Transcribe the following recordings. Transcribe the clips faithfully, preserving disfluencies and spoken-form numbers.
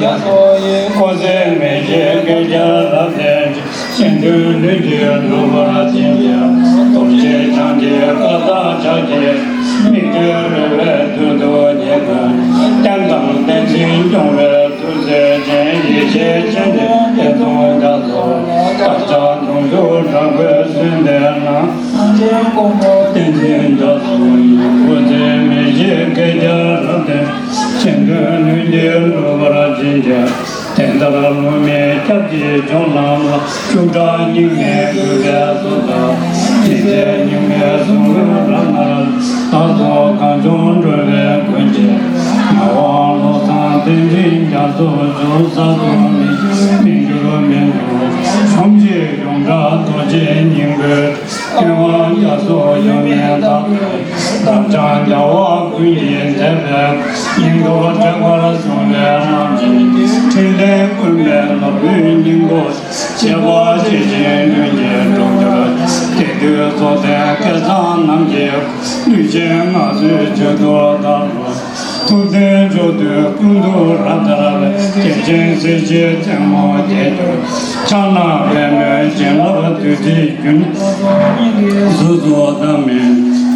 ཡ་སོ་ཡི་འོད་ཟེར་མེ་ལྕེ་སྐད་རྒྱལ་ལ་ལྡན་ཅིང་། སེང་འདུལ་ལུས་འདི་འགྲུབ་པར་བྱིན་གྱིས། རྡོ་རྗེ་འཆང་གི་བཀའ་རྟགས་ཕྱག་རྒྱའི་མིག་ཏུ་རོལ་པའི་མཐུ་སྟོབས་ཀྱིས། བསྟན་དང་བསྟན་འཛིན་སྐྱོང་བའི་མཐུ་རྩལ་ཅན། ཡེ་ཤེས་ཆེན་པོའི་ཡེ་དམ་རྒྱ་མཚོ། དཀར་ཆག་གདུང་ཤུགས་དྲག་པོས་གསོལ་འདེབས་ན། བསྟན་འཛིན་རྒྱ་མཚོ་ཡི་འོད་ཟེར་མེ་ལྕེ་སྐད་རྒྱལ་ལ་ལྡན། སེང་འདུལ་ལུས་འདི་འགྲུབ་པར་བྱིན་གྱིས། དེ་ལྟར་བསླུ་མེད་སྐྱབས་ཀྱི་མཆོག་རྣམས་ལ། ཤུགས་དྲག་སྙིགས་མའི་རྒུད་པའི་གཟུགས་དང་། མི་ཟད་གཉུག་མའི་གཟུགས་ལུས་རབ་ན་ར། ལྷ་ཚོགས་གངས་ལྗོངས་སྒྲོལ་བའི་མགོན་གྱི། ངག་དབང་བློ་བཟང་བསྟན་འཛིན་རྒྱ་མཚོ་མཆོག། ས་རྫོགས་མི་ཤིགས་མི་འགྱུར་མི་འགྱུར་ཤོམ་གྱི་ཡོངས་གྲགས་རྡོ་རྗེ་སྙིང་པོའི། ཀུན་དབང་རྒྱ་མཚོ་ཡོངས་མི་དག་པའི། རབ་འབྱམས་རྒྱལ་བ་ཀུན་གྱི་དད་པའི། སྙིང་སྟོབས་དྲེགས་པར་བཟུང་བའི་ལམ་གྱི། ཕྲིན་ལས་ཀུན་པའི་ལ་ཕུག་སྙིང་པོ། ཁྱད་པར་ཅན་ལྷུན་གྱིས་གྲུབ་གྱུར། དེང་དུས་རྫོགས་ལྡན་སྐལ་བཟང་རྣམས་ཀྱི། ལུས་ཅན་ངལ་གསོའི་མཆོད་གཏོར་ལྟར་རོ། ཐུབ་བསྟན་མཆོག་ཏུ་ཀུན་ཏུ་རབ་དར་བའི། རྒྱལ་ཆེན་སྲས་བཅས་རྩེ་མོ་རྒྱས་གྱུར། ཕྱག་ན་པདྨོའི་བྱིན་རླབས་བདུད་རྩིའི་རྒྱུན། གཟུགས་སོགས་བདག་མེད་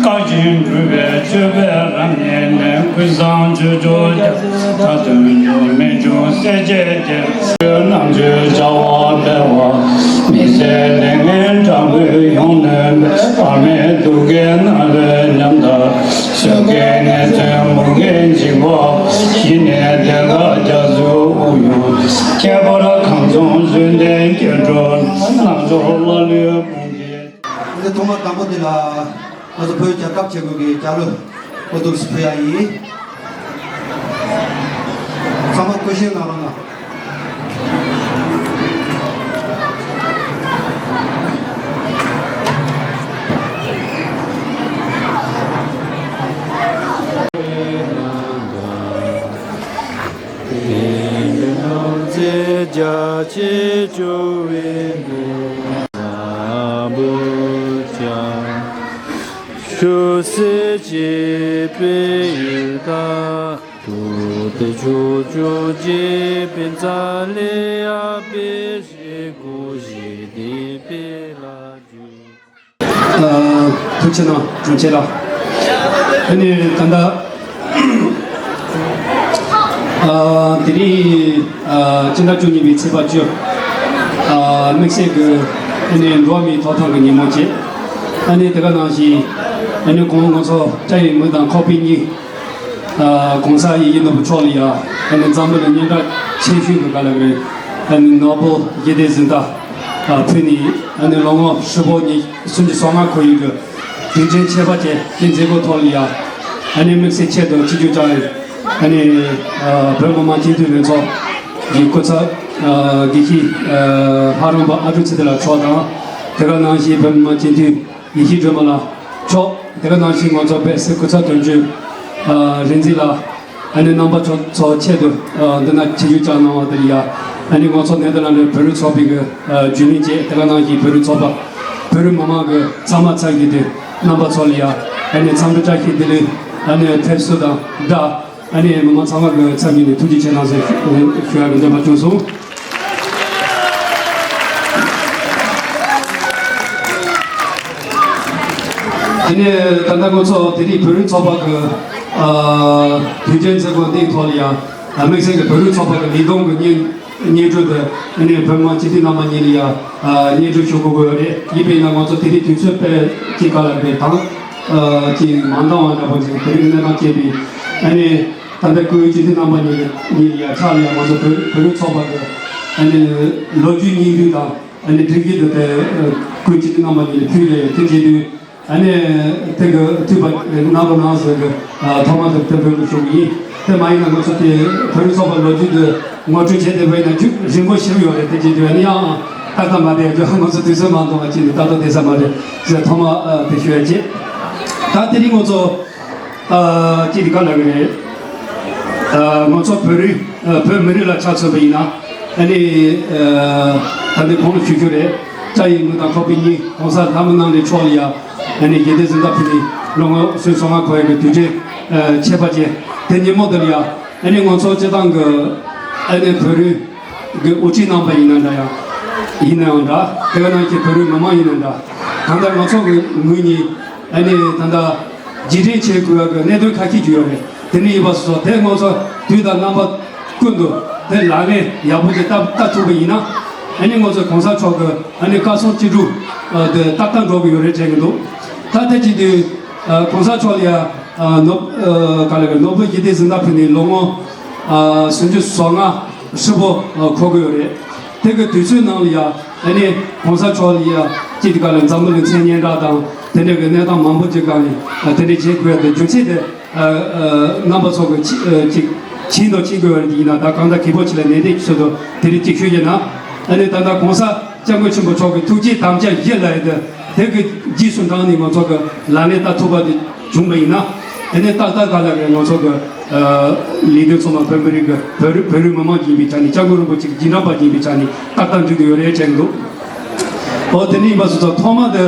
བཀའ་བཞིན་སྒྲུབ་པའི་སྤྱོད་པའི་རབ་བརྙེས་ནས། ཀུན་བཟང་ཆོས་མཆོག་རྒྱ་མཐའ་དོན་གྱུར། རྨད་བྱུང་སྲས་བཅས་ཀྱི། རྣམ་དཔྱོད་བྱ་བ་འཕེལ་བ། མི་ཟད་ལས་ངན་སྤྲང་པོས་ཡོངས་ནོན་པའི། བར་མེད་སྡུག་བསྔལ་ན་ལུས་ཉམས་དག་ཞབས་སྐྱེས་ངལ་རྩོལ་མུ་གེ་འཇིགས་པ། ཞི་ནས་བདེ་དགའ་རྒྱ་མཚོའི་དབུགས་དབྱུང་། ཁྱད་པར་ཁམས་གསུམ་བཟོད་ལྡན་སྐྱེ་འགྲོ། རྣལ་འབྱོར་ཀླ་ཀློའི་དཔུང་གིས། འདི་ཐོག་མ་དང་པོ་འདི་ལ་ང་ཚོ་བོད་རྒྱལ་ཁབ་བྱེད་སྒོ་གི་རྒྱལ་གླུ་འོ་ཐུགས་སུ་ཕུལ་ཡ་ཡིན། ཚང་མ་སྐུ་བཞེངས་གནང་རོགས་གནང་། རྒྱ་ཆེ་ཆུ་བོའི་ནང་བུ་ཆ། ཆུ་སེར་བྱེད་པའི་ཡུལ་དང་། དུ་དེ་ཆུ་ཆུ་བྱེད་པའི་རྩ་ལས་ཡ་པེ་ཞེ་གོ་ཞེ་དེ་པེ་ལ་ཇུ། ཐུགས་ཆེ་གནང་དྲུང་ཆེ་ལགས། ཨ་ནི་ད་ལྟ་ཨ་དེ་རིང་ཨ་སྤྱི་ཟླ་བཅུ་གཉིས་པའི་ཚེས་པ་བཅུ། ཨ་དམིགས་བསལ་གྱི་ཨ་ནི་འགྲོ་བ་མིའི་ཐོབ་ཐང་གི་ཉིན་མོ་བྱས། ཨ་ནི་དེ་ག་ནང་བཞིན་ཨ་ནི་གོང་ང་ཚོ་སྐྱབས་ཡུལ་མི་དང་ཁོག་པའི་སྙིང་། ཨ་གོང་ས་ཡིད་བཞིན་ནོར་བུ་མཆོག་ལ་ཡ། ཨ་ནི་འཛམ་བུ་གླིང་སྙན་གྲགས་ཆེ་ཤོས་ཀྱི་ག་ལ་གི་ཨ་ནི་ནོ་བེལ་ཞི་བདེའི་གཟེངས་རྟགས་ཨ་ཕུལ་ནས། ཨ་ནི་ལོ་ངོ་ཧྲིལ་པོ་ཉི་སུམ་ཅུ་སོ་ལྔ་འཁོར་ཡུལ་གྱི་དུས་དྲན་ཁྱད་པར་ཅན་དེ་མཛད་སྒོ་ཐོག་ལ་ཡ། ཨ་ནི་དམིགས་བསལ་ཆེད་དུ་སྤྱི་ཁྱབ་བཅར་ཨ་ནི་ཨ་བོད་མི་མང་སྤྱི་འཐུས་ལྷན་ཚོགས་ཀྱི་སྐུ་ཚབ་ཨ་དགེ་བཤེས་ཨ་ལྷ་རམས་པ་ཨ་ཀྲུག་ཚེ་བརྟན་ལགས་མཆོག་དང་། དེ་ག་ནང་བཞིན་བོད་མི་མང་སྤྱི་འཐུས་ཡེ་ཤེས་སྒྲོལ་མ་ལགས་མཆོག། དེ་ག་ནང་བཞིན་ང་ཚོ་བོད་སྲིད་སྐུ་ཚབ་དོན་གཅོད་ཨ་རིག་འཛིན་ལགས། ཨ་ནི་རྣམ་པ་ཚོ་ཚོ་ཆེད་དུ་ཨ་འདི་ན་ཆིབས་བསྒྱུར་བཅར་གནང་བ་དེ་ལ་ཡ། ཨ་ནི་ང་ཚོ་ནེ་དར་ལན་ཌི་བོད་རིགས་ཚོགས་པའི་གི་ཨ་རྒྱུན་ལས་བཅས། དེ་ག་ནང་བཞིན་བོད་རིགས་ཚོགས་པ་བོད་རིགས་མི་མང་གི་ཚང་མ་ཚབ་བྱས་ཏེ་རྣམ་པ་ཚོ་ལ་ཡ། ཨ་ནི་འཚམས་འདྲི་བཀྲ་ཤིས་བདེ་ལེགས། ཨ་ནི་ཕེབས་བསུ་དང་སྦྲགས། ཨ་ནི་མི་མང་ཚང་མ་གི་ཚབ་ཉིད་ནས་ཐུགས་རྗེ་ཆེ་གནང་ཟེར་ཞུ་ཡ་གི་འདོད་པ་བྱུང་སོང་། དེ་ནས་ད་ལྟ་ང་ཚོ་དེ་རིང་བོད་རིགས་ཚོགས་པ་གི་ཨ་དུས་ཆེན་མཛད་སྒོ་འདིའི་ཐོག་ལ་ཡང་དམིགས་བསལ་གྱི་བོད་རིགས་ཚོགས་པ་གི་ལས་བསྡོམས་ཀྱི་སྙན་སྙན་སྒྲོན་དེ་ཨ་ནི་བོད་མི་སྤྱི་འཐུས་རྣམ་པ་གཉིས་ལ་ཡང་ཨ་སྙན་སྒྲོན་ཞུ་དགོས་ཀྱི་ཡོད་རེད། ཡིན་པས་ན་ང་ཚོ་དེ་རིང་དུས་ཚོད་དཔེ་ཅིག་ག་ལ་རེད་དང་ཨ་ཅིག་མ་འདང་བ་འདྲ་པོ་ཅིག་དེ་རིང་གི་གནས་སྟངས་བཅས་པས། ཨ་ནི་ད་ལྟ་སྐུའི་སྤྱི་འཐུས་རྣམ་པ་གཉིས་ཀྱི་གཉིས་ལ་ཡང་ཕྱག་ལ་ཡང་ང་ཚོ་བོད་བོད་རིགས་ཚོགས་པ་གི་ཨ་ནི་ལོ་རྒྱུས་སྙིང་བསྡུས་དང་། ཨ་ནི་སྒྲིག་གཞི་དེ་དེ་སྐུའི་སྤྱི་འཐུས་རྣམ་པ་གཉིས་ལ་ཕུལ་ཡོད། དེ་བྱེད་དུས་ཨ་ནི་དེ་གི་ཐུགས་པ་གནང་རོགས་གནང་ཟེར་གི་ཐོག་མ་དེ་དེ་འབོད་སྐུལ་ཞུ་གི་ཡིན། དེ་མ་ཡིན་ན་ང་ཚོ་དེ་བོད་རིགས་ཚོགས་པ་ལོ་རྒྱུས་དེ་ངོ་སྤྲོད་བྱས་ཏེ་བས་ན་རྒྱུན་རིང་པོ་ཞིག་ཡོད་རེད། དེ་བྱེད་དུས་ཨ་ནི་ཡང་ཏག་ཏག་མ་བསྡད་རྒྱུ་ང་ཚོ་དུས་ཚོད་མ་འདང་བ་ཅིག་ནས་ཏག་ཏག་བསྡད་ས་མ་རེད་ཟེར་ཐོག་མ་དེ་ཞུ་ཡ་བྱེད། ད་དེ་རིང་ང་ཚོ། ཨ་ཅི་འདི་ག་ལ་གི་རེད། ཨ་ང་ཚོ་བོད་རིགས་ཨ་བོད་མི་རིགས་ལ་ཆ་མཚོན་པ་ཡིན་ན་ཨ་ནི་ཨ་ད་ནི་གོང་ལ་ཞུ་རྒྱུ་རེད། སྐྱབས་ཡུལ་མི་དང་ཁོག་པའི་སྙིང་གོང་ས་ལྷ་མོ་རྣམ་གཉིས་མཆོག་ལ་ཡ་ཨ་ནི་དགེ་ལྡན་གཟེངས་རྟགས་ཕུལ་ནས་ལོ་ངོ་སུམ་ཅུ་སོ་ལྔ་འཁོར་ཡ་གི་དུས་དྲན་ཨ་ཁྱད་པར་ཅན་དེ་ཉིན་མོ་འདི་ལ་ཡ་ཨ་ནི་ང་ཚོ་སྤྱི་བཏང་གི་ ཨ་ནི་བོད་རིགས་ཀྱི་དབུ་ཁྲིད་རྣམ་པ་ཡིན་ན་འདྲ་ཡང་། ཡིན་ན་ཡང་འདྲ། དེ་ག་ནང་བཞིན་བོད་རིགས་མི་མང་ཡིན་ན་འདྲ། གང་ལྟར་ང་ཚོ་གི་ངོས་ནས་ཨ་ནི་ད་ལྟ་རྗེས་དྲན་བྱེད་དགོས་ཡག་གི་གནད་དོན་ཁ་ཤས་ཅིག་ཡོད་རེད། དེ་འདྲ་ཡིན་པ་སོགས་དེ་ང་ཚོ་དུས་དང་རྣམ་པ་ཀུན་ཏུ་དེ་ལག་ལེན་ཡག་པོ་ཅིག་བསྟར་བསྟར་ཐུབ་པ་ཡིན་ན། ཨ་ནི་ང་ཚོ་གོང་ས་མཆོག་གི་ཨ་ནི་བཀའ་གསུང་ཅི་སྒྲུབ་དེ་ཏག་ཏག་འགྲོ་གི་ཡོད་རེད་དྲན་གི་འདུག་ད་དེ་བྱེད་དུས་གོང་ས་མཆོག་ལ་ཡ་ནོ་ག་ལ་གི་ནོ་བེལ་ཞི་བདེའི་གཟེངས་རྟགས་ཕུལ་ནས་ལོ་ངོ་སུམ་ཅུ་སོ་ལྔ་ཧྲིལ་པོ་འཁོར་གི་ཡོད་རེད། དེ་གི་དུས་ཚོད་ནང་ལ་ཡ་ཨ་ནི་གོང་ས་མཆོག་ལ་ཡ་ཅིག་ག་ལ་འཛམ་བུ་གླིང་མཚན་སྙན་གྲགས་དང་དེ་འདྲ་གི་གནས་སྟངས་མང་པོ་ཅིག་སྒང་ནས་དེ་འདྲ་བྱེད་དགོས་ཡ་དེ་རྒྱུ་མཚན་དེ། རྣམ་པ་ཚོ་གི་ཅིག་ཅིག་ཕྱིན་དང་ཕྱིན་དགོས་པ་ཡིན་ན། ད་གང་ལྟར་གི་པོ་ཆེ་ལ་ནན་ཏན་གྱི་ཚུལ་དུ་དེ་རིང་ཅིག་ཞུས་ཡིན་ན། ཨ་ནི་ད་ལྟ་གོང་ས་སྐྱབས་མགོན་ཆེན་པོ་མཆོག་གི་ཐུགས་བསྐྱེད་དམ་བཅའ་བཞི་ལ་ཡོད་དེ་དེ་གི་རྗེས་སུ་འབྲངས་ནས་ང་ཚོ་གི་ལག་ལེན་བསྟར་ཐུབ་པ་དེ་བྱུང་བ་ཡིན་ན། ཨ་ནི་ཏག་ཏག་ག་ལ་གི་ང་ཚོ་གི་ལས་དོན་ཚང་མ་བོད་མི་རིགས་གི་བོད་རིགས་བོད་རིགས་མི་མང་ཡིན་པའི་ཆ་ནས་སྐྱབས་མགོན་རིན་པོ་ཆེ་གི་རྗེས་འབྲང་པ་ཡིན་པའི་ཆ་ནས་ཏག་ཏག་འགྲིག་གི་ཡོད་རེད་དྲན་གི་འདུག་འོ་དེ་འདྲ་ཡིན་པ་སོང་ཙང་ཐོག་མ་དེ།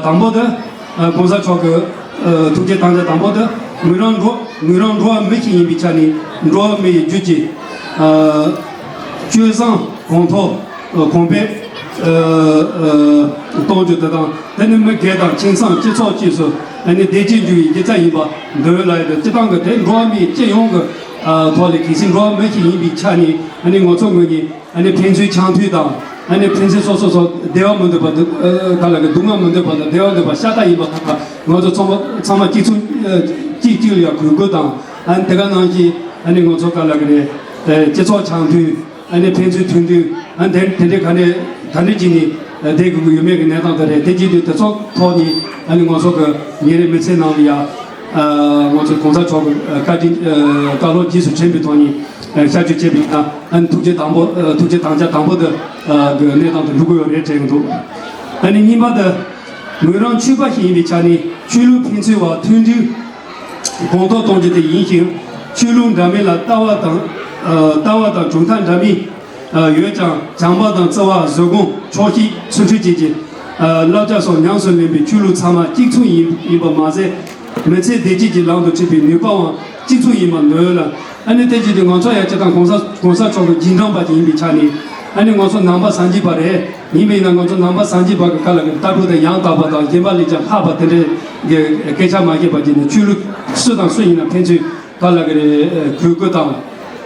དང་པོ་དེ། གོང་ས་མཆོག་གི་ཐུགས་བསྐྱེད་དམ་བཅའ་དང་པོ་དེ། ངོས་རང་འགྲོ་ངོས་རང་འགྲོ་བ་མི་ཞིག་ཡིན་པའི་ཆ་ནས་འགྲོ་བ་མི་ཡི་རྒྱུད་ཀྱི་སྤྱོད་བཟང་གོང་མཐོ་གོང་འཕེལ་གཏོང་རྒྱུ་དེ་དང་། དེ་ནི་མི་སྒེར་དང་ཁྱིམ་ཚང་སྤྱི་ཚོགས་བཅས་སུ་ཨ་ནི་བདེ་སྐྱིད་འབྱུང་བའི་སྒྱུ་རྩལ་ཡིན་པ་འདོད་ལ་ཡོད་དེ། སྤྱི་བཏང་གི་དེ་འགྲོ་བ་མིའི་སྤྱི་ཡོངས་ཀྱི་ཐོག་ལས་གལ་སྲིད་འགྲོ་བ་མི་ཞིག་ཡིན་པའི་ཆ་ནས་ཨ་ནི་ང་ཚོ་ངོས་ནས། ཨ་ནི་ཕན་ཚུན་འཆམ་མཐུན་དང་། ཨ་ནི་ཕན་ཚུན་སོ་སོ་སོ་བདེ་བ་མི་འདོད་པ་འདུག་ཨ་ག་ལ་གི་སྡུག་བསྔལ་མི་འདོད་པ་དང་བདེ་བ་འདོད་པ་ཤ་སྟག་ཡིན་པ་ཁག་ཁག་ང་ཚོ་ཚང་མ་ཚང་མ་གཅིག་མཚུངས་ཨ་གཅིག་གཅིག་ལ་ཡང་གུས་བཀུར་དང་། ཨ་ནི་དེ་ག་ནང་བཞིན་ཨ་ནི་ང་ཚོ་ག་ལ་གི་རེད། ཨ་སྤྱི་ཚོགས་འཆམ་མཐུན། ཨ་ནི་ཕན་ཚུན་མཐུན་སྒྲིལ། ཨ་ནི་དེ་དེ་འདྲའི་ག་ནས་ག་འདྲ་བྱས་ནས་ཨ་བསྡད་དགོས་ཀྱི་ཡོད་མེད་ཀྱི་གནས་སྟངས་དེ་རེད། དེ་བྱེད་དུས་དེ་ཚོ་ཐོག་ནས་ཨ་ནི་ང་ཚོ་གི་ཉིན་རེའི་མི་ཚེ་ནང་ལ་ཡང་ཨ་ང་ཚོ་གོང་ས་མཆོག་གི་ཨ་བཀའ་དྲིན་ཨ་བཀའ་སློབ་རྗེས་སུ་དྲན་པའི་ཐོག་ནས་ཨ་ཤར་བསྐྱོད་བྱས་པ་ཡིན་ན། ཨ་ནི་ཐུགས་རྗེ་དང་པོ་ཨ་ཐུགས་རྗེ་དམ་བཅའ་དང་པོ་དེ་ཨ་གི་གནས་སྟངས་དེ་འགྲུབ་ཀྱི་ཡོད་རེད་དྲན་གྱི་འདུག་ཨ་ནི་གཉིས་པ་དེ། ངོས་རང་ཆོས་པ་ཞིག་ཡིན་པའི་ཆ་ནས་ཆོས་ལུགས་ཕན་ཚུན་བར་མཐུན་སྒྲིལ་གོང་མཐོར་གཏོང་རྒྱུ་དེ་ཡིན་ཞིང་། ཆོས་ལུགས་འདྲ་མིན་ལ་ལྟ་བ་དང་ཨ་ལྟ་བ་དང་གྲུབ་མཐའ་འདྲ་མིན་ཨ་ཡོད་ཀྱང་། བྱམས་པ་དང་བརྩེ་བ། བཟོད་སྒོམ། ཆོག་ཤེས། ཚུལ་ཁྲིམས་བཅས་ཀྱི་ཨ་བསླབ་བྱ་སོགས་ཉམས་སུ་ལེན་པའི་ཆོས་ལུགས་ཚང་མ་གཅིག་མཚུངས་ཡིན་ཡིན་པ་མ་ཟད། མི་ཚེ་བདེ་སྐྱིད་ཀྱི་ལམ་དུ་ཁྲིད་པའི་ནུས་པའང་གཅིག་མཚུངས་ཡིན་པར་འདོད་ལ། ཨ་ནི་དེ་བཞིན་དུ་ང་ཚོ་ཡང་སྤྱིར་བཏང་གོང་ས་གོང་ས་མཆོག་གི་རྗེས་འབྲང་པ་ཅིག་ཡིན་པའི་ཆ་ནས། ཨ་ནི་ང་ཚོ་ནང་པ་སངས་རྒྱས་པ་རེད། ཡིན་པས་ན་ང་ཚོ་ནང་པ་སངས་རྒྱས་པ་གི་ཁ་ལ་གི་ལྟ་གྲུབ་དེ་ཡང་དག་པ་དང་གཞན་པ་ལས་ཀྱང་ལྷག་པ་དེ་འདྲའི་གི་སྐད་ཆ་མ་བཤད་པ་བྱས་ནས། ཆོས་ལུགས་སུ་དང་སུ་ཡིན་ན་ཕན་ཚུན་ཁ་ལ་གི་རེ་གུས་བཀུར་དང་།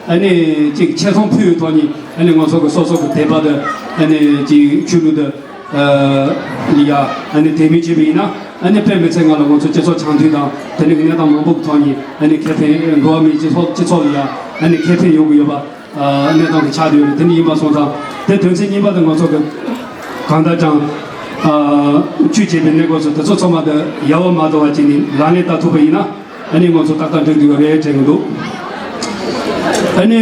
ཨ་ནི་ཅིག་ཆེ་མཐོང་ཕུལ་བའི་ཐོག་ནས། ཨ་ནི་ང་ཚོ་གི་སོ་སོ་གི་དད་པ་དེ། ཨ་ནི་ཅིག་ཆོས་ལུགས་དེ་ལ་ཡ་ཨ་ནི་དད་མོས་བྱས་པ་ཡིན་ན། ཨ་ནི་དཔེ་མི་སྲིད་ང་ལ་ང་ཚོ་སྤྱི་ཚོགས་འཆམ་མཐུན་དང་དེ་འདྲའི་གི་གནས་སྟངས་མང་པོ་གི་ཐོག་ནས། ཨ་ནི་ཁེ་ཕན་འགྲོ་བ་མིའི་སྤྱི་ཚོགས་སྤྱི་ཚོགས་ལ་ཡ་ཨ་ནི་ཁེ་ཕན་ཡོང་གི་ཡོད་པ། གནས་སྟངས་དེ་ཆགས་བསྡད་ཡོད་རེད། དེ་འདྲ་ཡིན་པ་སོང་ཙང་། དེ་དོན་ཚན་གཉིས་པ་དེ་ང་ཚོ་གི་གང་ལྟར་ཀྱང་ཆོས་བྱེད་པའི་གནས་སྐབས་སུ་དེ་ཚོ་ཚང་མ་དེ་ཡལ་བ་མ་དོར་བ་བྱས་ནས་ལག་ལེན་བསྟར་ཐུབ་པ་ཡིན་ན། ཨ་ནི་ང་ཚོ་ཏག་ཏག་འགྲིག་འགྲིག་པ་རེད་དྲན་གྱི་འདུག་ཨ་ནི་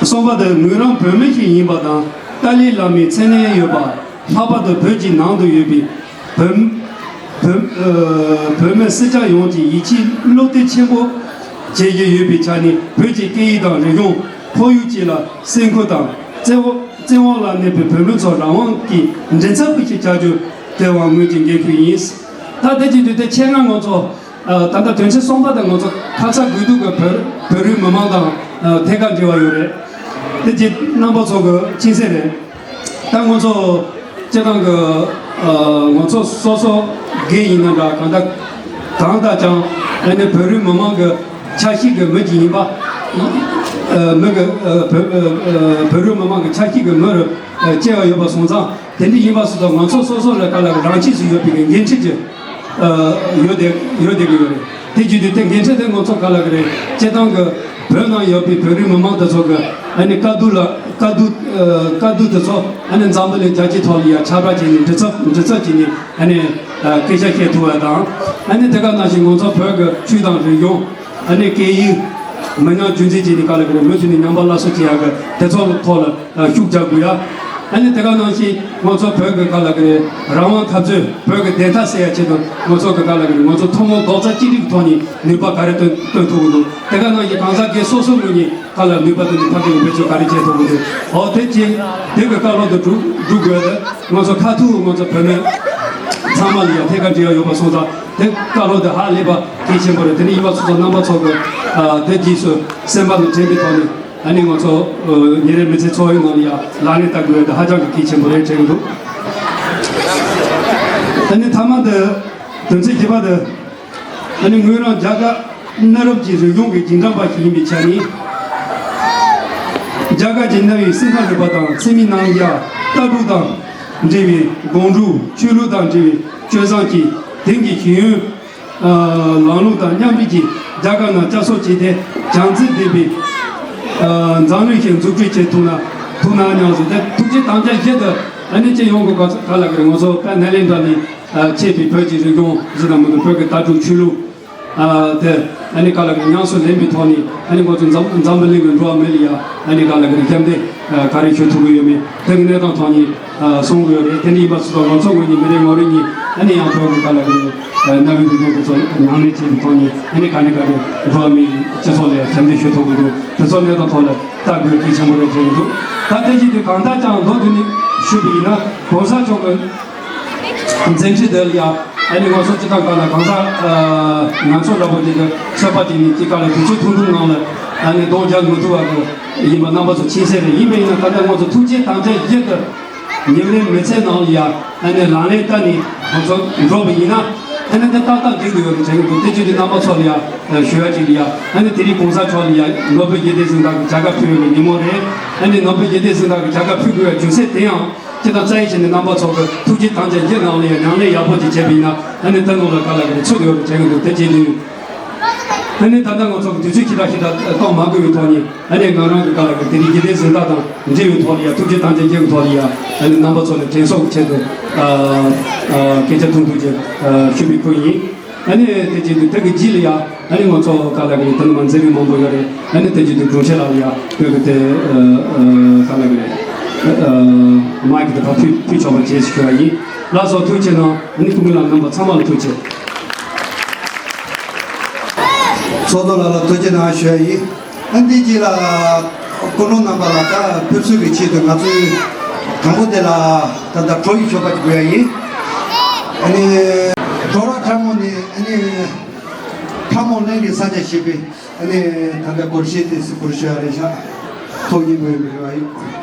གསུམ་པ་དེ་ངོས་རང་བོད་མི་ཞིག་ཡིན་པ་དང་། ཏཱ་ལའི་བླ་མའི་མཚན་གནས་ཡོད་པ། ལྷག་པར་དུ་བོད་ཀྱི་ནང་དུ་ཡོད་པའི་བོད་བོད་ཨ་བོད་མི་སེར་སྐྱ་ཡོངས་ཀྱིས་ཡིད་ཆེས་བློ་གཏད་ཆེན་པོ་བྱེད་བཞིན་ཡོད་པའི་ཆ་ནས། བོད་ཀྱི་སྐད་ཡིག་དང་རིག་གཞུང་། ཁོར་ཡུག་བཅས་ལ་སེམས་ཁུར་དང་། བཙན་དབང་བཙན་དབང་ལ་གནས་པའི་བོད་མི་ཚོར་རང་དབང་གི་མགྲིན་ཚབ་པ་ཞིག་བྱ་རྒྱུ་དེ་ཡང་ངོས་ཀྱི་འགན་ཁུར་ཡིན། ད་དེ་བྱེད་དུས་དེ་ཆེད་མངགས་ང་ཚོ་ཨ་ད་ལྟ་དོན་ཚན་གསུམ་པ་དེ་ང་ཚོ་ཁ་ཚ་དགོས་གཏུགས་ཀྱི་བོད་བོད་རིགས་མི་མང་དང་ཨ་ཐད་ཀར་འབྲེལ་བ་ཡོད་རེད། དེ་བྱེད་རྣམ་པ་ཚོ་གི་མཁྱེན་གསལ་རེད། ད་ང་ཚོ་སྤྱིར་བཏང་གི་ཨ་ང་ཚོ་སོ་སོ་སྒེར་ཡིན་ན་འདྲ། གང་ལྟར་གང་ལྟར་ཀྱང་ཨ་ནི་བོད་རིགས་མི་མང་གི་ཆ་ཤས་ཀྱི་མི་ཅིག་ཡིན་པ། ཨ་མི་གི་ཨ་བོད་ཨ་བོད་རིགས་མི་མང་གི་ཆ་ཤས་ཀྱི་མི་རུ་ཨ་བསྐྱལ་བ་ཡོད་པ་སོང་ཙང་། དེ་འདྲ་ཡིན་པ་སོང་ཙང་ང་ཚོ་སོ་སོ་ལ་ག་ལ་རང་ཆས་སུ་ཡོད་པའི་འགན་འཁྲི་ཅིག་ཨ་ཡོད་བསྡད་ཡོད་བསྡད་ཀྱི་ཡོད་རེད། དེ་བྱེད་དུས་དེ་འགན་འཁྲི་དེ་ང་ཚོ་ག་ལ་གི་རེད། སྤྱིར་བཏང་གི་བོད་ནང་ཡོད་པའི་བོད་རིགས་མི་མང་དེ་ཚོ་གི་ཨ་ནི་དཀའ་སྡུག་ལ་དཀའ་སྡུག་ཨ་དཀའ་སྡུག་དེ་ཚོ་ཨ་ནི་འཛམ་བུ་གླིང་རྒྱལ་སྤྱིའི་ཐོག་ལ་ཡ་ཁྱབ་བསྒྲགས་བྱས་ནས། འདྲི་རྩད་འདྲི་རྩད་བྱས་ནས་ཨ་ནི་ཨ་སྐད་ཆ་བཤད་ཐུབ་པ་དང་། ཨ་ནི་དེ་ག་ནང་བཞིན་ང་ཚོ་བོད་ཀྱི་ཆོས་དང་རིག་གཞུང་། ཨ་ནི་སྐད་ཡིག་མི་ཉམས་རྒྱུན་འཛིན་བྱས་ནས་ག་ལ་གི་རེད། མུ་མཐུད་ནས་ཉམས་པ་སླར་གསོ་བྱེད་ཡག་གི་དེ་ཚོ་ཐོག་ལ་ཨ་ཤུགས་རྒྱག་དགོས་ཡ། ཨ་ནི་དེ་ག་ནང་བཞིན་ང་ཚོ་བོད་ཀྱི་ག་ལ་གི་རེད། རང་དབང་འཐབ་རྩོད། བོད་ཀྱི་བདེན་མཐའ་གསལ་ཡ་ཆེད་དུ་ང་ཚོ་གི་ག་ལ་གི་རེད། ང་ཚོ་ཐུན་མོང་རྡོག་རྩ་གཅིག་སྒྲིལ་གྱི་ཐོག་ནས་ནུས་པ་ག་རེ་བཏོན་བཏོན་ཐུབ་ཀྱི་འདུག་དེ་ག་ནང་བཞིན་གང་ཟག་སྒེར་སོ་སོའི་ངོས་ནས་ག་ལ་ནུས་པ་བཏོན་ནས་ཕར་འགྲོ་གི་འབད་རྩོལ་ག་རེ་བྱེད་ཐུབ་ཀྱི་འདུག་འོ་དེ་བྱས་དེ་གི་བཀའ་སློབ་དེ་སྒྲུབ་སྒྲུབ་དགོས་ཏེ། ང་ཚོ་ཁ་ཐུག་ང་ཚོ་བོད་མི་ཚང་མ་ལ་ཡང་ཐད་ཀར་འབྲེལ་བ་ཡོད་པ་སོང་ཙང་། དེ་བཀའ་སློབ་དེ་ཧ་ལས་པ་གལ་ཆེན་པོ་རེད། དེ་ནི་ཡིན་པ་སོང་ཙང་རྣམ་པ་ཚོ་གི་ཨ་དེ་རྗེས་སུ་སེམས་པ་ནང་དྲན་པའི་ཐོག་ནས། ཨ་ནི་ང་ཚོ་ཉིན་རེའི་མི་ཚེ་འཚོ་བའི་ནང་ལ་ཡང་ལག་ལེན་བསྟར་དགོས་ཡ་དེ་ཧ་ཅང་གི་གལ་ཆེན་པོ་རེད་དྲན་གྱི་འདུག་ཨ་ནི་མཐའ་མ་དེ་དོན་ཚན་བཞི་པ་དེ། ཨ་ནི་ངོས་རང་རྒྱ་གར་གནའ་རབས་ཀྱི་རིག་གཞུང་གི་རྒྱུན་གྲགས་པ་ཞིག་ཡིན་པའི་ཆ་ནས། རྒྱ་གར་གྱི་གནའ་བོའི་སེམས་ཁམས་རིག་པ་དང་སེམས་མི་རྣམས་ཀྱི་ལྟ་གྲུབ་དང་འབྲེལ་བའི་སྒོམ་སྒྲུབ། ཆོས་ལུགས་དང་འབྲེལ་བའི་སྤྱོད་བཟང་གི་དེང་གི་ཤེས་ཡོན་ལམ་ལུགས་དང་མཉམ་འབྲེལ་གྱིས་རྒྱ་གར་ནང་བསྐྱར་གསོ་བྱས་ཏེ། བྱམས་བརྩེ་ལྡན་པའི་འཛམ་གླིང་ཞིག་འཛུགས་སྐྲུན་བྱེད་ཐུབ་ན་ཐུབ་ན་སྙམ་སོང་སྟེ། ཐུགས་རྗེ་དམ་བཅའ་བཞི་དེ་ཨ་ནི་ཅི་ཡོང་དགོས་ག་ལ་གི་རེད། ང་ཚོ་ད་ནཱ་ལེནྡྲ་ནས་ཆད་པའི་བོད་ཀྱི་རིག་གཞུང་ཟེར་ན་མི་འདུག་བོད་ཀྱི་ལྟ་གྲུབ་ཆོས་ལུགས་དེ་ཨ་ནི་ག་ལ་གི་ཉམས་སུ་ལེན་པའི་ཐོག་ནས། ཨ་ནི་ང་ཚོ་འཛམ་འཛམ་བུ་གླིང་གི་འགྲོ་བ་མི་ལ་ཡ་ཨ་ནི་ག་ལ་གི་རེད། ཞབས་འདེགས་ག་རེ་ཞུ་ཐུབ་ཀྱི་ཡོད་མེད་དེ་གི་གནས་སྟངས་ཐོག་ནས་གསུང་གི་ཡོད་རེད། དེ་འདྲ་ཡིན་པ་སོང་ཙང་ང་ཚོ་ངོས་ནས་མི་རེ་ངོ་རེ་གཉིས་ཨ་ནི་ཡང་བོད་ཀྱི་ག་ལ་གི་རེད། གནའ་བོའི་རིག་གཞུང་དེ་ཚོ་ཉམས་ལེན་བྱེད་པའི་ཐོག་ནས་ཨ་ནི་ག་ནས་ག་རེ་འགྲོ་བ་མིའི་སྤྱི་ཚོགས་ལ་ཞབས་འདེགས་ཞུ་ཐུབ་ཀྱི་འདུག་དེ་ཚོ་གནས་སྟངས་ཐོག་ལ་ལྟ་དགོས་གལ་ཆེན་པོ་རེད་དྲན་གྱི་འདུག་ད་དེ་བཞིན་དུ་གང་ལྟར་ཀྱང་མདོར་བསྡུས་ནས་ཞུས་པ་ཡིན་ན། གོང་ས་མཆོག་གི་མཛད་འཕྲིན་དེ་ལ་ཡ་ཨ་ནི་ང་ཚོ་སྤྱི་བཏང་གང་ལ་གང་ཟག་ང་ཚོ་འདྲ་པོ་དེ་གི་ཚོད་དཔག་བྱས་ནས་ཅིག་ག་ལ་དུས་ཚོད་ཐུང་ཐུང་ནང་ལ་ཨ་ནི་གདོང་རྒྱག་མི་ཐུབ་པ་གི་ཡིན་པ་རྣམ་པ་ཚོ་མཁྱེན་གསལ་རེད། ཡིན་པ་ཡིན་ན་ད་ལྟ་ང་ཚོ་ཐུགས་རྗེ་དམ་བཅའ་བཞི་དེ་ཉིན་རེའི་མི་ཚེ་ནང་ལ་ཡ་ཨ་ནི་ལག་ལེན་བསྟར་ནས་ང་ཚོ་འགྲོ་བ་ཡིན་ན། ཨ་ནི་དེ་ཏག་ཏག་འགྲིག་གི་ཡོད་རེད་དྲན་གྱི་འདུག་དེ་བྱས་དུས་རྣམ་པ་ཚོ་ལ་ཡ་ཞུ་ཡ་ཅིག་ལ་ཡ། ཨ་ནི་དེ་རིང་གོང་ས་མཆོག་ལ་ཡ་ནོ་བེལ་རྒྱལ་བསྟན་གཟེངས་རྟགས་ཀྱི་བྱ་དགའ་ཕུལ་ཡོད་པའི་ཉིན་མོ་རེད། ཨ་ནི་ནོ་བེལ་རྒྱལ་བསྟན་གཟེངས་རྟགས་ཀྱི་བྱ་དགའ་ཕུལ་དགོས་པའི་རྒྱུ་མཚན་དེ་ཡང་། ཅི་ལྟར་བཙལ་ཡིན་བྱས་ནས་རྣམ་པ་ཚོ་གི་ཐུགས་རྗེ་དམ་བཅའ་བཞི་ནང་ལ་ཡང་ཉམས་ལེན་ཡག་པོ་ཅིག་བྱས་པ་ཡིན་ན། ཨ་ནི་ད་ནང་ལ་ག་ལ་ག་རེ་ཚུད་ཡོད་རེད་དྲན་གྱི་འདུག་དེ་བྱས་དུས། ཨ་ནི་ད་ལྟ་ང་ཚོ་གི་དུས་ཚོད་ཞེ་དྲག་ཞེ་དྲག་གཏོང་མ་དགོས་པའི་ཐོག་ནས། ཨ་ནི་ང་རང་གི་ག་ལ་གི་དེ་རིང་རྒྱལ་བསྟན་གཟེངས་རྟགས་དང་འབྲེལ་བའི་ཐོག་ལ་ཡང་ཐུགས་རྗེ་དམ་བཅའ་བཞི་གི་ཐོག་ལ་ཡང་ཨ་ནི་རྣམ་པ་ཚོ་ལ་དྲན་གསོ་གི་ཆེད་དུ་ཨ་ཨ་སྐད་ཆ་ཐུང་ཐུང་ཅིག་ཨ་ཞུས་པའི་ཁུལ་ཡིན། ཨ་ནི་དེ་བྱས་དུས་དེ་གི་རྗེས་ལ་ཡ་ཨ་ནི་ང་ཚོ་ག་ལ་གི་ད་ནི་མ་མཛད་རིམ་མང་པོ་ཡོད་རེད། ཨ་ནི་དེ་བྱས་དུས་དྲུང་ཆེ་ལགས་ལ་ཡ་བོད་ཀྱི་དེ་ཨ་ཨ་ག་ལ་གི་ཨ་མའིཀ་དེ་ཕར་ཕུལ་ཕུལ་ཆོག་པ་བྱེད་ཞུ་བ་ཡིན། ལགས་སོ། ཐུགས་རྗེ་གནང་། ཨ་ནི་སྐུ་མགྲོན་ལགས་རྣམ་པ་ཚང་མ་ལ་ཐུགས་རྗེ་ཆེ། ཚོགས་གཙོ་ལགས་ལ་ཐུགས་རྗེ་གནང་ཞུ་བ་ཡིན། ཨ་འདི་གཅིག་ལ་སྐུ་མགྲོན་རྣམ་པ་ལ་ད་ཕེབས་བསུ་གི་ཆེད་དུ་ང་ཚོའི་དང་པོ་དེ་ལ་ད་ལྟ་བྲོ་ཡི་མཆོད་པ་ཅིག་དགོས་ཡ་ཡིན། ཨ་ནི་བྲོ་ར་ཁྲ་མོ་ནི་ཨ་ནི་ཁྲ་མོ་གླིང་གི་ས་ཆ་ཞེས་པའི་ཨ་ནི་ད་ལྟ་སྒོར་གཞས་དེ་སི་སྒོར་གཞས་ཨ་རེ་ཤག་ཐོག་ཉིན་མོའི་མི་རེ་བ་ཡིན།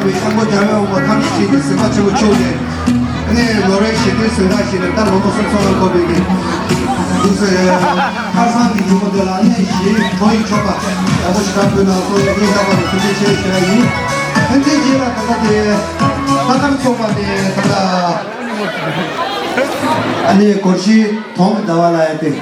བའི་སྐྱབས་མགོན་རྒྱལ་བའི་དབང་པོ་ཐམས་ཅད་ཀྱི་གཟིགས་པ་ཆེན་པོ་མཆོག་ནས། ཨ་ནི་ལོ་རེའི་ཞི་བདེའི་གཟེངས་རྟགས་ཞིག་ནས་ད་ལོ་ངོ་སུམ་ཅུ་སོ་ལྔ་འཁོར་བའི་གི་འདུག་ཟེར། ཁ་སང་གི་ཉིན་མོ་འདི་ལ་ཨ་ནི་ཞི་བའི་ཐོག་ཡིག་ཆོག་པ་ཡག་པོ་ཞིག་ག་ཕུལ་གནང་སོང་ནས་སྙིང་ཐག་པ་ནས་ཐུགས་རྗེ་ཆེ་ཞུ་ཡ་ཡིན། ཨ་ནི་དེའི་རྗེས་ལ་ད་ལྟ་དེ་ལྷ་ཁང་ཚོགས་པ་ནས་ད་ལྟ་ཨ་ནི་སྒོར་གཞས་དོང་གི་ཟླ་བ་ལ་ཡ་དེ།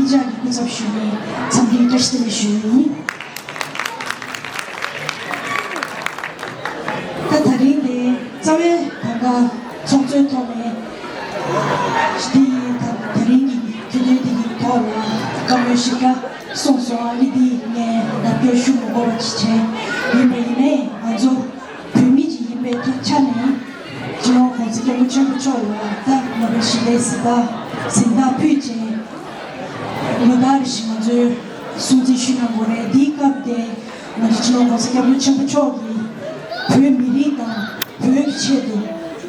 ལྕགས་ཀྱི་སྐུ་ཚབ་ཞུས་ནས་འཚམས་འདྲིའི་བཀྲ་ཤིས་བདེ་ལེགས་ཞུ་ཡི་ཡིན། ད་ད་རིང་དེ་རྩ་བའི་ད་ལྟ་ཚོགས་གཙོའི་ཐོག་ནས་དེ་ད་ད་རིང་གི་ཁྱོད་ཚོའི་དེ་གི་ཐོག་ལ་བཀའ་མོལ་ཞིབ་ཕྲ་གསུངས་སོང་། ཨ་ནི་དེ་ངས་ལྡབ་སྐྱོར་ཞུ་མི་དགོས་པ་ཅིག་བྱས་ཡིན་པ་ཡིན་ནའི་ང་ཚོ་བོད་མི་ཅིག་ཡིན་པའི་ཐོག་ཆ་ནས་སྤྱི་ནོར་༸གོང་ས་༸སྐྱབས་མགོན་ཆེན་པོ་མཆོག་ལ་ད་ནོ་བེལ་ཞི་བདེའི་གཟེངས་རྟགས་གཟེངས་རྟགས་ཕུལ་བྱས། ལོ་ལྟར་བཞིན་ང་ཚོས་སྲུང་བརྩི་ཞུ་གནང་དགོས་རེད། འདིའི་སྐབས་དེ་ང་ཚོ་སྤྱི་ནོར་༸གོང་ས་༸སྐྱབས་མགོན་ཆེན་པོ་མཆོག་གིས་བོད་མི་རིགས་དང་བོད་ཀྱི་ཆེད་དུ་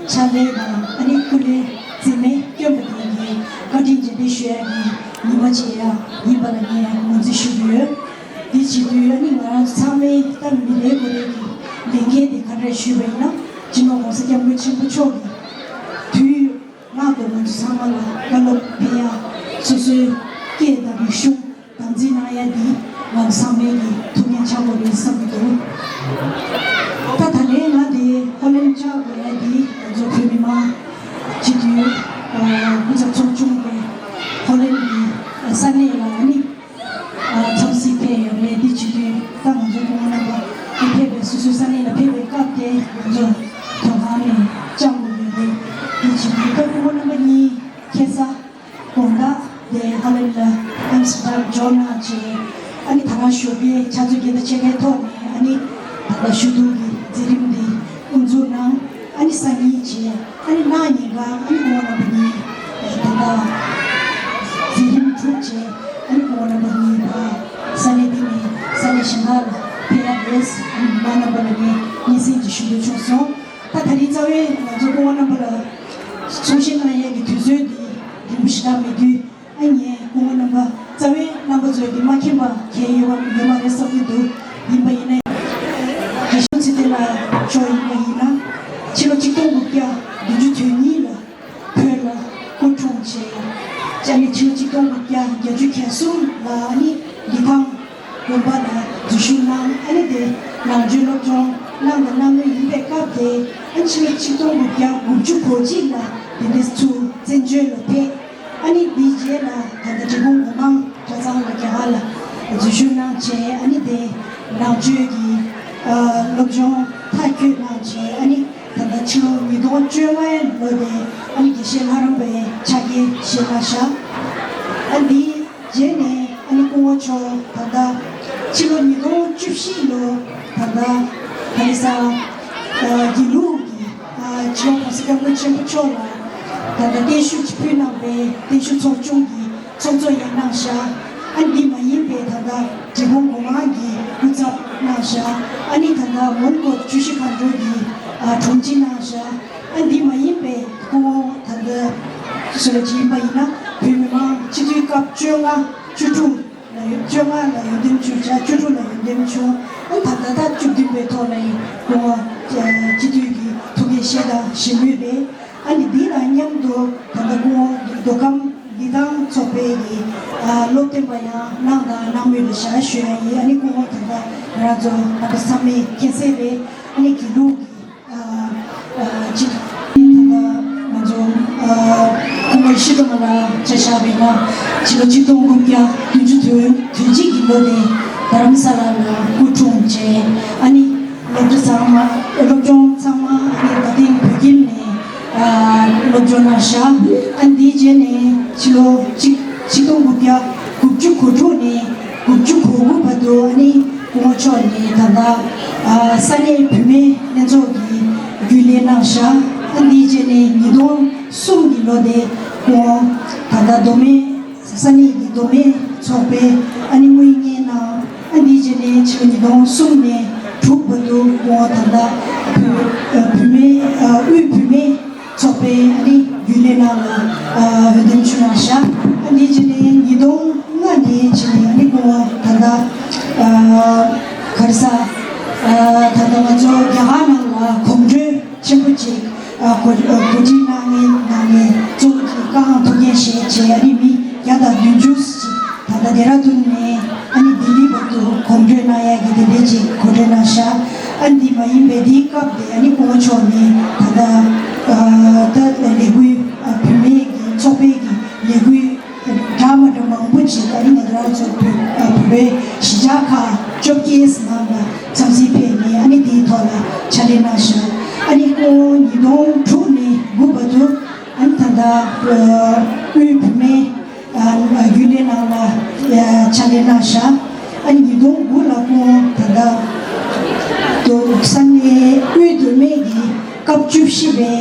ཕྱག་ལས་དང་ཨ་ནི་སྐུ་ལས་འཛེམས་མེད་བསྐྱོན་པ་དེ་གི་བཀའ་དྲིན་རྗེས་དྲན་ཞུ་ཡ་གི་ཉི་མ་ཅིག་ཡང་ཡིན་པ་ལ་ངས་ངོས་འཛིན་ཞུ་གི་ཡོད། དེ་བྱེད་དུས་ཨ་ནི་ང་རང་ཚོ་ཚང་མའི་ད་མི་རེ་ངོ་རེ་གི་ལས་འགན་དེ་ག་རེ་ཞུས་པ་ཡིན་ན་སྤྱི་ནོར་༸གོང་ས་༸སྐྱབས་མགོན་ཆེན་པོ་མཆོག་གིས་དུས་ང་ཚོ་ང་ཚོ་ཚང་མ་ལ་བཀའ་སློབ་ཕན་ཡག་སོ་སོའི་སྐད་དང་རིག་གཞུང་དམ་འཛིན་གནང་ཡ་འདི་ང་ཚོ་ཚང་མའི་གི་ཐུགས་འགན་ཆགས་དགོས་རེད་བསམ་གྱི་འདུག་ད་ད་ལན་ང་འདི་ཧོ་ལན་བཅར་དགོས་ཡ་འདི་ང་ཚོ་བོད་མི་མང་སྤྱི་འཐུས་སྐུ་ཚབ་ཚོགས་ཆུང་དེ་ཧོ་ལན་གྱི་ས་གནས་ལ་ནི། ཨ། འཚམས་གཟིགས་ཕེབས་ཡོད་རེད། འདི་བྱེད་དུས་ད་ང་ཚོའི་སྐུ་ངོ་རྣམ་པ་འདི་ཕེབས་པའི་སོ་སོའི་ས་གནས་ལ་ཕེབས་པའི་སྐབས་དེ་ང་ཚོ་དོ་ཁང་ནས་བཅར་དགོས་ཡོད་རེད། འདི་བྱེད་དུས་ད་སྐུ་ངོ་རྣམ་པ་གཉིས་ཁ་སང་དགོང་དག་དེ་ཧ་ལམ་ལ་ཨམ་སི་ཊར་ཌམ་འབྱོར་གནང་བྱས། ཨ་ནི་ད་རང་ཞོགས་པའི་ཆུ་ཚོད་བརྒྱད་དང་ཕྱེད་ཀའི་ཐོག་ནས་ཨ་ནི་ད་ལྟ་ཞུ་གཏུག་གི་མཛད་རིམ་འདི་དབུ་འཛུགས་གནང་། ཨ་ནི་སང་ཉིན་བྱས། ཨ་ནི་གནངས་ཉིན་ཀ་ཨ་ནི་སྐུ་ངོ་རྣམ་པ་གཉིས་ད་ལྟ་མཛད་རིམ་གྲུབ་བྱས། ཨ་ནི་སྐུ་ངོ་རྣམ་པ་གཉིས་ཕར་ས་གནས་འདི་ནས་ས་གནས་གཞན་པ་ལ་ཕེབས་ཡ་རེད། ཨ་ནི་མི་མང་རྣམ་པ་ལ་ངས་སྙན་སེང་ཅིག་ཞུ་འདོད་བྱུང་སོང་། ད་ད་རིང་རྩ་བའི་ང་ཚོ་སྐུ་ངོ་རྣམ་པ་ལ་གསུང་བཤད་གནང་ཡས་ཀྱི་དུས་ཚོད་འདི་རིང་པོ་ཞེ་དྲག་མེད་དུས། ཨ་ནི་སྐུ་ངོ་རྣམ་པ་རྩ་བའི་རྣམ་པ་ཚོས་འདི་མ་མཁྱེན་པ་གང་ཡོད་པ་ཡོད་མ་རེད་བསམ་གྱི་འདུག་ཡིན་པ་ཡིན་ན། རྒྱལ་གཞུང་ཚེ་བརྟན་ལགས་མཆོག་ཡིན་པ་ཡིན་ན། ཕྱི་ལོ་ཆིག་སྟོང་དགུ་བརྒྱ་བདུན་ཅུ་དོན་གཉིས་ལ་བོད་ལ་སྐུ་འཁྲུངས་བྱས། ཨ་ནི་ཕྱི་ལོ་ཆིག་སྟོང་དགུ་བརྒྱ་བརྒྱད་ཅུ་གྱ་གསུམ་ལ་ཨ་ནི་ལི་ཐང་དགོན་པ་ལ་འཛུལ་ཞུགས་གནང་། ཨ་ནི་དེ་ནང་ཆོས་སློབ་སྦྱོང་གནང་དང་གནང་མུས་ཡིན་པའི་སྐབས་དེ། ཨ་ནི་ཕྱི་ལོ་ཆིག་སྟོང་དགུ་བརྒྱ་དགུ་བཅུ་གོ་གཅིག་ལ་དེ་འདྲ་ཚུར་བཙན་བྱོལ་ལ་ཕེབས། ཨ་ནི་དེའི་རྗེས་ལ་ད་ལྟ་འབྲས་སྤུངས་སྒོ་མང་གྲྭ་ཚང་ལ་རྒྱ་གར་ལ་འཛུལ་ཞུགས་གནང་བྱས། ཨ་ནི་དེ་ནང་ཆོས་ཀྱི་ཨ་སློབ་སྦྱོང་མཐར་འཁྱོལ་གནང་བྱས། ཨ་ནི་ད་ལྟ་ཕྱི་ལོ་ཉིས་སྟོང་བཅོ་ལྔའི་ལོ་དེ་ཨ་ནི་དགེ་བཤེས་ལྷ་རམས་པའི་ཕྱག་འཁྱེར་བཞེས་གནང་བཞག་ཨ་ནི་དེའི་རྗེས་ནས་ཨ་ནི་སྐུ་ངོ་མཆོག་ད་ལྟ་ཕྱི་ལོ་ཉིས་སྟོང་བཅུ་བཞི་ལོ་ད་ལྟ་ག་རེ་ཟ་དགེ་ལུགས་ཀྱི་ཨ་སྤྱི་ནོར་༸གོང་ས་༸སྐྱབས་མགོན་ཆེན་པོ་མཆོག་ལ་ད་ལྟ་བརྟན་བཞུགས་ཀྱི་ཕུལ་གནང་བའི་བརྟན་བཞུགས་ཚོགས་ཆུང་གི་ཚོགས་གཙོ་ཡང་གནང་བཞག་ཨ་ནི་འདི་མ་ཡིན་པའི་ད་ལྟ་འབྲས་སྤུངས་སྒོ་མང་གི་སྐུ་ཚབ་གནང་བཞག་ཨ་ནི་ད་ལྟ་མོན་གྷོ་ཆུ་བཞི་སྒང་དྲུག་གི་ཨ་དྲུང་ཆེ་གནང་བཞག་ཨ་ནི་འདི་མ་ཡིན་པའི་སྐུ་ངོ་ད་ལྟ་སུ་ལ་ཅིག་ཡིན་པ་ཡིན་ན་བོད་མི་མང་སྤྱི་འཐུས་སྐབས་བཅོ་ལྔ་བཅུ་དྲུག་ལ་ཡོད། བཅོ་ལྔ་ལ་ཡོན་ཏན་ཆུང་བྱ་བཅུ་དྲུག་ལ་ཡོན་ཏན་ཆུང་། ཨ་ད་ལྟ་ད་བཅུ་བདུན་པའི་ཐོག་ལ་ཡིན་སྐུ་ངོ་སྤྱི་འཐུས་ཀྱི་ཐུགས་འགན་བཞེས་དང་བཞེས་མུས་རེད། ཨ་ནི་འདི་དང་མཉམ་དུ་ད་ལྟ་སྐུ་ངོ་མདོ་ཁམས་ལི་ཐང་ཚོགས་པའི་གི་ཨ་སློབ་སྟོན་པ་ཡང་གནང་དང་གནང་མུས་ལ་བཞག་ཞུ་ཡ་ཡིན། ཨ་ནི་སྐུ་ངོ་ད་ལྟ་ང་རང་ཚོ་རྣམ་པ་ཚང་མས་མཁྱེན་གསལ་རེད། ཨ་ནི་དགེ་ལུགས་ཀྱི་ཨ་ཨ་སྤྱི་ད་ལྟ་ང་ཚོ་ཨ་སྐུ་ངོ་ཤི་ཏོ་མ་ལ་ཆ་བཞག་པས་ན་ཕྱི་ལོ་ཆིག་སྟོང་དགུ་བརྒྱ་བདུན་ཅུ་དོན་དོན་གཅིག་གི་ལོ་ནས་རྡ་རམ་ས་ལ་ལ་སྐུ་འཁྲུངས་བྱས། ཨ་ནི་སློབ་གྲྭ་ཚང་མ་སློབ་སྦྱོང་ཚང་མ་ཨ་ནི་རྡ་སྟེང་བོད་ཁྱིམ་ནས་ཨ་སློབ་སྦྱོང་གནང་བཞག་ཨ་ནི་དེའི་རྗེས་ནས་ཕྱི་ལོ་ཆིག་ཆིག་སྟོང་དགུ་བརྒྱ་དགུ་བཅུ་གོ་དྲུག་ནས་དགུ་བཅུ་གོ་དགུ་བར་དུ་ཨ་ནི་སྐུ་ངོ་མཆོག་ནས་ད་ལྟ་ཨ་ས་གནས་བུད་མེད་ལྷན་ཚོགས་ཀྱི་རྒྱུན་ལས་གནང་བཞག་ཨ་ནི་དེའི་རྗེས་ནས་ཉིས་སྟོང་གསུམ་གྱི་ལོ་དེ་སྐུ་ངོ་ད་ལྟ་མདོ་སྨད་ས་གནས་ཀྱི་མདོ་སྨད་ཚོགས་པའི་ཨ་ནི་དངུལ་གཉེར་གནང་། ཨ་ནི་དེའི་རྗེས་ནས་ཕྱི་ལོ་ཉིས་སྟོང་གསུམ་ནས་དྲུག་བར་དུ་སྐུ་ངོ་ད་ལྟ་བུད་ཨ་བུད་མེད་ཨ་དབུས་བུད་མེད་ཚོགས་པའི་ཨ་ནི་རྒྱུན་ལས་ནང་ལ་ཨ་འོས་འདེམས་ཞུ་གནང་བཞག་ཨ་ནི་དེའི་རྗེས་ནས་ཉིས་སྟོང་ལྔ་ནས་བྱས་ནས་ཨ་ནི་སྐུ་ངོ་ད་ལྟ་ཨ་ག་རེ་ཟ་ཨ་ད་ལྟ་ང་ཚོ་རྒྱ་གར་ནང་ལ་གོམ་བགྲོད་ཆེན་པོ་ཅིག་ཨ་གོ་ཨ་གོ་སྒྲིག་གནང་མཁན་ནང་ནས་གཙོ་བོ་གཅིག་བཀའ་དབང་ཐུགས་འགན་བཞེས་བྱས་ཨ་ནི་མི་བརྒྱ་དང་བདུན་ཅུ་ཅིག་ད་ལྟ་ལྡེ་ར་ལྡུན་ནས་ཨ་ནི་ལྡི་ལི་བར་དུ་གོམ་བགྲོད་གནང་ཡག་གི་དེ་འདྲའི་ཅིག་གོ་སྒྲིག་གནང་བཞག་ཨ་ནི་འདི་མ་ཡིན་པའི་འདིའི་སྐབས་དེ་ཨ་ནི་སྐུ་ངོ་མཆོག་ནས་ད་ལྟ་ཨ་ད་ལས་འགུལ་ཨ་བུད་མེད་ཀྱི་ཚོགས་པའི་གི་ལས་འགུལ་འདྲ་མ་འདྲ་མང་པོ་ ཞིག་ཨ་ནི་ང་རང་ཚོ་བོད་ཨ་བོད་པའི་གཞིས་ཆགས་ཁག་བཅོ་བརྒྱད་ནང་ལ་འཚམས་གཟིགས་ཕེབས་ནས་ཨ་ནི་དེའི་ཐོག་ལ་ཕྱག་ལས་གནང་ཤག་ཨ་ནི་སྐུ་ངོ་ཉིས་སྟོང་དྲུག་ནས་དགུ་བར་དུ་ཨ་ནི་ད་ལྟ་དབུས་བུད་མེད་རྒྱུན་ལས་ནང་ལ་ཕྱག་ལས་གནང་ཤག་ཨ་ནི་ཉིས་སྟོང་དགུ་ལ་སྐུ་ངོ་ད་ལྟ་ས་གནས་དབུས་བུད་མེད་ཀྱི་སྐབས་བཅུ་བཞི་པའི་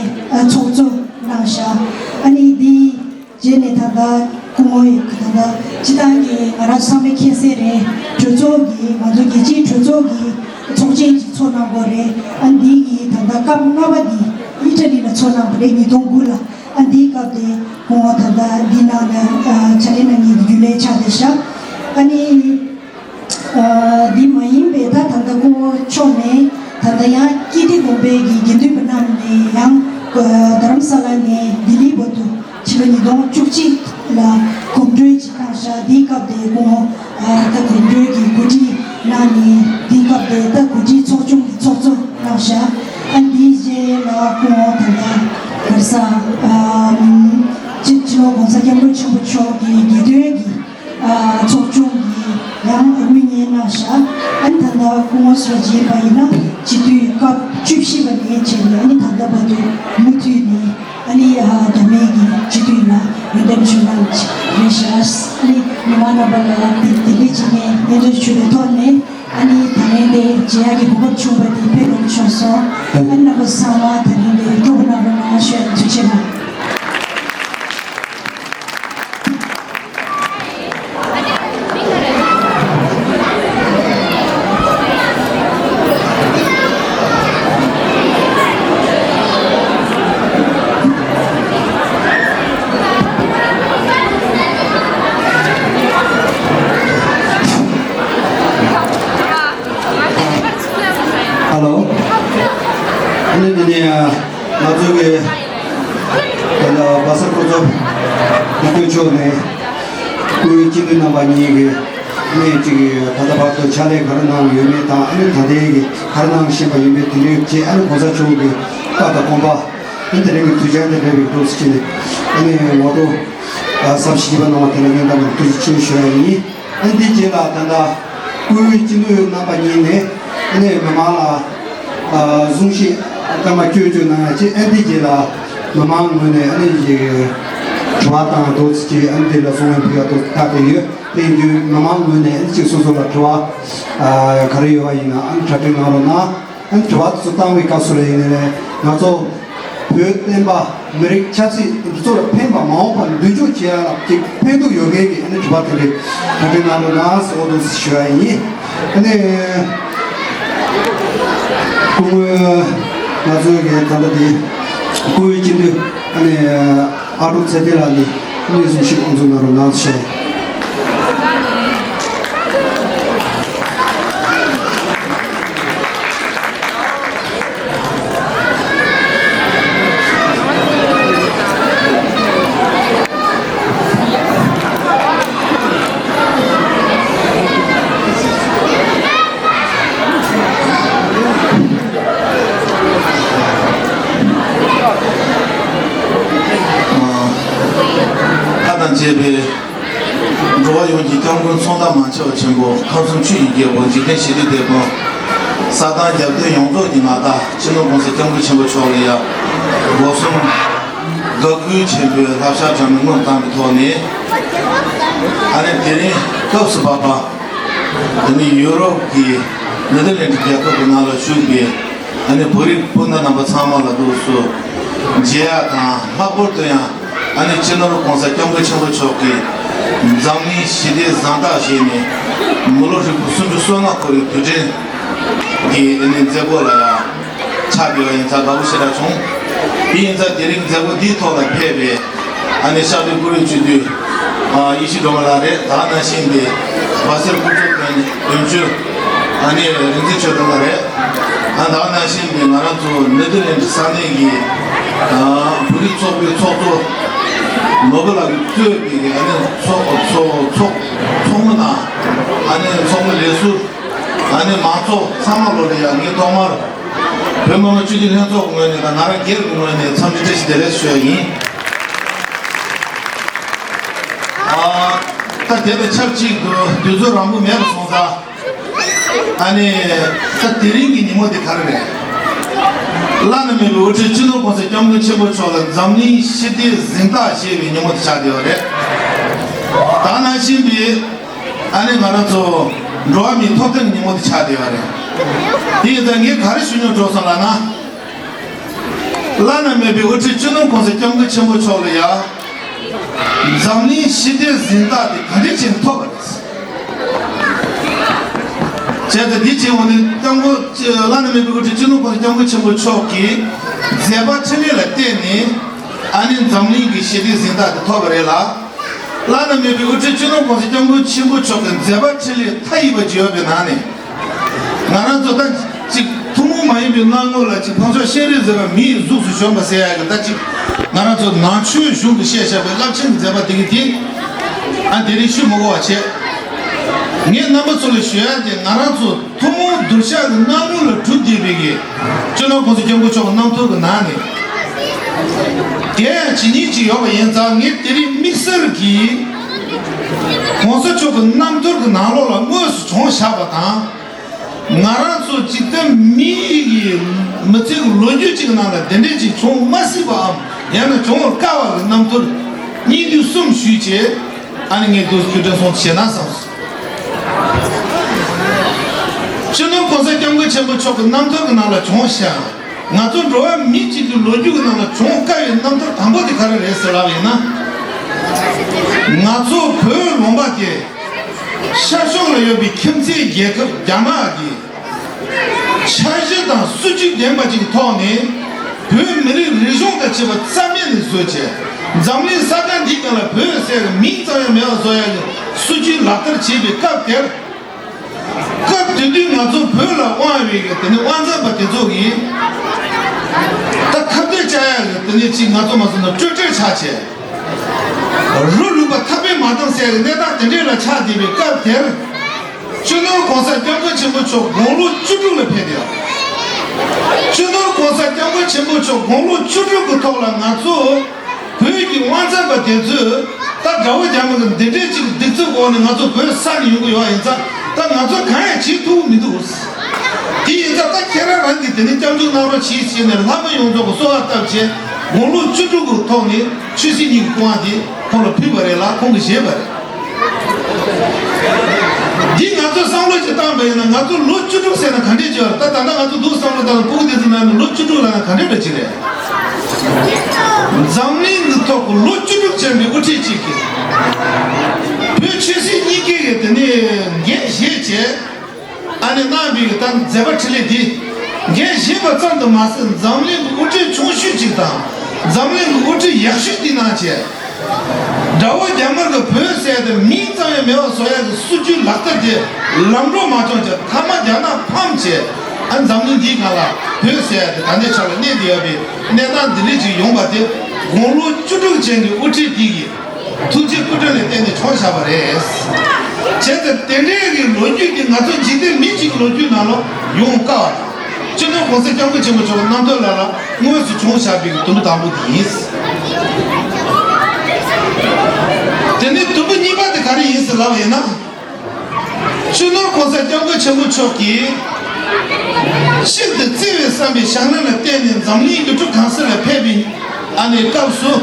ཚོགས་གཙོ་གནང་ཤག་ཨ་ནི་འདི་རྗེས་ནས་ད་ལྟ་སྐུ་ངོ་ཡི་ད་ལྟ་སྤྱི་བཏང་གི་ང་རང་ཚང་མས་མཁྱེན་གསལ་རེད། གྲོས་ཚོགས་ཀྱི་ང་ཚོ་རྒྱལ་སྤྱིའི་གྲོས་ཚོགས་ཀྱི་ཚོགས་ཆེན་ཅིག་ཚོགས་གནང་དགོས་རེད། ཨ་འདི་གི་ད་ལྟ་སྐབས་ལྔ་པ་འདི་ཨི་ཊ་ལི་ལ་ཚོགས་གནང་བ་རེད། ཉིས་སྟོང་དགུ་ལ། ཨ་འདིའི་སྐབས་དེ་སྐུ་ངོ་ད་ལྟ་འདི་ནང་ལ་ཕྱག་ལས་གནང་མཁན་གྱི་རྒྱུན་ལས་ཆགས་བསྡད་ཤག་ཨ་ནི། ཨ་འདི་མ་ཡིན་པའི་ད་ད་ལྟ་སྐུ་ངོ་མཆོག་ནས་ད་ལྟ་ཡང་ཀིརྟི་དགོན་པའི་གི་དགེ་འདུན་པ་རྣམས་ནས་ཡང་རྡ་རམ་ས་ལ་ནས་ལྡི་ལི་བར་དུ་ཕྱི་ལོ་ཉིས་སྟོང་བཅུ་གཅིག་ལ་གོམ་བགྲོད་ཅིག་བཏང་ཤག་འདིའི་སྐབས་དེ་སྐུ་ངོ་ཨ་ད་གོམ་བགྲོད་ཀྱི་གོ་སྒྲིག་གནང་ནས་འདིའི་སྐབས་དེ་ད་གོ་སྒྲིག་ཚོགས་ཆུང་གི་ཚོགས་གཙོ་གནང་ཤག་ཨ་འདིའི་རྗེས་ལ་སྐུ་ངོ་ད་ལྟ་ག་རེ་ཟ་ཨ་སྤྱི་ནོར་༸གོང་ས་༸སྐྱབས་མགོན་ཆེན་པོ་མཆོག་གི་དགེ་འདུན་གྱི་ཚོགས་ཆུང་གིས་ཡང་དབུ་བརྙེས་གནང་ཤག་ཨ་ནི་ད་ལྟ་སྐུ་ངོ་སོགས་མཇལ་བ་ཡིན་ན་སྤྱི་འཐུས་སྐབས་བཅུ་བཞི་པ་ནས་བྱས་ནས་ཨ་ནི་ད་ལྟ་བར་དུ་མུ་མཐུད་ནས་ཨ་ནི་མདོ་སྨད་ཀྱི་སྤྱི་འཐུས་ལ་འོས་འདེམས་ཞུ་གནང་རེད་ཤག་ཨ་ནི་མི་མང་རྣམ་པ་ལ་དེ་དེ་རིང་ཅིག་ནས་སྙན་སྒྲོན་ཞུ་བའི་ཐོག་ནས་ཨ་ནི་ད་ལན་དེ་མཇལ་ཡག་གི་གོ་སྐབས་བྱུང་བ་དེ་དཔེ་ཡག་པོ་བྱུང་སོང་། ཨ་ནི་རྣམ་པ་ཚང་མ་ད་ལན་དེ་སྤྲོ་པོ་གནང་རོགས་གནང་ཞུ་ཡག་ཐུགས་རྗེ་གནང་། ཧ་ལོ། ཨ་ནི་འདི་ནས་ང་ཚོའི་གི་ད་ལྟ་བ་སར་སྐུ་ཚབ་དགེ་སྐོས་མཆོག་ནས་སྐུའི་སྤྱི་འཐུས་རྣམ་པ་གཉིས་ཀྱི་ཨ་ནི་ཅིག་ད་ལྟ་བར་དུ་ཕྱག་ལས་ག་རེ་གནང་ཡོད་མེད་དང་ཨ་ནི་ད་ལྟའི་གི་ག་རེ་གནང་བཞིན་པ་ཡོད་མེད་དེ་འདྲའི་ཅིག་ཨ་ནི་གོང་ས་མཆོག་གི་བཀའ་དང་དགོངས་པ་ཨ་ནི་དེ་རིང་གི་དུས་ཆེན་དེ་འབྲེལ་བའི་འདུག་སེ་བྱས་ནས་ཨ་ནི་ངོ་སྤྲོད་ཟབ་ཞི་བ་གནང་བ་དེ་ལ་སྙིང་ཐག་པ་ཐུགས་རྗེ་ཆེ་ཞུ་ཡ་ཡིན། ཨ་ནི་དེ་རྗེས་ལ་ད་ལྟ་སྐུའི་སྤྱི་འཐུས་རྣམ་པ་གཉིས་ནས་ཨ་ནི་མི་མང་ལ་ཨ་གསུང་བཤད་སྐར་མ་བཅུ་བཅུ་གནང་ཡ་ཅིག་ཨ་ནི་དེ་རྗེས་ལ་མི་མང་ངོས་ནས་ཨ་ནི་ཅིག་དྲི་བ་དང་འདུག་སེ་ཅིག་ཨ་ནི་དེ་ལ་གསུང་བ་ཕུལ་ཡ་འདུག་ད་དེ་ཡོད། དེ་ཡིན་དུས་མི་མང་ངོས་ནས་ཨ་ནི་ཅིག་སོ་སོ་ལ་དྲི་བ་ཨ་ག་རེ་ཡོད་པ་ཡིན་ན་ཨ་ནི་གྲ་སྒྲིག་གནང་རོགས་གནང་། ཨ་ནི་དྲི་བ་དེ་ཚོ་བཏང་བའི་སྐབས་སུ་ལ་ཡིན་ནའི་ང་ཚོ་བོད་བསྟན་པ་མི་རིགས་ཆབ་སྲིད་འདི་ཚོ་ལ་ཕན་པ་མ་འོངས་པར་མདུན་སྐྱོད་བྱེད་ཡ་ལ་ཅིག་ཕན་ཐོགས་ཡོད་མཁན་གྱི་ཨ་ནི་དྲི་བ་དེ་འདྲ་གྲ་སྒྲིག་གནང་རོགས་གནང་ཟེར་འོ་འདུག་ཞུ་ཡ་ཡིན། ཨ་ནི་སྐུ་ངོ་ང་ཚོའི་གི་ད་ལྟ་དེ་སྐུའི་སྤྱི་འཐུས་ཨ་ནི་ཨ་ཀྲུག་ཚེ་བརྟན་ལགས་ནས་གནས་ཚུལ་ཞིག་དབུ་འཛུགས་གནང་རོགས་གནང་ཞེས། ཁ་དང་བཅས་པའི་འགྲོ་བ་ཡོངས་ཀྱི་སྐྱབས་མགོན་ཚོགས་བདག་མ་ཆེ་བ་ཆེན་པོ་ཁམས་གསུམ་ཆོས་ཀྱི་རྒྱལ་པོ་འཇིག་རྟེན་ཞི་བདེའི་དེད་དཔོན་ས་དང་རྒྱལ་བསྟན་ཡོངས་རྫོགས་ཀྱི་མངའ་བདག་སྤྱི་ནོར་༸གོང་ས་༸སྐྱབས་མགོན་ཆེན་པོ་མཆོག་ལ་ཡང་སྒོ་གསུམ་དགའ་གུས་ཆེན་པོས་བསླབ་བྱ་དྲང་ནས་ངོམས་བཏང་བའི་ཐོག་ནས་ཨ་ནི་དེ་རིང་སྐབས་སུ་བབས་པ། དེ་ནི་ཡུ་རོབ་ཀྱི་ནེ་དར་ལེན་ཌི་རྒྱལ་ཁབ་ཀྱི་ནང་ལ་བཞུགས་པའི་ཨ་ནི་བོད་རིགས་སྤུན་ཟླ་རྣམ་པ་ཚང་མ་ལ་འདུག་སུ་མཇལ་ཡ་དང་། ལྷག་པར་དུ་ཡང་ཨ་ནི་སྤྱི་ནོར་༸གོང་ས་༸སྐྱབས་མགོན་ཆེན་པོ་མཆོག་གིས་འཛམ་གླིང་ཞི་བདེ་གཟེངས་རྟགས་བཞེས་ནས་མི་ལོ་ཧྲིལ་པོ་སུམ་ཅུ་སོ་ལྔ་འཁོར་བའི་དུས་དྲན་གྱི་ཨ་ནི་མཛད་སྒོ་ལ་ཡང་ཕྱག་ཕེབས་པ་ཡིན་ཙང་དགའ་པོ་ཞེ་དྲག་བྱུང་། དེ་ཡིན་ཙང་དེ་རིང་མཛད་སྒོ་འདིའི་ཐོག་ལ་ཕེབས་པའི་ཨ་ནི་ཤར་སྟོད་བཀུར་འོས་སྤྱི་འཐུས་ཨ་ཡེ་ཤེས་སྒྲོལ་མ་ལགས་རེད། ད་ག་ནང་བཞིན་པའི་བ་སེར་སྐུ་ཚབ་དོན་དོན་གཅོད་ཨ་ནི་རིག་འཛིན་ཆོས་སྒྲོན་ལགས་རེད། ཨ་ད་ག་ནང་བཞིན་པའི་ང་རང་ཚོ་ནེ་དར་ལེན་ཌི་ས་གནས་ཀྱི་ཨ་བོད་རིགས་ཚོགས་པའི་ཚོགས་གཙོ་ནོར་བུ་ལགས་ཀྱིས་གཙོས་པའི་ཨ་ནི་ཚོགས་ཚོགས་ཚོགས་ཚོགས་མི་དང་ཨ་ནི་ཚོགས་མི་ལས་ཟུར། ཨ་ནི་མང་ཚོགས་ཚང་མ་ལོ་ལ་ཡང་ངས་ཐོག་མར་བོད་མི་མང་སྤྱི་འཐུས་ལྷན་ཚོགས་ངོས་ནས་དང་ང་རང་སྒེར་གྱི་ངོས་ནས་འཚམས་འདྲི་བཀྲ་ཤིས་བདེ་ལེགས་ཞུ་ཡ་ཡིན། ཨ། ད་ དེ་དང་ཆབས་ཅིག་ཏུ་དུས་ཚོད་རིང་པོ་མེད་པ་སོང་ཙང་། ཨ་ནི། ད་དེ་རིང་གི་ཉིན་མོ་དེ་ག་རེ་རེད། བླ་ན་མེད་པའི་དབུ་ཁྲིད་སྤྱི་ནོར་༸གོང་ས་༸སྐྱབས་མགོན་ཆེན་པོ་མཆོག་ལ་འཛམ་གླིང་ཞི་བདེ་གཟེངས་རྟགས་ཞེས་པའི་ཉིན་མོ་དེ་ཆགས་བསྡད་པ་རེད། ད་ནང་བཞིན་པའི། ཨ་ནི་ང་རང་ཚོ་འགྲོ་བ་མིའི་ཐོབ་ཐང་གི་ཉིན་མོ་དེ་ཆགས་བསྡད་པ་རེད། དེ་ཡིན་ཙང་ངས་ག་རེ་ཞུ་སྙིང་འདོད་སོང་ལབ་ན། བླ་ན་མེད་པའི་དབུ་ཁྲིད་སྤྱི་ནོར་༸གོང་ས་༸སྐྱབས་མགོན་ཆེན་པོ་མཆོག་ལ་ཡ། འཛམ་གླིང་ཞི་བདེ་གཟེངས་རྟགས་དེ་ག་འདྲ་བྱས་ནས་ཐོབ་པ་རེད། བྱས་ཙང་འདི་བྱས་འོང་ནས་༸སྐྱབས་མགོན། བླ་ན་མེད་པའི་དབུ་ཁྲིད་སྤྱི་ནོར་༸གོང་ས་༸སྐྱབས་མགོན་ཆེན་པོ་མཆོག་གི་མཛད་པ་འཕྲིན་ལས་ལ་བརྟེན་ནས། ཨ་ནི་འཛམ་གླིང་གི་ཞི་བདེ་གཟེངས་རྟགས་དེ་ཐོབ་པ་རེད་ལ། བླ་ན་མེད་པའི་དབུ་ཁྲིད་སྤྱི་ནོར་༸གོང་ས་༸སྐྱབས་མགོན་ཆེན་པོ་མཆོག་གི་མཛད་པ་འཕྲིན་ལས་མཐའ་ཡས་པ་ཅིག་ཡོད་པའི་ནང་ནས། ང་རང་ཚོ་ད་ཅིག་ཐུན་མོང་མ་ཡིན་པའི་སྣང་ངོ་ལ་ཅིག་འཕགས་མཆོག་སྤྱན་རས་གཟིགས་པ་མིའི་གཟུགས་སུ་བྱོན་པ་ཟེར་ཡག་གི་ད་ཅིག་ང་རང་ཚོ་ནང་ཆོས་གཞུང་གིས་བཤད་བཞག་པའི་རླབས་ཆེན་གྱི་མཛད་པ་དེ་གི་དེ། ཨ་དེ་རིང་ཞུ་མི་དགོས་པ་བྱས། ངས་རྣམ་པ་ཚོ་ལ་ཞུ་ཡག་དེ་ང་རང་ཚོ་ཐུན་མོང་གདུལ་བྱ་གི་སྣང་ངོ་ལ་གྲུབ་བསྡད་པའི་གི་སྤྱི་ནོར་༸གོང་ས་༸སྐྱབས་མགོན་མཆོག་གི་རྣམ་ཐར་གི་ནང་ནས། དེ་ཡང་ཇི་སྙེད་ཅིག་ཡོད་པ་ཡིན་ཙང་ངས་དེ་རིང་དམིགས་བསལ་གྱིས་༸གོང་ས་མཆོག་གི་རྣམ་ཐར་གི་ནང་ལོགས་ལ་དངོས་སུ་བྱུང་བཞག་པ་དང་། ང་རང་ཚོ་འཇིག་རྟེན་མི་ཡི་མི་ཚེ་གི་ལོ་རྒྱུས་ཅིག་ནང་ལ་དེ་འདྲས་ཅིག་བྱུང་མ་སྲིད་པའམ་ཡང་ན་བྱུང་བར་དཀའ་བ་གི་རྣམ་ཐར་སྙིང་བསྡུས་གསུམ་ཞུས་བྱས། ཨ་ནི་ངས་འདུག་སེ་དྲན་སོང་བྱས་ན་བསམ་སོང་། སྤྱི་ནོར་༸གོང་ས་༸སྐྱབས་མགོན་ཆེན་པོ་མཆོག་གི་རྣམ་ཐར་གྱི་ནང་ལ་བྱུང་ཞིང་། ང་ཚོ་འགྲོ་བ་མི་གཅིག་གི་ལོ་རྒྱུས་ཀྱི་ནང་ལ་བྱུང་དཀའ་བའི་རྣམ་ཐར་དང་པོ་དེ་ག་རེ་རེད་ཟེར་ལབ་ཡིན་ན། ང་ཚོ་བོད་ལུང་པ་དེ་ཤར་ཕྱོགས་ལ་ཡོད་པའི་ཁྱིམ་མཚེས་རྒྱལ་ཁབ་རྒྱ་ནག་གིས་འཆར་གཞི་དང་སྲིད་ཇུས་ལྡན་པ་ཅིག་གི་ཐོག་ནས་བོད་མི་རིགས་རིག་གཞུང་དང་བཅས་པ་རྩ་མེད་ནས་བཟོས་བྱས། འཛམ་གླིང་ས་གནས་འདིའི་སྒང་ལ་བོད་ཟེར་བའི་མིང་ཙམ་ཡང་མེད་པ་བཟོ་ཡག་གི་སྲིད་ཇུས་ལག་བསྟར་བྱེད་པའི་སྐབས་དེར། སྐབས་དེ་དུས་ང་ཚོ་བོད་ལ་དབང་བའི་གི་དེ་ནི་དབང་འཛིན་པ་དེ་ཚོ་གིས་ད་ཁ་གཏད་བཅག་ཡག་གི་དེ་ནི་ཅིག་ང་ཚོ་མ་སོང་ན་སྤྲོས་བྲལ་ཆགས་བྱས། རུ་ལུག་པ་ཐག་པས་མ་བསྡམས་ཟེར་གི་གནས་སྟངས་དེ་འདྲས་ལ་ཆགས་བསྡད་པའི་སྐབས་དེར། སྤྱི་ནོར་༸གོང་ས་༸སྐྱབས་མགོན་ཆེན་པོ་མཆོག་དགུང་ལོ་བཅུ་དྲུག་ལ་ཕེབས་ཡོད། སྤྱི་ནོར་༸གོང་ས་༸སྐྱབས་མགོན་ཆེན་པོ་མཆོག་དགུང་ལོ་བཅུ་དྲུག་གི་ཐོག་ལ་ང་ཚོ་བོད་ཀྱི་དབང་འཛིན་པ་དེ་ཚོས་ད་དགྲ་བོ་རྒྱ་མི་གི་འདི་འདྲས་ཅིག་སྡིགས་ཚིག་འོག་ནས་ང་ཚོ་བོད་ས་ནས་ཡོང་གི་ཡོད་ཡིན་ཙང་ད་ང་ཚོ་གང་ཡང་བྱེད་ཐུབ་མི་འདུག་དེ་ཡིན་ཙང་ད་ཁྱེད་རང་རང་གིས་དེ་ནས་སྐྱབས་འཇུག་གནང་རོགས་གྱིས་ཟེར་ནས་ལྷ་མོ་ཡོངས་རྫོགས་ཀྱི་གསོལ་བ་བཏབ་བྱས་དགུང་ལོ་བཅུ་དྲུག་གི་ཐོག་ནས་ཆོས་སྲིད་གཉིས་ཀྱི་སྐུ་དབང་དེ་ཁོང་ལ་ཕུལ་བ་རེད་ལ་ཁོང་གིས་བཞེས་པ་རེད། འདི་ང་ཚོས་བསམ་བློ་ཞིག་བཏང་པ་ཡིན་ན་ང་ཚོ་ལོ་བཅུ་དྲུག་ཟེར་ན་ག་འདྲས་ཅིག་ཡོད་རེད། ད་ད་ལྟ་ང་ཚོ་འདུག་བསམ་བློ་བཏང་ན་སྤུ་གུ་དེ་ཚོ་ནང་ནས་ལོ་བཅུ་དྲུག་ལབ་ན་ག་འདྲས་འདྲ་ཅིག་རེད། འཛམ་གླིང་གི་ཐོག་གི་ལོ་བཅུ་དྲུག་ཅན་གྱི་དབུ་ཁྲིད་ཅིག་གིས་བོད་ཆོས་སྲིད་གཉིས་ཀའི་གི་དེ་ནས་འགན་བཞེས་བྱས། ཨ་ནི་གནང་བའི་གི་ད་མཛད་པ་འཕྲིན་ལས་འདི་འགན་བཞེས་པ་ཙམ་དུ་མ་ཟད་འཛམ་གླིང་གི་དབུ་ཁྲིད་ཆུང་ཤོས་ཅིག་དང་འཛམ་གླིང་གི་དབུ་ཁྲིད་ཡག་ཤོས་འདི་གནང་བྱས། དགྲ་བོ་རྒྱ་དམར་གྱིས་བོད་ཟེར་ཏེ་མིང་ཙམ་ཡང་མེད་པ་བཟོ་ཡག་གི་སྲིད་ཇུས་ལག་བསྟར་དེ་ལམ་འགྲོ་མ་བྱུང་བྱས་མཐའ་མ་རྒྱ་ནག་ཕམ་བྱས། ཨ་འཛམ་གླིང་འདིའི་སྒང་ལ་བོད་ཟེར་ཡག་དེ་ད་ལྟའི་ཆ་ལ་གནས་བསྡད་ཡོད་པའི་གནས་སྟངས་འདི་འདྲ་ཅིག་ཡོང་བ་དེ་དགུང་ལོ་བཅུ་དྲུག་ཅན་གྱི་དབུ་ཁྲིད་དེ་ཡིས་ཐུགས་རྗེ་སྐུ་དྲིན་ལ་བརྟེན་ནས་བྱུང་བཞག་པ་རེད། བྱས་ཙང་དེ་འདྲའི་གི་ལོ་རྒྱུས་འདི་ང་ཚོ་འཇིག་རྟེན་མི་གཅིག་གི་ལོ་རྒྱུས་ནང་ལ་ཡོང་དཀའ་བ་དང་། སྤྱི་ནོར་༸གོང་ས་༸སྐྱབས་མགོན་ཆེན་པོ་མཆོག་གི་རྣམ་ཐར་ལ་ལ་དངོས་སུ་བྱུང་བཞག་པའི་དུམ་བུ་དང་པོ་དེ་ཡིན། དེ་ནས་དུམ་བུ་གཉིས་པ་དེ་ག་རེ་ཡིན་ཟེར་ལབ་པ་ཡིན་ན། སྤྱི་ནོར་༸གོང་ས་༸སྐྱབས་མགོན་ཆེན་པོ་མཆོག་གིས་ཤིན་ཏུ་བརྩེ་བའི་བསམ་པའི་ཞེ་ལེན་ལ་བརྟེན་ནས་འཛམ་གླིང་ཡུལ་གྲུ་གང་སར་ལ་ཕེབས་པའི་ཨ་ནེའི་སྐབས་སུ།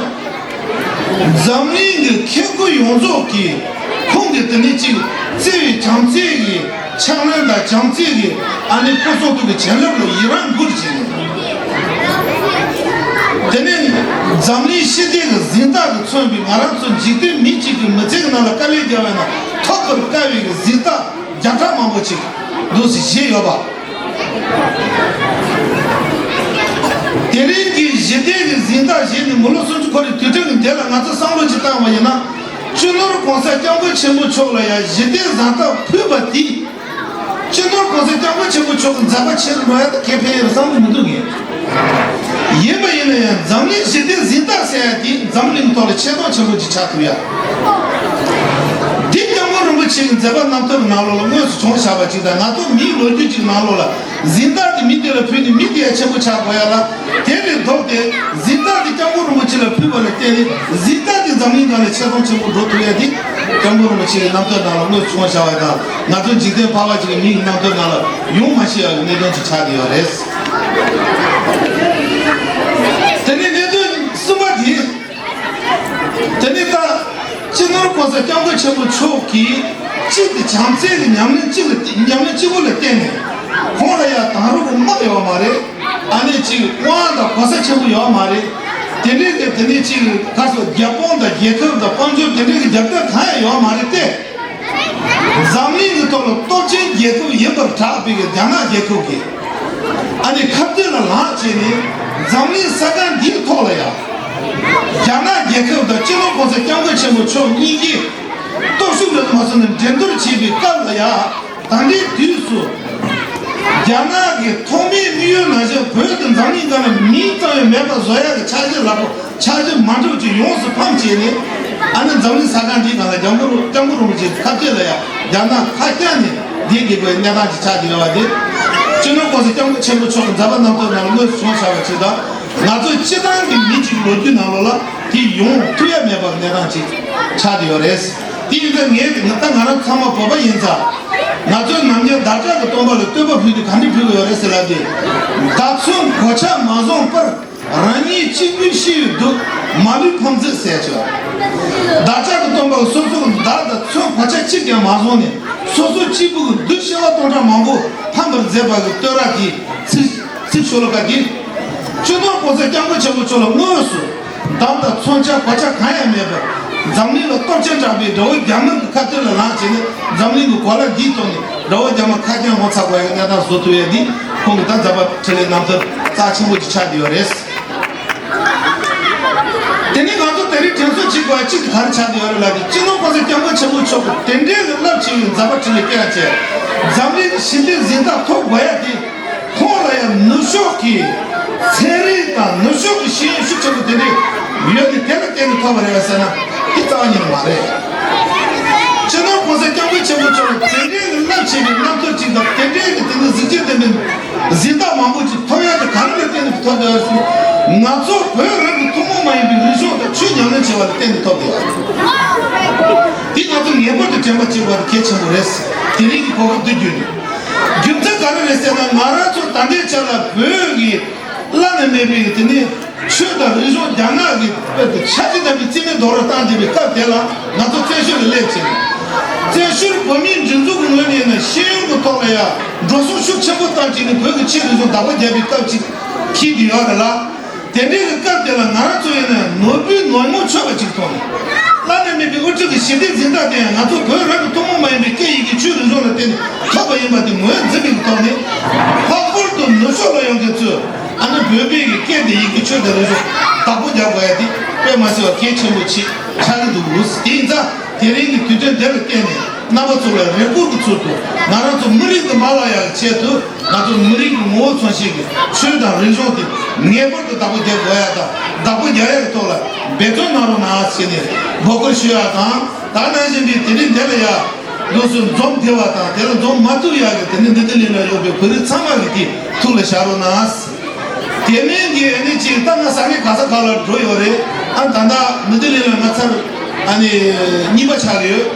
འཛམ་གླིང་གི་མཁས་དགུ་ཡོངས་རྫོགས་ཀྱིས་ཁོང་གི་དེ་ནས་ཅིག་བརྩེ་བའི་བྱམས་བརྩེ་གི་ཕྱག་ལེན་དང་བྱམས་བརྩེ་གི་ཨ་ནེ་སྐུ་གསུང་ཐུགས་ཀྱི་བྱིན་རླབས་ལ་ཡི་རང་མགུར་བྱས་ནས། དེ་ནས་འཛམ་གླིང་ཞི་བདེ་གི་གཟེངས་རྟགས་ཀྱིས་མཚོན་པའི་ང་རང་ཚོ་འཇིག་རྟེན་མི་གཅིག་གི་མི་ཚེ་གི་ནང་ལ་དཀའ་ལས་བརྒྱབ་པ་ན་ཐོབ་པར་དཀའ་བའི་གི་གཟེངས་རྟགས་བརྒྱ་ཕྲག་མང་པོ་ཅིག་འདུག་སེ་བཞེས་ཡོད་པ། དེ་རིང་གི་ཞི་བདེ་གི་གཟེངས་རྟགས་བཞེས་ནས་མི་ལོ་སུམ་ཅུ་འཁོར་བའི་དུས་དྲན་གྱི་དེ་ལ་ང་ཚོ་བསམ་བློ་ཅིག་བཏང་བ་ཡིན་ན། སྤྱི་ནོར་༸གོང་ས་༸སྐྱབས་མགོན་ཆེན་པོ་མཆོག་ལ་ཡང་ཞི་བདེ་གཟེངས་རྟགས་ཕུལ་བ་དེས། སྤྱི་ནོར་༸གོང་ས་༸སྐྱབས་མགོན་ཆེན་པོ་མཆོག་གི་མཛད་པ་ཆེ་རུ་འགྲོ་ཡ་དང་ཁེ་ཕན་ཡོད་པའི་བསམ་བློ་མི་འདུག་ངས། ཡིན་པ་ཡིན་ན་ཡང་འཛམ་གླིང་ཞི་བདེ་གཟེངས་རྟགས་ཟེར་ཡ་དེ་འཛམ་གླིང་ཐོག་ལ་ཆེ་མཐོང་ཆེན་པོ་ཅིག་ཆགས་ཐུབ་ཡ། འདི་༸སྐྱབས་མགོན་རིན་པོ་ཆེ་གི་མཛད་པ་རྣམ་ཐར་གྱི་ནང་ལོགས་ལ་དངོས་སུ་བྱུང་བཞག་པ་ཅིག་དང་ང་ཚོ་མིའི་ལོ་རྒྱུས་ཅིག་ནང་ལོགས་ལ་གཟེངས་རྟགས་དེ་མི་དེ་ལ་ཕུལ་ནས་མི་དེ་ཡང་ཆེན་པོ་ཆགས་དགོས་ཡ་ལ། དེ་ལས་ལྡོག་སྟེ་གཟེངས་རྟགས་དེ་༸སྐྱབས་མགོན་རིན་པོ་ཆེ་ལ་ཕུལ་བ་ལ་བརྟེན་ནས་གཟེངས་རྟགས་དེ་འཛམ་གླིང་སྒང་ལ་ཆེ་མཐོང་ཆེན་པོ་འགྲོ་ཐུབ་ཡ་དེ་༸སྐྱབས་མགོན་ ཆེ་བའི་རྣམ་ཐར་ནང་ལ་དངོས་སུ་བྱུང་བ་བྱ་བ་དང་། ང་ཚོ་འཇིག་རྟེན་ཕལ་པ་ཅིག་གི་མིའི་རྣམ་ཐར་ནང་ལ་ཡོང་མ་ཤེས་པའི་གནད་དོན་ཅིག་ཆགས་བསྡད་ཡོད་རེད། དེ་ནས་གནད་དོན་གསུམ་པ་དེ། དེ་ནས་ད་སྤྱི་ནོར་༸གོང་ས་༸སྐྱབས་མགོན་ཆེན་པོ་མཆོག་གིས་གཅིག་དེ་བྱམས་བརྩེ་གི་ཉམས་ལེན་གཅིག་ལ་ཉམས་ལེན་གཅིག་པུ་ལ་བརྟེན་ནས། ཁོང་ལ་ཡང་དེང་རབས་ཀྱི་དམག་ཡོད་མ་རེད། ཨ་ནི་ཅིག་དབང་དང་གོ་ས་ཆེན་པོ་ཡོད་མ་རེད། དེ་འདྲའི་གི་དེ་ནས་ཅིག་ག་སོ་རྒྱལ་དཔོན་དང་རྒྱལ་ཁབ་དང་དཔལ་འབྱོར་དེ་འདྲའི་གི་རྒྱབ་སྐྱོར་གང་ཡང་ཡོད་མ་རེད་དེ། འཛམ་གླིང་གི་ཐོག་ལ་སྟོབས་ཆེན་རྒྱལ་ཁབ་ཡིན་པར་གྲགས་པའི་རྒྱ་ནག་རྒྱལ་ཁབ་ཀྱིས་ཨ་ནི་ཁ་གཏད་ལ་ལངས་བྱས་ནས། འཛམ་གླིང་ས་སྒང་འདིའི་ཐོག་ལ་ཡང་རྒྱ་ནག་རྒྱལ་ཁབ་དང་སྤྱི་ནོར་༸གོང་ས་༸སྐྱབས་མགོན་ཆེན་པོ་མཆོག་གཉིས་ཀྱིས་སྟོབས་ཤུགས་རེ་མ་སོང་ནས་འགྲན་བསྡུར་བྱེད་པའི་སྐབས་ལ་ཡང་། ད་ལྟའི་དུས་སུ་རྒྱ་ནག་གི་ཐོག་མའི་དམིགས་ཡུལ་ནང་བཞིན། བོད་དེ་འཛམ་གླིང་སྒང་ལ་མིང་ཙམ་ཡང་མེད་པ་བཟོ་ཡག་གི་འཆར་གཞི་ལ་འཆར་གཞི་མ་འགྲུབ་ཅིག་ཡོངས་སུ་ཕམ་བྱས་ནས། ཨ་ནི་འཛམ་གླིང་ས་སྒང་འདིའི་སྒང་ལ་སྐྱབས་མགོན་སྐྱབས་མགོན་རིན་པོ་ཆེ་ཁ་གཏད་ལ་ཡང་རྒྱ་ནག་ཁ་བཀྱག་ནས་བསྡད་དགོས་པའི་གནས་སྟངས་ཅིག་ཆགས་ཀྱི་ཡོད་པ་དེ། སྤྱི་ནོར་༸གོང་ས་༸སྐྱབས་མགོན་ཆེན་པོ་མཆོག་གི་མཛད་པ་རྣམ་ཐར་ནང་ལ་དངོས་སུ་བྱུང་བཞག་པ་ཅིག་དང་། ང་ཚོ་སྤྱི་བཏང་གི་མི་གཅིག་ལོ་རྒྱུས་ནང་ལོགས་ལ་དེ་ཡོང་ཐུབ་ཡ་མེད་པ་གི་གནས་སྟངས་ཅིག་ཆགས་ཀྱི་ཡོད་རེད། དེ་ཡིན་ཙང་ངས་ད་ང་རང་ཚང་མ་བོད་པ་ཡིན་ཙང་། ང་ཚོས་ནམ་རྒྱུན་བདག་ཅག་གི་སྟོན་པ་ལ་བསྟོད་པ་ཕུལ་དུས་ག་འདྲ་ཕུལ་དགོས་ཡོད་རེད་ཟེར་ལབ་དུས། བདག་མཚོན་གོ་ཆ་མ་བཟུང་པར། རང་ཉིད་གཅིག་པུས་ཤི་བའི་སྡུག་མ་ལུས་ཕམ་མཛད་ཟེར་ཆོག་བདག་ཅག་གི་སྟོན་པ་སོ་སོ་གི་བདག་དང་མཚོན་གོ་ཆ་གཅིག་ཀྱང་མ་བཟུང་ནས། སོ་སོ་གཅིག་པུ་གི་སྡུག་ཤི་བ་སྟོང་ཕྲག་མང་པོ་ཕམ་པར་མཛད་པ་གི་བསྟོད་ར་གི་ཚིག་ཚིག་ཤོ་ལོ་ཀ་དེ། སྤྱི་ནོར་༸གོང་ས་༸སྐྱབས་མགོན་ཆེན་པོ་མཆོག་ལ་དངོས་སུ་མདངས་དང་མཚོན་ཆ་གོ་ཆ་གང་ཡང་མེད་པར། འཛམ་གླིང་ལ་སྟོབས་ཆེན་དྲགས་པའི་དགྲ་བོ་རྒྱ་དམར་གྱི་ཁ་གཏད་ལ་ལངས་བྱས་ནས། འཛམ་གླིང་གི་གོ་ལ་འདིའི་ཐོག་ནས་དགྲ་བོ་རྒྱ་དམར་ཁ་རྐྱང་ངོ་ཚ་དགོས་ཡག་གནས་སྟངས་བཟོ་ཐུབ་ཡག་འདི་ཁོང་གི་ད་མཛད་པ་འཕྲིན་ལས་རྣམ་ཐར་རྩ་ཆེན་པོ་ཅིག་ཆགས་བསྡད་ཡོད་རེད། དེ་ནས་ང་ཚོ་དེ་རིང་དྲན་གསོ་བྱེད་དགོས་པ་གཅིག་ག་རེ་ཆགས་བསྡད་ཡོད་རེད་ལབ་དུས། སྤྱི་ནོར་༸གོང་ས་༸སྐྱབས་མགོན་ཆེན་པོ་མཆོག་གིས་དེ་འདྲའི་གི་རླབས་ཆེ་བའི་མཛད་པ་འཕྲིན་ལས་སྐྱོང་བྱས། འཛམ་གླིང་གི་ཞི་བདེ་གཟེངས་རྟགས་ཐོབ་དགོས་ཡ་དེ། ཁོང་ལ་ཡང་ནུབ་ཕྱོགས་ཀྱི་ཚན་རིག་དང་ནུབ་ཕྱོགས་ཀྱི་ཤེས་ཡོན་ཤུགས་ཆེན་པོ་དེ་འདྲ་ཡོད་དེ། དེ་ལ་བརྟེན་ནས་ཐོབ་པ་རེད་པས་ཟེར་ན། དེ་རྩ་བ་ཉིད་ནས་མ་རེད། སྤྱི་ནོར་༸གོང་ས་༸སྐྱབས་མགོན་ཆེན་པོ་མཆོག་ལ་དེ་འདྲའི་གི་རླབས་ཆེ་བའི་རྣམ་ཐར་ཅིག་དང་། དེ་འདྲའི་གི་དེ་ནི་གཟི་བརྗིད་ལྡན་པའི་གཟེངས་རྟགས་མང་པོ་ཅིག་ཐོབ་ཡག་དེ་ག་རེ་ལ་བརྟེན་ནས་ཐོབ་ཡོད་ཟེར་ན། ང་ཚོ་བོད་རང་གི་ཐུན་མོང་མ་ཡིན་པའི་རིག་གཞུང་དང་ཆོས་ཉམས་ལེན་བྱས་པ་ལ་བརྟེན་ནས་ཐོབ་ཡོད། དེ་ང་ཚོ་ངེས་པར་དུ་དྲན་པ་བྱེད་དགོས་པ་དེ་གལ་ཆེན་པོ་རེད། དེ་རིང་གི་གོ་སྐབས་འདི་བརྒྱུད་ནས། རྒྱུ་མཚན་ག་རེ་རེད་ཟེར་ན། ང་རང་ཚོ་ད་ལྟའི་ཆ་ལ་བོད་ཀྱི་བླ་ན་མེད་པའི་དེ་ནི་ཆོས་དང་རིག་གཞུང་རྒྱ་ནག་གིས་དཔེ་དེ་ཆབ་སྲིད་ལྟ་བུའི་རྩིས་མེད་རྡོག་རོལ་བཏང་བསྡད་པའི་སྐབས་དེ་ལ། ང་ཚོ་བཙན་བྱོལ་ལ་སླེབས་ཕྱིན། བཙན་བྱོལ་བོད་མིའི་སྒྲིག་འཛུགས་ཀྱི་ངོས་ནས་ཡིན་ན། ཤེས་ཡོན་གྱི་ཐོག་ལ་ཡང་འགྲོ་སོང་ཤུགས་ཆེན་པོ་བཏང་བྱས་ནས་བོད་ཀྱི་ཆོས་རིག་གཞུང་བདག་པོ་རྒྱབ་པའི་སྐབས་ཅིག་འཁེལ་གྱི་ཡོད་རེད་ལ། དེ་འདྲའི་གི་སྐབས་དེ་ལ་ང་རང་ཚོ་ཡིན་ན་ནོར་བུའི་ནོར་ཉོག་ཆོད་པ་ཅིག་མཐོང་། བླ་ན་མེད་པའི་དབུ་ཁྲིད་ཀྱི་ཞི་བདེའི་གཟེངས་རྟགས་དེ་ཡང་ང་ཚོ་བོད་རང་གི་ཐུན་མོང་མ་ཡིན་པའི་སྐད་ཡིག་གི་ཆོས་རིག་གཞུང་ལ་བརྟེན་ནས་ཐོབ་པ་ཡིན་པ་དེ་ངོས་འཛིན་པའི་ཐོག་ནས། ལྷག་པར་དུ་ནུབ་ཕྱོགས་ལ་ཡོང་མཁན་ཚོས་ཨ་ནི་བོད་པའི་གི་སྐད་དང་ཡི་གེ་ཆོས་དང་རིག་གཞུང་བདག་པོ་རྒྱག་དགོས་ཡ་དེ་དཔེ་མ་སྲིད་པ་གལ་ཆེན་པོ་ཆེ་ཆགས་ཀྱི་འདུག་དེ་ཡིན་ཙང་དེ་རིང་གི་དུས་སྟོན་དེ་ལ་བརྟེན་ནས། རྣམ་པ་ཚོ་ལ་རེ་སྐུལ་གྱི་ཚུལ་དུ། ང་རང་ཚོ་མི་རིགས་འདི་མ་བརླག་ཡག་གི་ཆེད་དུ། ང་ཚོ་མི་རིགས་ཀྱི་ངོ་བོ་མཚོན་བྱེད་ཀྱི་ཆོས་དང་རིག་གཞུང་དེ་ངེས་པར་དུ་བདག་པོ་རྒྱག་དགོས་ཡ་དང་། བདག་པོ་རྒྱག་ཡ་གི་ཐོག་ལ་འབད་བརྩོན་གནང་རོགས་གནང་ཟེར་ནས་འབོད་སྐུལ་ཞུ་ཡ་དང་། ད་ནང་བཞིན་པའི་དེ་རིང་འདི་ལ་ཡ་འདུག་སེ་འཛོམས་བསྡད་པ་དང་། དེ་ལ་འཛོམས་མ་ཐུབ་ཡ་གི་དེ་ནི་འདི་འདི་ལིང་ལ་ཡོད་པའི་བོད་རིགས་ཚང་མ་གི་དེ་ཐུགས་ལ་བཞག་རོགས་གནང་། དེ་མིན་གྱི་ཨ་ནི་ཅིག་ད་ང་ས་གནས་ག་ས་ག་ལ་འགྲོ་ཡོད་རེད། ཨ་ད་ལྟ་ནི་དི་ལིང་ལ་ང་ཚར་ཨ་ནི་གཉིས་པ་ཆགས་ཡོད།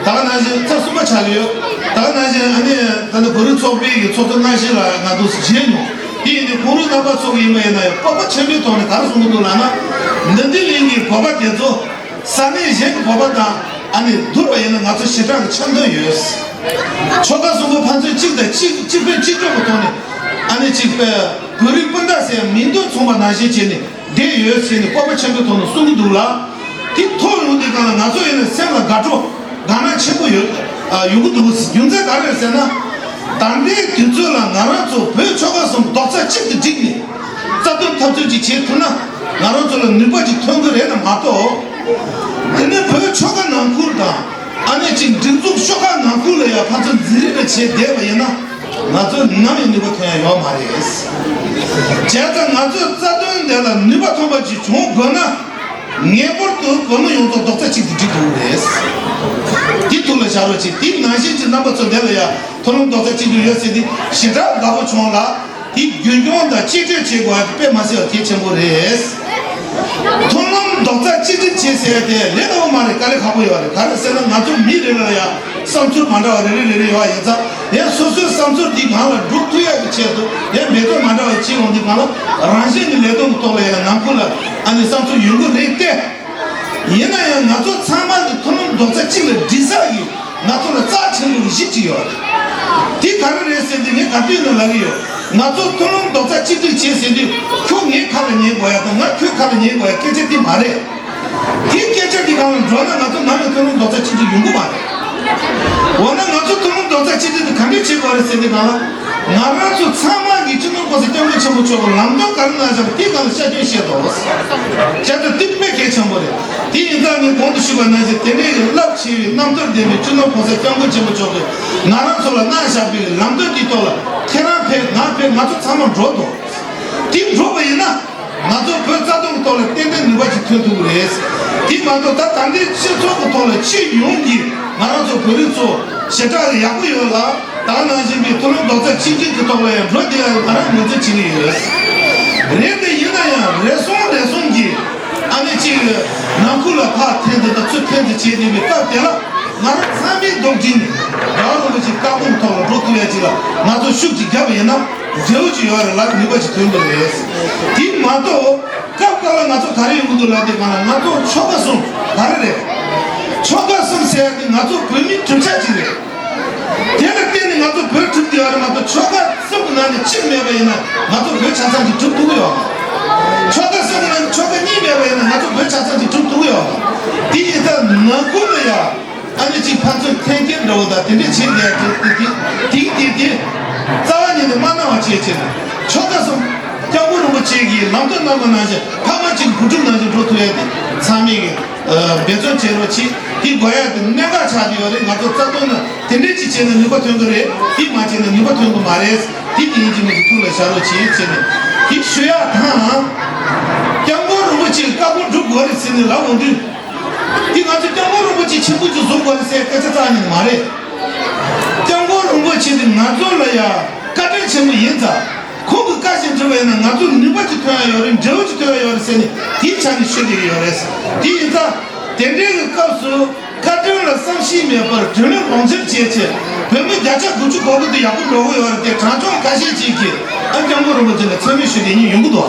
ད་ག་ནང་བཞིན་ཚར་གསུམ་པ་ཆགས་ཡོད། ད་ག་ནང་བཞིན་ཨ་ནི་ད་ལྟ་བོད་རིགས་ཚོགས་པའི་གི་ཚོགས་གཙོ་སྣང་ཞིག་ལ་ང་འདུག་སེ་མཇལ་མྱོང་། དེ་ཡིན་དུས་ཁོང་རང་རྣམ་པ་ཚོ་གི་ཡིན་པ་ཡིན་ན་ཡང་སྤོབས་པ་ཆེན་པོའི་ཐོག་ནས་ག་རེ་གསུང་གི་འདུག་ལབ་ན། ནི་དི་ལིང་གི་བོད་པ་དེ་ཚོ་ས་གནས་གཞན་གྱི་བོད་པ་དང་ཨ་ནི་བསྡུར་བ་ཡིན་ན་ང་ཚོ་ཞེ་དྲག་གི་འཆམ་མཐུན་ཡོད། ཆོལ་ཁ་གསུམ་པོ་ཕན་ཚུན་གཅིག་དང་གཅིག་གཅིག་ཕན་གཅིག་གྲོགས་ཀྱི་ཐོག་ནས་ཨ་ནི་གཅིག་པའི་བོད་རིགས་སྤུན་ཟླ་ཟེར་མིང་དོན་མཚུངས་པ་ནང་བཞིན་བྱས་ནས་བསྡད་ཡོད་ཟེར་ནས་སྤོབས་པ་ཆེན་པོའི་ཐོག་ནས་གསུང་གི་འདུག་ལ། དེ་ཐོག་ཡོང་དུས་སྒང་ལ་ང་ཚོ་ཡིན་ན་སེམས་ལ་དགའ་སྤྲོ་དགའ་སྣང་ཆེན་པོ་ཡོད། ཨ་ཡོང་གི་འདུག་རྒྱུ་མཚན་ག་རེ་རེད་ཟེར་ན། ད་ལྟའི་དུས་ཚོད་ལ་ང་རང་ཚོ་བོད་ཆོལ་ཁ་གསུམ་རྡོག་རྩ་གཅིག་ཏུ་བསྒྲིལ་ནས་རྩ་དོན་འཐབ་རྩོད་ཅིག་བྱེད་ཐུབ་ན། ང་རང་ཚོ་ལ་ནུས་པ་ཅིག་ཐོན་གི་རེད་ན་མ་གཏོགས། དེ་ནས་བོད་ཆོལ་ཁ་ནང་ཁུལ་དང་ཨ་ནི་ཅིག་སྒྲིག་འཛུགས་ཤོག་ཁག་ནང་ཁུལ་ལ་ཡང་ཕན་ཚུན་འཛིང་རེས་ལ་བྱེད་བསྡད་པ་ཡིན་ན། ང་ཚོ་ནམ་ཡང་ནུས་པ་ཐོན་ཡ་ཡོད་མ་རེད། བྱས་ཙང་ང་ཚོའི་རྩ་དོན་དེ་ལ་ནུས་པ་ཐོན་པ་ཅིག་བྱུང་དགོས་ན། ངེས་པར་དུ་བོད་མི་ཡོངས་རྫོགས་རྡོག་རྩ་གཅིག་ཏུ་སྒྲིལ་དགོས་རེད། དེ་ཐུགས་ལ་བཞག་རོགས་གྱིས། དེ་ནང་བཞིན་གྱི་རྣམ་པ་ཚོ་འདི་ལ་ཡང་མཐུན་ལམ་རྡོག་རྩ་གཅིག་ཏུ་ཡོད་ཟེར་དེ་ཞེ་དྲག་དགའ་པོ་བྱུང་ལ། དེ་རྒྱུན་སྐྱོང་དང་གཅིག་སྒྲིལ་བྱེད་དགོས་པ་དེ་དཔེ་མ་སྲིད་པ་གལ་ཆེན་པོ་རེད། མཐུན་ལམ་རྡོག་རྡོག་རྩ་གཅིག་སྒྲིལ་བྱེད་ཟེར་ཡ་དེ་ལས་སླ་པོ་མ་རེད། དཀའ་ལས་ཁག་པོ་ཡོད་རེད། ག་རེ་ཟེར་ན་ང་ཚོ་མི་རེ་རེ་ལ་ཡང་བསམ་ཚུལ་མ་འདྲ་བ་རེ་རེ་རེ་རེ་ཡོད་པ་ཡིན་ཙང་། ཡང་སོ་སོའི་བསམ་ཚུལ་འདི་སྒང་ལ་འགྲོ་ཐུབ་ཡ་གི་ཆེད་དུ་ཡང་འབད་བརྩོན་མ་འདྲ་བ་བྱེད་ཡོང་དུས་སྒང་ལ། རང་བཞིན་གྱི་ལས་དོན་གྱི་ཐོག་ལ་ཡང་ནང་ཁུལ་ལ་ཨ་ནི་བསམ་ཚུལ་ཡོང་གི་རེད་དེ། ཡིན་ན་ཡང་ང་ཚོ་ཚང་མ་གི་མཐུན་ལམ་རྡོག་རྩ་གཅིག་ལ་སྒྲིལ་ས་གི་ང་ཚོ་ལ་རྩ་ཆེན་པོ་གི་གཞི་གཅིག་ཡོད་རེད། དེ་ག་རེ་རེད་ཟེར་དུས་ངས་ག་དུས་ནས་ལབ་ཀྱི་ཡོད། ང་ཚོ་མཐུན་ལམ་རྡོག་རྩ་གཅིག་སྒྲིལ་བྱེད་ཟེར་དུས་ཁྱོད་ངའི་ཁ་ལ་ཉན་དགོས་ཡ་དང་ང་ཁྱོད་ཁ་ལ་ཉན་དགོས་ཡ་སྐད་ཆ་དེ་མ་རེད། དེ་སྐད་ཆ་དེ་སྒང་ལ་འགྲོ་ན་ང་ཚོ་ནམ་ཡང་མཐུན་ལམ་རྡོག་རྩ་གཅིག་སྒྲིལ་ཡོང་གི་མ་རེད། འོ་ན་ང་ཚོ་མཐུན་ལམ་རྡོག་རྩ་གཅིག་སྒྲིལ་དེ་ག་འདྲས་བྱེད་དགོས་རེད་ཟེར་དུས་སྒང་ལ། ང་རང་ཚོ་ཚང་མ་གིས་སྤྱི་ནོར་༸གོང་ས་༸སྐྱབས་མགོན་ཆེན་པོ་མཆོག་གི་ལམ་སྟོན་ག་རེ་གནང་བཞག་པ་དེའི་སྒང་ལ་ཤར་སྐྱོད་བྱེད་དགོས། བྱས་ཙང་དེ་དཔེ་གལ་ཆེན་པོ་རེད། དེ་ཡིན་ཙང་ངས་གོང་དུ་ཞུས་པ་ནང་བཞིན་དེ་འདྲའི་གི་རླབས་ཆེ་བའི་རྣམ་ཐར་ལྡན་པའི་སྤྱི་ནོར་༸གོང་ས་༸སྐྱབས་མགོན་ཆེན་པོ་མཆོག་གིས་ང་རང་ཚོ་ལ་གནང་བཞག་པའི་ལམ་སྟོན་དེའི་ཐོག་ལ་ཁྱེད་རང་ཕེབས། ང་ཕེབས། ང་ཚོ་ཚང་མ་འགྲོ་དང་། དེ་འགྲོ་བ་ཡིན་ན། ང་ཚོ་བོད་རྩ་དོན་གྱི་ཐོག་ལ་ཏན་ཏན་ནུས་པ་ཅིག་ཐོན་ཐུབ་ཀྱི་རེད། དེ་མ་གཏོགས་ད་ད་ལྟའི་སྤྱི་ཚོགས་ཀྱི་ཐོག་ལ་སྤྱི་ཡོངས་ཀྱིས་ང་རང་ཚོ་བོད་རིགས་ཚོ་ཞེ་དྲག་ཡག་པོ་ཡོད་ལ། ད་ག་ནང་བཞིན་པའི་མཐུན་ལམ་རྡོག་རྩ་གཅིག་སྒྲིལ་གྱི་ཐོག་ལ་ཡང་འགྲོ་བསྡད་ཡ་ང་རང་ངོས་འཛིན་བྱེད་ཀྱི་ཡོད། རེད་དེ་ཡིན་ན་ཡང་རེ་ཟུང་རེ་ཟུང་གིས་ཨ་ནི་གཅིག་ནང་ཁུལ་ལ་ཕར་འཐེན་དེ་དང་ཚུར་འཐེན་དེ་བྱས་བསྡད་པའི་སྐབས་དེ་ལ། ང་རང་ཚང་མས་རྡོག་སྒྲིལ་ནས་རྒྱལ་བ་རིན་པོ་ཆེའི་བཀའ་དགོངས་ཐོག་ལ་འགྲོ་ཐུབ་ཡ་ཅིག་ལ་ང་ཚོ་ཤུགས་ཅིག་བརྒྱབ་པ་ཡིན་ན། འབྲས་བུ་ཅིག་ཡོད་རེད་ལ་ནུས་པ་ཅིག་ཐོན་གྱི་རེད། དེ་མ་གཏོགས་སྐབས་སྐབས་ལ་ང་ཚོ་ག་རེ་ཡོང་གི་འདུག་ལབ་དུས་སྒང་ལ་ང་ཚོ་ཆོལ་ཁ་གསུམ་ག་རེ་རེད། ཆོལ་ཁ་གསུམ་ཟེར་ཡ་དེ་ང་ཚོ་བོད་མིའི་གྲུབ་ཆ་ཅིག་རེད། དེ་ལ་བརྟེན་ནས་ང་ཚོ་བོད་གྲུབ་བསྡད་ཡོད་རེད་མ་གཏོགས་ཆོལ་ཁ་གསུམ་གྱི་ནང་ནས་གཅིག་མེད་པ་ཡིན་ན་ང་ཚོ་བོད་ཆ་ཚང་ཅིག་གྲུབ་ཐུབ་ཀྱི་ཡོད་མ་རེད། ཆོལ་ཁ་གསུམ་གྱི་ནང་ནས་ཆོལ་ཁ་གཉིས་མེད་པ་ཡིན་ན་ང་ཚོ་བོད་ཆ་ཚང་ཅིག་གྲུབ་ཐུབ་ཀྱི་ཡོད་མ་རེད། དེ་ཡིན་ཙང་ནང་ཁུལ་ལ་ཡ། ཨ་ནི་གཅིག་ཕན་ཚུན་འཐེན་འཁྱེར་འདྲ་བོ་དང་དེ་འདྲས་བྱེད་བསྡད་དེ་དེ་དེ་དེ་དེ་རྩ་བ་ཉིད་ནས་མ་གནང་བ་བྱེད་ཅེས་ནས། ཆོལ་ཁ་གསུམ་སྐྱབས་མགོན་རིན་པོ་ཆེ་གིས་ལམ་སྟོན་གནང་བ་ནང་བཞིན་ཕ་མ་གཅིག་བུ་ཕྲུག་ནང་བཞིན་འགྲོ་ཐུབ་ཡ་དེ་ཚང་མས་ཀྱི་འབད་བརྩོན་བྱེད་རོགས་གྱིས། དེ་དགོས་ཡ་དེ་གནད་འགག་ཆགས་བསྡད་ཡོད་རེད། ང་ཚོ་རྩ་དོན་ནང་དེ་འདྲས་ཅིག་བྱས་ན་ནུས་པ་ཐོན་གི་རེད། དེ་མ་བྱས་ན་ནུས་པ་ཐོན་གི་མ་རེད། དེ་དེ་ཡིན་གཅིག་མིན་གཅིག་ཐུགས་ལ་བཞག་རོགས་གྱིས་བྱས་ནས་དེ་ཞུ་ཡ་དང་། སྐྱབས་མགོན་རིན་པོ་ཆེའི་བཀའ་དགོངས་སྒྲུབ་དགོས་རེད་ཟེར་ནས་ལབ་འོང་དུས། འདི་ང་ཚོ་སྐྱབས་མགོན་རིན་པོ་ཆེ་ཆེན་པོ་ཅིག་བཟོ་དགོས་རེད་ཟེར་སྐད་ཆ་རྩ་ནས་མ་རེད། སྐྱབས་མགོན་རིན་པོ་ཆེ་འདི་ང་ཚོ་ལ་ཡ་བཀའ་དྲིན་ཆེན་པོ་ཡིན་ཙང་། ཁོང་གི་བཀའ་བཞིན་སྒྲུབ་པ་ཡིན་ན་ང་ཚོ་ནུས་པ་ཅིག་ཐོན་ཡ་ཡོད་རེད། འབྲས་བུ་ཅིག་ཐོན་ཡ་ཡོད་རེད་ཟེར་ནས་དེའི་ཆ་ནས་ཤོད་བསྡད་ཀྱི་ཡོད་རེད། དེ་ཡིན་ཙང་དེ་འདྲའི་གི་སྐབས་སུ་བཀའ་དྲིན་ལ་བསམ་ཤེས་མེད་པར་དྲིན་ལན་ལོག་འཇལ་བྱས་བྱས་བོད་མི་བརྒྱ་ཆ་དགུ་བཅུ་གོ་དགུ་དེ་ཡག་པོ་འགྲོ་གི་ཡོད་རེད་དེ། དྲང་ཕྱོགས་ཁ་ཤས་ཅིག་གིས་ཨ་སྐྱབས་མགོན་རིན་པོ་ཆེ་ལ་མཚན་སྨད་ཞུ་བསྡད་མཁན་ཡོང་གི་འདུག་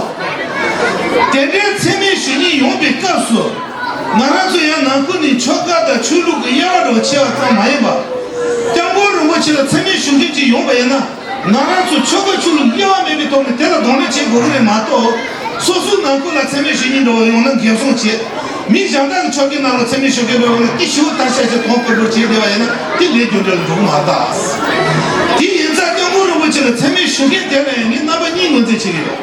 དེ་འདྲའི་མཚན་སྨད་ཞུ་མཁན་ཡོང་པའི་སྐབས་སུ། ང་རང་ཚོ་ཡང་ནང་ཁུལ་ནས་ཆོལ་ཁ་དང་ཆོས་ལུགས་ཀྱི་དབྱེ་བ་འདྲ་བོ་ཕྱེ་བ་ཙམ་མ་ཡིན་པ། སྐྱབས་མགོན་རིན་པོ་ཆེ་ལ་མཚན་སྨད་ཞུ་མཁན་ཅིག་ཡོང་པ་ཡིན་ན། ང་རང་ཚོ་ཆོལ་ཁ་ཆོས་ལུགས་དབྱེ་བ་མེད་པའི་ཐོག་ནས་དེ་ལ་གདོང་ལེན་བྱེད་དགོས་ཀྱི་རེད་མ་གཏོགས། སོ་སོའི་ནང་ཁུལ་ལ་མཚན་སྨད་ཞུ་མཁན་འདྲ་བོ་ཡོང་ན་འགེབས་སྲུང་བྱེད། མི་གཞན་དག་གི་ཆོལ་ཁའི་ནང་ལ་མཚན་སྨད་ཞུ་མཁན་འདྲ་བོ་ཡོང་ན་དེ་ཞུ་བ་ལྟར་བཤད་བྱས་གདོང་སྐོར་སྐོར་བྱེད་བསྡད་པ་ཡིན་ན་དེ་ལས་རྒྱུ་འབྲས་ལ་འགྲོ་གི་མ་རེད་ད། དེ་ཡིན་ཙང་སྐྱབས་མགོན་རིན་པོ་ཆེ་ལ་མཚན་སྨད་ཞུ་མཁན་དེ་ལ་ཡང་ངས་རྣམ་པ་གཉིས་ངོས་འཛིན་བྱེད་ཀྱི་ཡོད།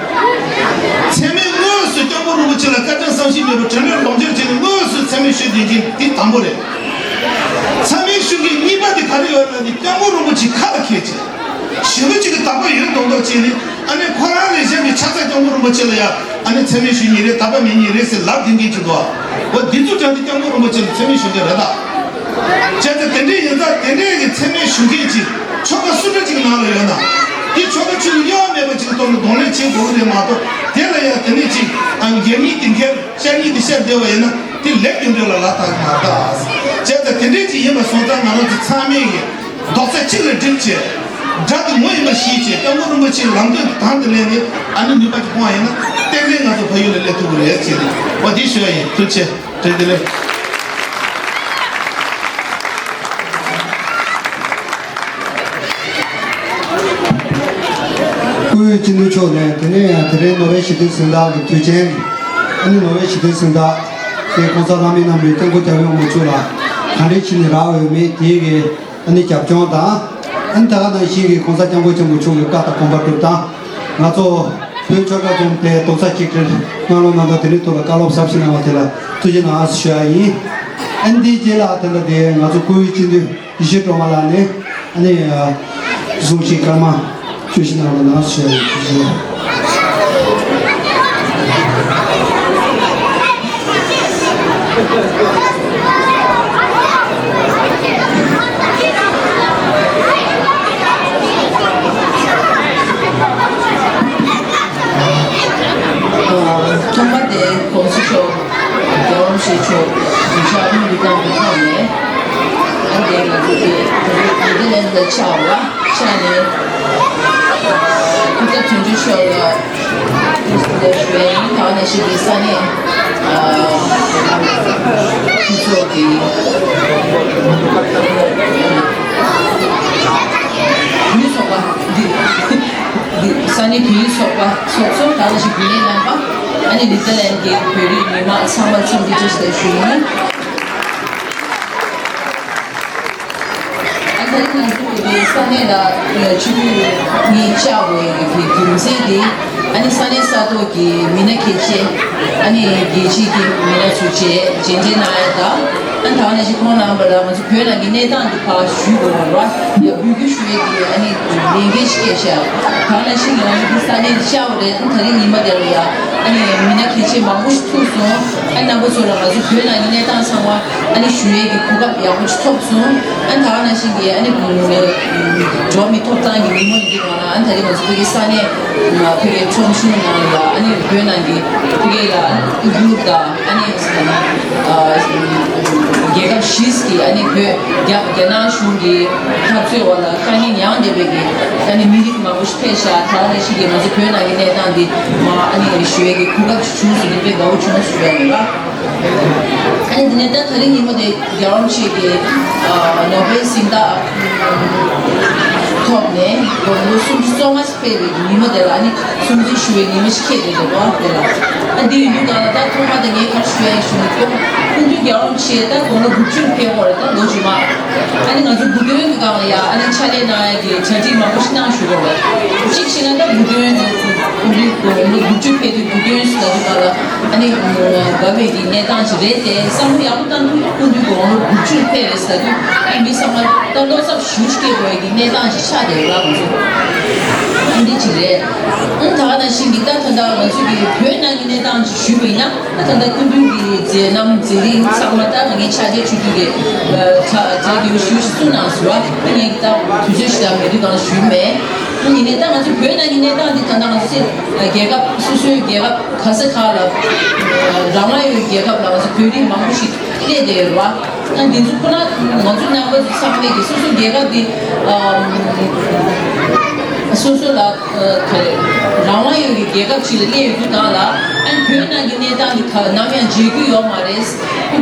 མཚན་སྨད་དངོས་སུ་སྐྱབས་མགོན་རིན་པོ་ཆེ་ལ་བཀའ་དྲིན་བསམ་ཤེས་མེད་པར་དྲིན་ལན་ལོག་འཇལ་བྱས་ནས་དངོས་སུ་མཚན་སྨད་ཞུས་བསྡད་མཁན་འདི་དང་པོ་རེད། མཚན་སྨད་ཞུ་མཁན་གཉིས་པ་དེ་ག་རེ་ཡོད་ལབ་ན་སྐྱབས་མགོན་རིན་པོ་ཆེ་ཁ་ལ་འཁྱེར་བྱས། ཞི་བ་གཅིག་གི་དད་པ་ཡོད་མདོག་མདོག་བྱས་ནས་ཨ་ནི་ཁོ་རང་ལས་གཞན་པའི་ཆ་ཚང་སྐྱབས་མགོན་རིན་པོ་ཆེ་ལ་ཡ་ཨ་ནི་མཚན་སྨད་ཞུ་མཁན་རེད། དད་པ་མེད་མཁན་རེད་ཟེར་ལབ་བསྡད་མཁན་ཅིག་འདུག་འོ་འདི་ཚོ་དྲངས་ཏེ་སྐྱབས་མགོན་རིན་པོ་ཆེ་ལ་མཚན་སྨད་ཞུ་མཁན་རེད་ད། བྱས་ཙང་དེ་འདྲའི་ཡིན་ཙང་དེ་འདྲའི་གི་མཚན་སྨད་ཞུ་མཁན་ཅིག་ཆོལ་ཁ་སུ་འདྲ་ཅིག་ནང་ལ་ཡོད་ན། དེ་ཆོལ་ཁ་ཆོས་ལུགས་དབྱེ་བ་མེད་པ་ཅིག་གི་ཐོག་ནས་གདོང་ལེན་བྱེད་དགོས་ཀྱི་རེད་མ་གཏོགས། དེ་ལ་ཡང་དེ་ནས་ཅིག་ཨ་རྒྱབ་གཉིས་དེ་འཁྱེར་ཤར་གཉིས་དེ་ཤར་བསྡད་པ་ཡིན་ན་དེ་ལས་རྒྱུ་འབྲས་ལ་ལག་བསྟར་མ་བསྟར། བྱས་ཙང་དེ་འདྲའི་ཅིག་ཡིན་པ་སོང་ཙང་ང་རང་ཚོ་ཚང་མས་ཀྱི་རྡོག་རྩ་གཅིག་ལ་སྒྲིལ་བྱས། དགྲ་དེ་ངོ་ཡིན་པ་ཤེས་བྱས་སྐྱབས་མགོན་རིན་པོ་ཆེའི་ལམ་སྟོན་དང་དེ་ལེན་ནས་ཨ་ནི་ནུས་པ་ཅིག་སྤུངས་པ་ཡིན་ན་ཏན་ཏན་ང་ཚོ་ཕ་ཡུལ་ལ་སླེབས་ཐུབ་ཀྱི་རེད་ཟེར་ནས་འོ་འདི་ཞུ་བ་ཡིན། ཐུགས་རྗེ་ཆེ། བཀྲ་ཤིས་བདེ་ལེགས། སྐུ་ངོ་སྤྱི་འཐུས་མཆོག་ནས་དེ་ནས་ཡང་དེ་རིང་ནོ་བེལ་ཞི་བདེའི་གཟེངས་རྟགས་ཀྱི་དུས་ཆེན། ཨ་ནི་ནོ་བེལ་ཞི་བདེའི་གཟེངས་རྟགས་དེ་༸གོང་ས་ལྷ་མིའི་རྣམ་པའི་སྐྱབས་མགོན་༸སྐྱབས་མགོན་མཆོག་ལ་ག་འདྲས་བྱས་ནས་རག་ཡོད་མེད་དེའི་གི་ཨ་ནི་རྒྱབ་ལྗོངས་དང་། ཨ་ནི་ད་ག་ནང་བཞིན་གྱི་༸གོང་ས་༸སྐྱབས་མགོན་ཆེན་པོ་མཆོག་གི་བཀའ་དང་དགོངས་པ་སྒྲུབ་སྟངས། ང་ཚོ་བོད་ཆོལ་ཁ་གསུམ་དེ་རྡོག་རྩ་གཅིག་སྒྲིལ་གནང་རོགས་གནང་དང་། དེ་རིང་ཐོག་ལ་བཀའ་སློབ་ཟབ་ཞིག་གནང་བ་དེ་ལ་ཐུགས་རྗེ་གནང་ཞུ་ཡ་ཡིན། ཨ་ནི་དེའི་རྗེས་ལ་དེ་འདྲ་དེ་ང་ཚོ་སྐུའི་སྤྱི་འཐུས་ཡེ་ཤེས་སྒྲོལ་མ་ལགས་ནས་ཨ་ནི་གཟུངས་གཞི་སྐར་མ་བཅུ་བཞི་གནང་རོགས་གནང་ཞུ་ཡ་ཡིན། ཐུགས་རྗེ་ཆེ། ཐོག་མ་དེ་༸གོང་ས་མཆོག་རྒྱལ་ ནེ་ཐར་ལན་ཌི་ལ་ཆགས་པ་ཆགས་ནས་སྐུ་ཚབ་དོན་གཅོད་མཆོག་ལ་ཐུགས་རྗེ་ཆེ་ཞུ་ཡ་ཡིན། ད་ག་ནང་བཞིན་གྱི་ས་གནས་ཨ་སྤྱི་ཚོགས་ཀྱི་བོད་ཚོགས་པ་འདི་འདི་ས་གནས་བོད་ཡིག་ཚོགས་པ་ཚོགས་གཙོ། ད་ག་ནང་བཞིན་བུད་མེད་རྣམ་པ། ཨ་ནི་ནེ་ཐར་ལན་ཌི་གི་བོད་རིགས་མི་མང་ཚང་མར་འཚམས་འདྲི་བཀྲ་ཤིས་བདེ་ལེགས་ཞུ་ཡ་ཡིན། ཨ་ནི་ད་རིང་ང་ཚོ་གི་ས་གནས་ལ་ཆིབས་བསྒྱུར་གཉིས་བཅར་དགོས་ཡ་གི་རྒྱུ་མཚན་དེ། ཨ་ནི་ས་གནས་ས་ཐོག་གི་མི་སྣ་གལ་ཆེ། ཨ་ནི་རྒྱལ་སྤྱིའི་གི་མི་སྣ་ཚོ་མཇལ་མཇལ་འཕྲད་གནང་ཡ་དང་། ཨ་ནི་ད་ག་ནང་བཞིན་ཁོང་རྣམ་པ་ལ་ང་ཚོ་བོད་ནང་གི་གནས་སྟངས་དེ་ཕར་ཞུ་དགོས་པ་རེད་བ། ཡ་འབོད་སྐུལ་ཞུ་ཡ་གི་ཨ་ནི་ལས་འགན་ཞིག་བསྐྱལ་ཤག་ད་ག་ནང་བཞིན་ང་ཚོ་གི་ས་གནས་འདི་བཅར་བ་རེད། ཨ་ནི་ད་རིང་ཉི་མ་དེ་ལ་ཡ་ཨ་ནི་མི་སྣ་གལ་ཆེ་མང་པོ་ཞིག་ཐུག་སོང་། ཨ་ནི་རྣམ་པ་ཚོ་ལ་ང་ཚོ་བོད་ནང་གི་གནས་སྟངས་ཚང་མ་ཨ་ནི་ཞུ་ཡས་ཀྱི་གོ་སྐབས་ཡག་པོ་ཅིག་ཐོབ་སོང་། ཨ་ནི་ད་ག་ནང་བཞིན་གྱི་ཨ་ནི་འགྲོ་བ་མིའི་ཐོབ་ཐང་གི་ཉིན་མོ་ཡིན་དུས་སྒང་ལ། ཨ་ནི་ད་རེས་ང་ཚོ་ཕ་གིའི་ས་གནས་ཕ་གིའི་ཁྲོམ་གཞུང་ནང་ལ་ཨ་ནི་བོད་ནང་གི་ཕ་གི་ལ་ཨ་ནི་ཨུ་གུར་དང་ཨ་ནི་རྒྱལ་ཁབ་བཞི་གི་ཨ་ནི་བོད་རྒྱ་རྒྱ་ནག་གཞུང་གི་འཐབ་རྩོད་འོག་ལ་དཀའ་ངལ་མྱངས་བསྡད་པའི་གི་ཨ་ནི་མི་རིགས་མང་པོ་ཞིག་ཕེབས་ཤག་ད་ག་ནང་བཞིན་གྱི་ང་ཚོ་བོད་ནང་གི་གནས་སྟངས་འདི་མ་ཨ་ནི་ཞུ་ཡས་ཀྱི་གོ་སྐབས་ཅིག་བྱུང་སོང་། འདི་དཔེ་དགའ་བོ་བྱུང་སོང་ཞུ་ཡ་ཡིན་ལ། ཨ་ནི་འདི་ནས་ད་ད་རིང་ཉིན་མོ་དེ་རྒྱལ་བ་རིན་པོ་ཆེ་གི་ཨ་ནོ་བེལ་གཟེངས་རྟགས་ཐོབ་ནས་དགུང་ལོ་སུམ་ཅུ་སོ་ལྔ་ཞིག་ཕེབས་པའི་ཉིན་མོ་དེ་ལ་ཨ་ནི་སྲུང་བརྩི་ཞུ་བའི་ཉིན་མོ་ཞིག་འཁེལ་བསྡད་འདུག་པ། དེ་ལ་ཨ་འདི་ཡིན་དུས་སྒང་ལ་ད་ཐོག་མ་དེ་ངས་ག་རེ་ཞུ་ཡ་ཡིན་ཞུ་ན། སྐུ་མདུན་རྒྱལ་བ་རིན་པོ་ཆེ་ད་དགུང་ལོ་དགུ་བཅུར་ཕེབས་ཡོད་རེད། ད་ལོ་རྗེས་མ་ཨ་ནི་ང་ཚོ་བོད་དོན་གྱི་སྒང་ལ་ཡ་ཨ་ནི་ཕྱག་ལས་གནང་ཡ་གི་གྲ་སྒྲིག་མང་པོ་ཞིག་གནང་བཞུགས་ཡོད་རེད། གཅིག་བྱས་ན་ད་བོད་དོན་སྐུ་མདུན་དགུང་ལོ་དགུ་བཅུ་ཕེབས་དུས་བོད་དོན་ཟེར་དུས་སྒང་ལ་ཨ་ནི་དགའ་བའི་གི་གནས་སྟངས་ཤིག་རེད་དེ། བསམ་བློ་ཡག་པོ་བཏང་དུས་སྐུ་མདུན་དགུང་ལོ་དགུ་བཅུར་ཕེབས་རེད་ཟེར་དུས་ཨ་མི་ཚང་མ་ད་བློ་འཚབ་ཞེ་པོ་ཅིག་སྐྱེ་དགོས་ཡ་གི་གནས་སྟངས་ཤིག་ཆགས་བསྡད་ཡོད་རེད་ང་ཚོ། ཨ་འདི་གཅིག་རེད། ཨང་ད་ག་ནང་བཞིན་གྱི་ད་ད་ལྟ་ང་ཚོ་གི་བོད་ནང་གི་གནས་སྟངས་ཅིག་ཞུས་པ་ཡིན་ན། ད་ད་ལྟ་སྐུ་མདུན་གྱི་མཛད་རྣམ་མཛད་རིམ་ཚང་མ་ད་ང་ངའི་ཕྱག་རྗེས་ཆུ་ཚོད་ཀྱི་ཨ་ཕྱག་ཕྱག་རྗེས་ཞུ་ཞུ་གནང་སོང་བ། ད་ངས་ད་དུས་ཚོད་ཞིག་ད་མེད་དུས་གང་ཞུས་མེད། ཡིན་ནའི་ད་ང་ཚོ་བོད་ནང་གི་གནས་སྟངས་འདི་ད་ལྟ་ང་ཚོ་རྒྱལ་ཁབ་སོ་སོའི་རྒྱལ་ཁབ་ག་ས་ག་ལ་རང་དབང་ཡོད་རྒྱལ་ཁབ་ལ་ང་ཚོ་བོད་རིགས་མང་པོ་ཞིག་སླེབས་བསྡད་ཡོད་རེད་བ། ད་འདི་ཚོ་ཁོ་ན་ང་ཚོ་རྣམ་པ་ཚོ་ཚང་མས་ཀྱི་སོ་སོ་རྒྱལ་ཁབ་འདི་ཨམ་སོ་སོ་ལ་ཨ་ག་རེ་རང་དབང་ཡོད་ཀྱི་རྒྱལ་ཁབ་ཅིག་ལ་སླེབས་ཡོད་དུས་སྒང་ལ། ཨ་ནི་བོད་ནང་གི་གནས་སྟངས་འདི་ག་ནམ་ཡང་བརྗེད་རྒྱུ་ཡོད་མ་རེད།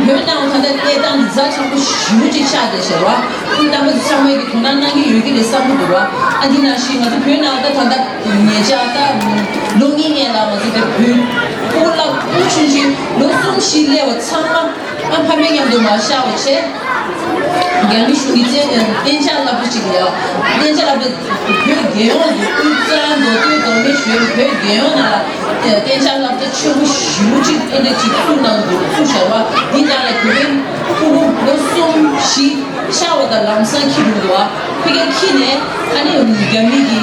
བོད་ནང་ད་ལྟ་གནས་སྟངས་འདི་ཛ་དྲག་པོ་ཞེ་པོ་ཅིག་ཆགས་བསྡད་ཤག་ར། ཁོང་རྣམ་པ་ཚོ་ཚང་མས་ཀྱི་དོ་སྣང་གནང་གི་ཡོད་ཀྱི་རེད་བསམ་གྱི་འདུག་ར། ཨ་འདི་ནང་བཞིན་ང་ཚོ་བོད་ནང་ད་ད་ལྟ་ཉེ་ཆར་ད་ལོ་གཉིས་སྔོན་ལ་ང་ཚོ་དེ་བོད་ཕྲུ་གུ་ལ་ཕྲུ་གུ་ཆུང་ཆུང་ལོ་གསུམ་བཞི་སླེབས་པ་ཚང་མ་ཨ་ཕ་མའི་མཉམ་དུ་མར་ཤར་བ་བྱས། རྒྱ་མི་གཞུང་གིས་བཙན་ནས་གཏན་འཇགས་སློབ་གྲྭ་ཅིག་ལ་གཏན་འཇགས་སློབ་གྲྭ་བོད་རྒྱལ་ཡོངས་ཀྱི་དབུས་གཙང་མདོ་སྟོད་མདོ་སྨད་ཞོལ་བོད་རྒྱལ་ཡོངས་ནང་ལ་གཏན་འཇགས་སློབ་གྲྭ་ཆེན་པོ་ཞེ་པོ་ཅིག་ཨེ་འདྲ་ཅིག་བཙུགས་གནང་འདུག་བཙུགས་བཞག་པ་འདི་ནང་ལ་དེ་རིང་ཕྲུ་གུ་ལོ་གསུམ་བཞི་ཤར་བ་དང་ལམ་སང་འཁྱེར་འགྲོ་གི་འདུག་བ། ཕ་གིར་འཁྱེར་ནས་ཨ་ནི་རྒྱ་མི་གི་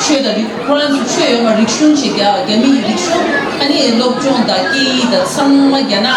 ཆོས་དང་རིག་ཁོ་རང་ཚོ་ཆོས་ཡོད་མ་རིག་གཞུང་བྱེད་རྒྱ་རྒྱ་མི་གི་རིག་གཞུང་ཨ་ནི་སློབ་སྦྱོང་དང་སྐད་ཡིག་དང་ཚང་མ་རྒྱ་ནག་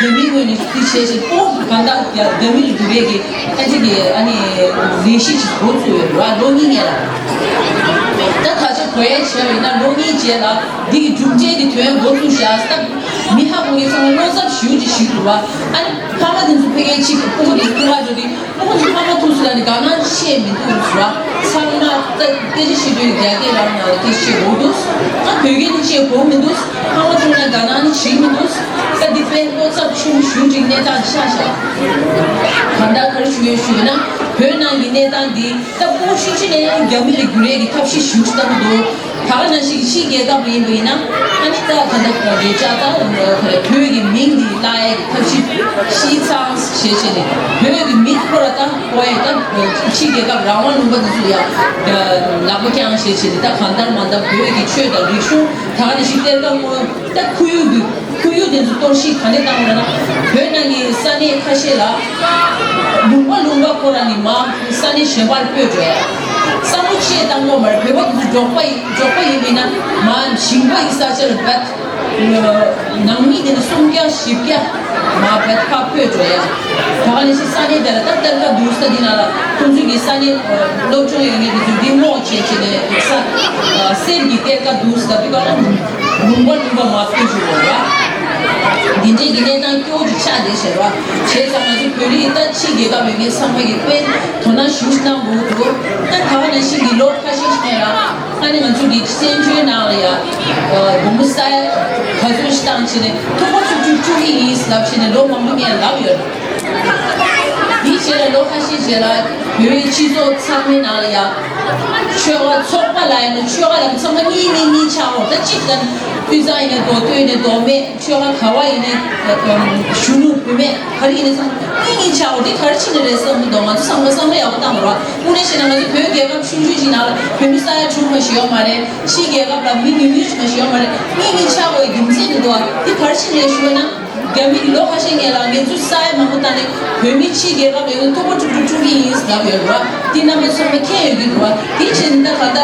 རྒྱ་མིའི་ངོས་ནས་འདི་བྱས་བྱས་ཁོ་གང་ལྟར་རྒྱ་རྒྱ་མི་ལ་འགྲོ་བའི་གི་ཨ་ཅིག་གི་ཨ་ནི་ལས་གཞི་ཅིག་འགོ་བཙུགས་ཡོད་རེད་བ། ལོ་གཉིས་སྔོན་ལ། ད་ད་ཆ་གོ་ཡ་བྱས་པ་ཡིན་ན་ལོ་གཉིས་རྗེས་ལ་འདི་གི་གྲུབ་འབྲས་ཀྱི་དོན་འགོ་བཙུགས་བཞག་སྟབས་མི་ཧ་གོ་མཁན་ཚང་མ་བློ་འཚབ་ཞེ་པོ་ཅིག་ཞིག་འདུག་བ། ཨ་ནི་ཕ་མ་དེ་ཚོ་ཕ་གིར་ཕྱིན་ཁོ་གི་ཁྱིམ་པ་ཚོ་དེ། ཁོང་ཚོ་ཕ་མ་ཐུག་སུ་ལ་ནི་དགའ་སྣང་ཆེ་མི་འདུག་ཟེར་བ། ཚང་མ་ད་སྐད་ཆ་བཤད་དུས་རྒྱ་སྐད་རང་ནང་ལ་སྐད་ཆ་བཤད་དགོས་འདུག་ཨ་བོད་སྐད་ནི་བཤད་དགོས་མི་འདུག་ཕ་མ་ཐུག་ན་དགའ་སྣང་ནི་བྱེད་མི་འདུག་ད་འདི་དཔེ་བློ་འཚབ་ཆུང་ཞུ་ཅིག་གནས་སྟངས་ཆགས་ཤག་གང་ལྟར་ག་རེ་ཞུ་ཡོད་ཞུ་ཡོད་ན། བོད་ནང་གི་གནས་སྟངས་འདི་ད་ཕྲུ་གུ་ཆུང་ཆུང་ནས་རྒྱ་མི་ལ་བསྒྱུར་ཡས་ཀྱི་ཐབས་ཤེས་ཞུ་ཞིག་བཏང་གི་འདུག་ད་ག་ནང་བཞིན་ཕྱིའི་རྒྱལ་ཁབ་ཡིན་པ་ཡིན་ན། ཨ་ནི་ད་ད་ལྟ་བོད་ཀྱི་ཆ་ད་བོད་ཀྱི་མིང་འདི་བརླག་ཡས་ཀྱི་ཐབས་ཤེས་ཤིག་བཏང་བྱས་བྱས་ནས། བོད་ཀྱི་མི་ཁོ་ར་ད་ཁོ་ཡ་ད་ཕྱིའི་རྒྱལ་ཁབ་རང་དབང་ལུང་པ་འདི་ཚོ་ཡ་ལག་པ་བརྐྱངས་བྱས་བྱས་ནས། ད་གང་ལྟར་མ་ད་བོད་ཀྱི་ཆོས་དང་རིག་གཞུང་ད་ག་ནང་བཞིན་གཏེར་ཁ་སྔོག་ད་ཁོར་ཡུག་འདི་ཁོར་ཡུག་དེ་ཚོ་གཏོར་བཤིག་ག་འདྲ་བཏང་བ་ལབ་ན། བོད་ནང་གི་ས་གནས་ཁ་ཤས་ལ་ལུང་པ་ལུང་པ་ཁོ་ར་ནས་མར་ས་གནས་གཞན་པར་སྤོས་འགྲོ་ཡ། བསམ་བློ་ཅིག་བཏང་དགོས་མ་རེད། བོད་པ་དེ་ཚོ་འབྲོག་པ་ཡིན། འབྲོག་པ་ཡིན་པས་ན་མར་ཞིང་པ་ཡི་ས་ཆ་ལ་བད། ནང་མི་དེ་ནི་སུམ་བརྒྱ་བཞི་བརྒྱ་མར་བད་ཕར་སྤོས་འགྲོ་ཡ། ད་ག་ནང་བཞིན་ས་གནས་དེ་ལ་ད་གཏེར་ཁ་འདུག་ས་འདི་ནང་ལ་ཁོང་ཚོའི་གི་ས་གནས་སློབ་སྦྱོང་ཡོད་མཁན་དེ་ཚོས་འདི་སྔོག་བྱས་བྱས་ནས་ས་གསེར་གྱི་གཏེར་ཁ་འདུག་ས་འདི་ག་ལ་ལུང་པ་ལུང་པ་མར་སྤོས་འགྲོ་བ་ར། འདི་འདྲའི་གི་གནས་སྟངས་སྐྱོ་བོ་ཅིག་ཆགས་བསྡད་ཤག་ར། བྱས་ཙང་ང་ཚོ་བོད་རིགས་ད་ཕྱི་རྒྱལ་ཁབ་ཡོད་མཁན་ཚང་མ་གི་དཔེ་དོ་སྣང་ཞེ་པོ་ཅིག་གནང་དགོས་འདུག་ད་ག་བ་ནང་བཞིན་གྱི་ལོ་ཁ་ཤས་ཤིག་ནས་ར། ཨ་ནི་ང་ཚོ་གི་བཙན་བྱོལ་ནང་ལ་ཡ། དགོང་མོ་ས་ཡ་ག་ཚོད་ཞིག་བཏང་བྱས་ནས་ཐུག་པ་ཚུགས་ཚུགས་འཁྱུག་གི་ཡིན་ལབ་བྱས་ནས་ལོ་མང་པོ་ངས་ལབ་ཡོད། དེའི་རྗེས་ལ་ལོ་ཁ་ཤས་རྗེས་ལ་བོད་པའི་སྤྱི་ཚོགས་ཚང་མའི་ནང་ལ་ཡ། ཆོལ་ཁ་ཚོགས་པ་ལ་ཡིན་ན་ཆོལ་ཁ་ལ་ཚང་མ་གཉིས་གཉིས་གཉིས་ཆགས་འོ། ད་གཅིག་དང་དབུས་གཙང་ཡིན་ན་མདོ་སྟོད་ཡིན་ན་མདོ་སྨད། ཆོལ་ཁ་ག་བ་ཡིན་ནའི་གཞོན་ནུ་བུད་མེད་ག་རེ་ཡིན་ནའི་ཚང་མ་གཉིས་གཉིས་ཆགས་འོ། འདི་ག་རེ་ཕྱིན་ནས་རེད་བསམ་གྱི་འདུག་ང་ཚོ་ཚང་མ་བསམ་བློ་ཡག་པོ་བཏང་དགོས་རེད་བ། དངོས་གནས་བཤད་ན་ང་ཚོ་བོད་རྒྱལ་ཁབ་ཆུང་ཆུང་ཞིག་ནང་ལ་བོད་མི་ས་ཡ་དྲུག་མ་ཞིག་ཡོད་མ་རེད། ཕྱི་རྒྱལ་ཁབ་ལ་མི་ཉུང་ཉུང་ཞིག་མ་ཞིག་ཡོད་མ་རེད། གཉིས་གཉིས་ཆགས་འོ་ཡི་རྒྱུ་མཚན་འདི་འདུག་བ། འདི་ག་རེ་ཕྱིན་ནས་ཞུ་བ་ན། རྒྱ་མི་གི་ལོ་ཁ་ཤས་སྔོན་ལ་ངས་ཚུར་ས་ཡ་མང་པོ་བཏང་ནས་བོད་མི་ཕྱི་རྒྱལ་ཁབ་ཡོད་ན་ཐུག་པ་འཁྲུག་འཁྲུག་འཁྲུག་གི་ཡིན་ལབ་ཡོད་རེད་བ། འདི་རྣམ་པ་ཚང་མ་མཁྱེན་ཡོད་ཀྱི་རེད་བ། དེ་བྱས་ནས་ད་ད་ལྟ་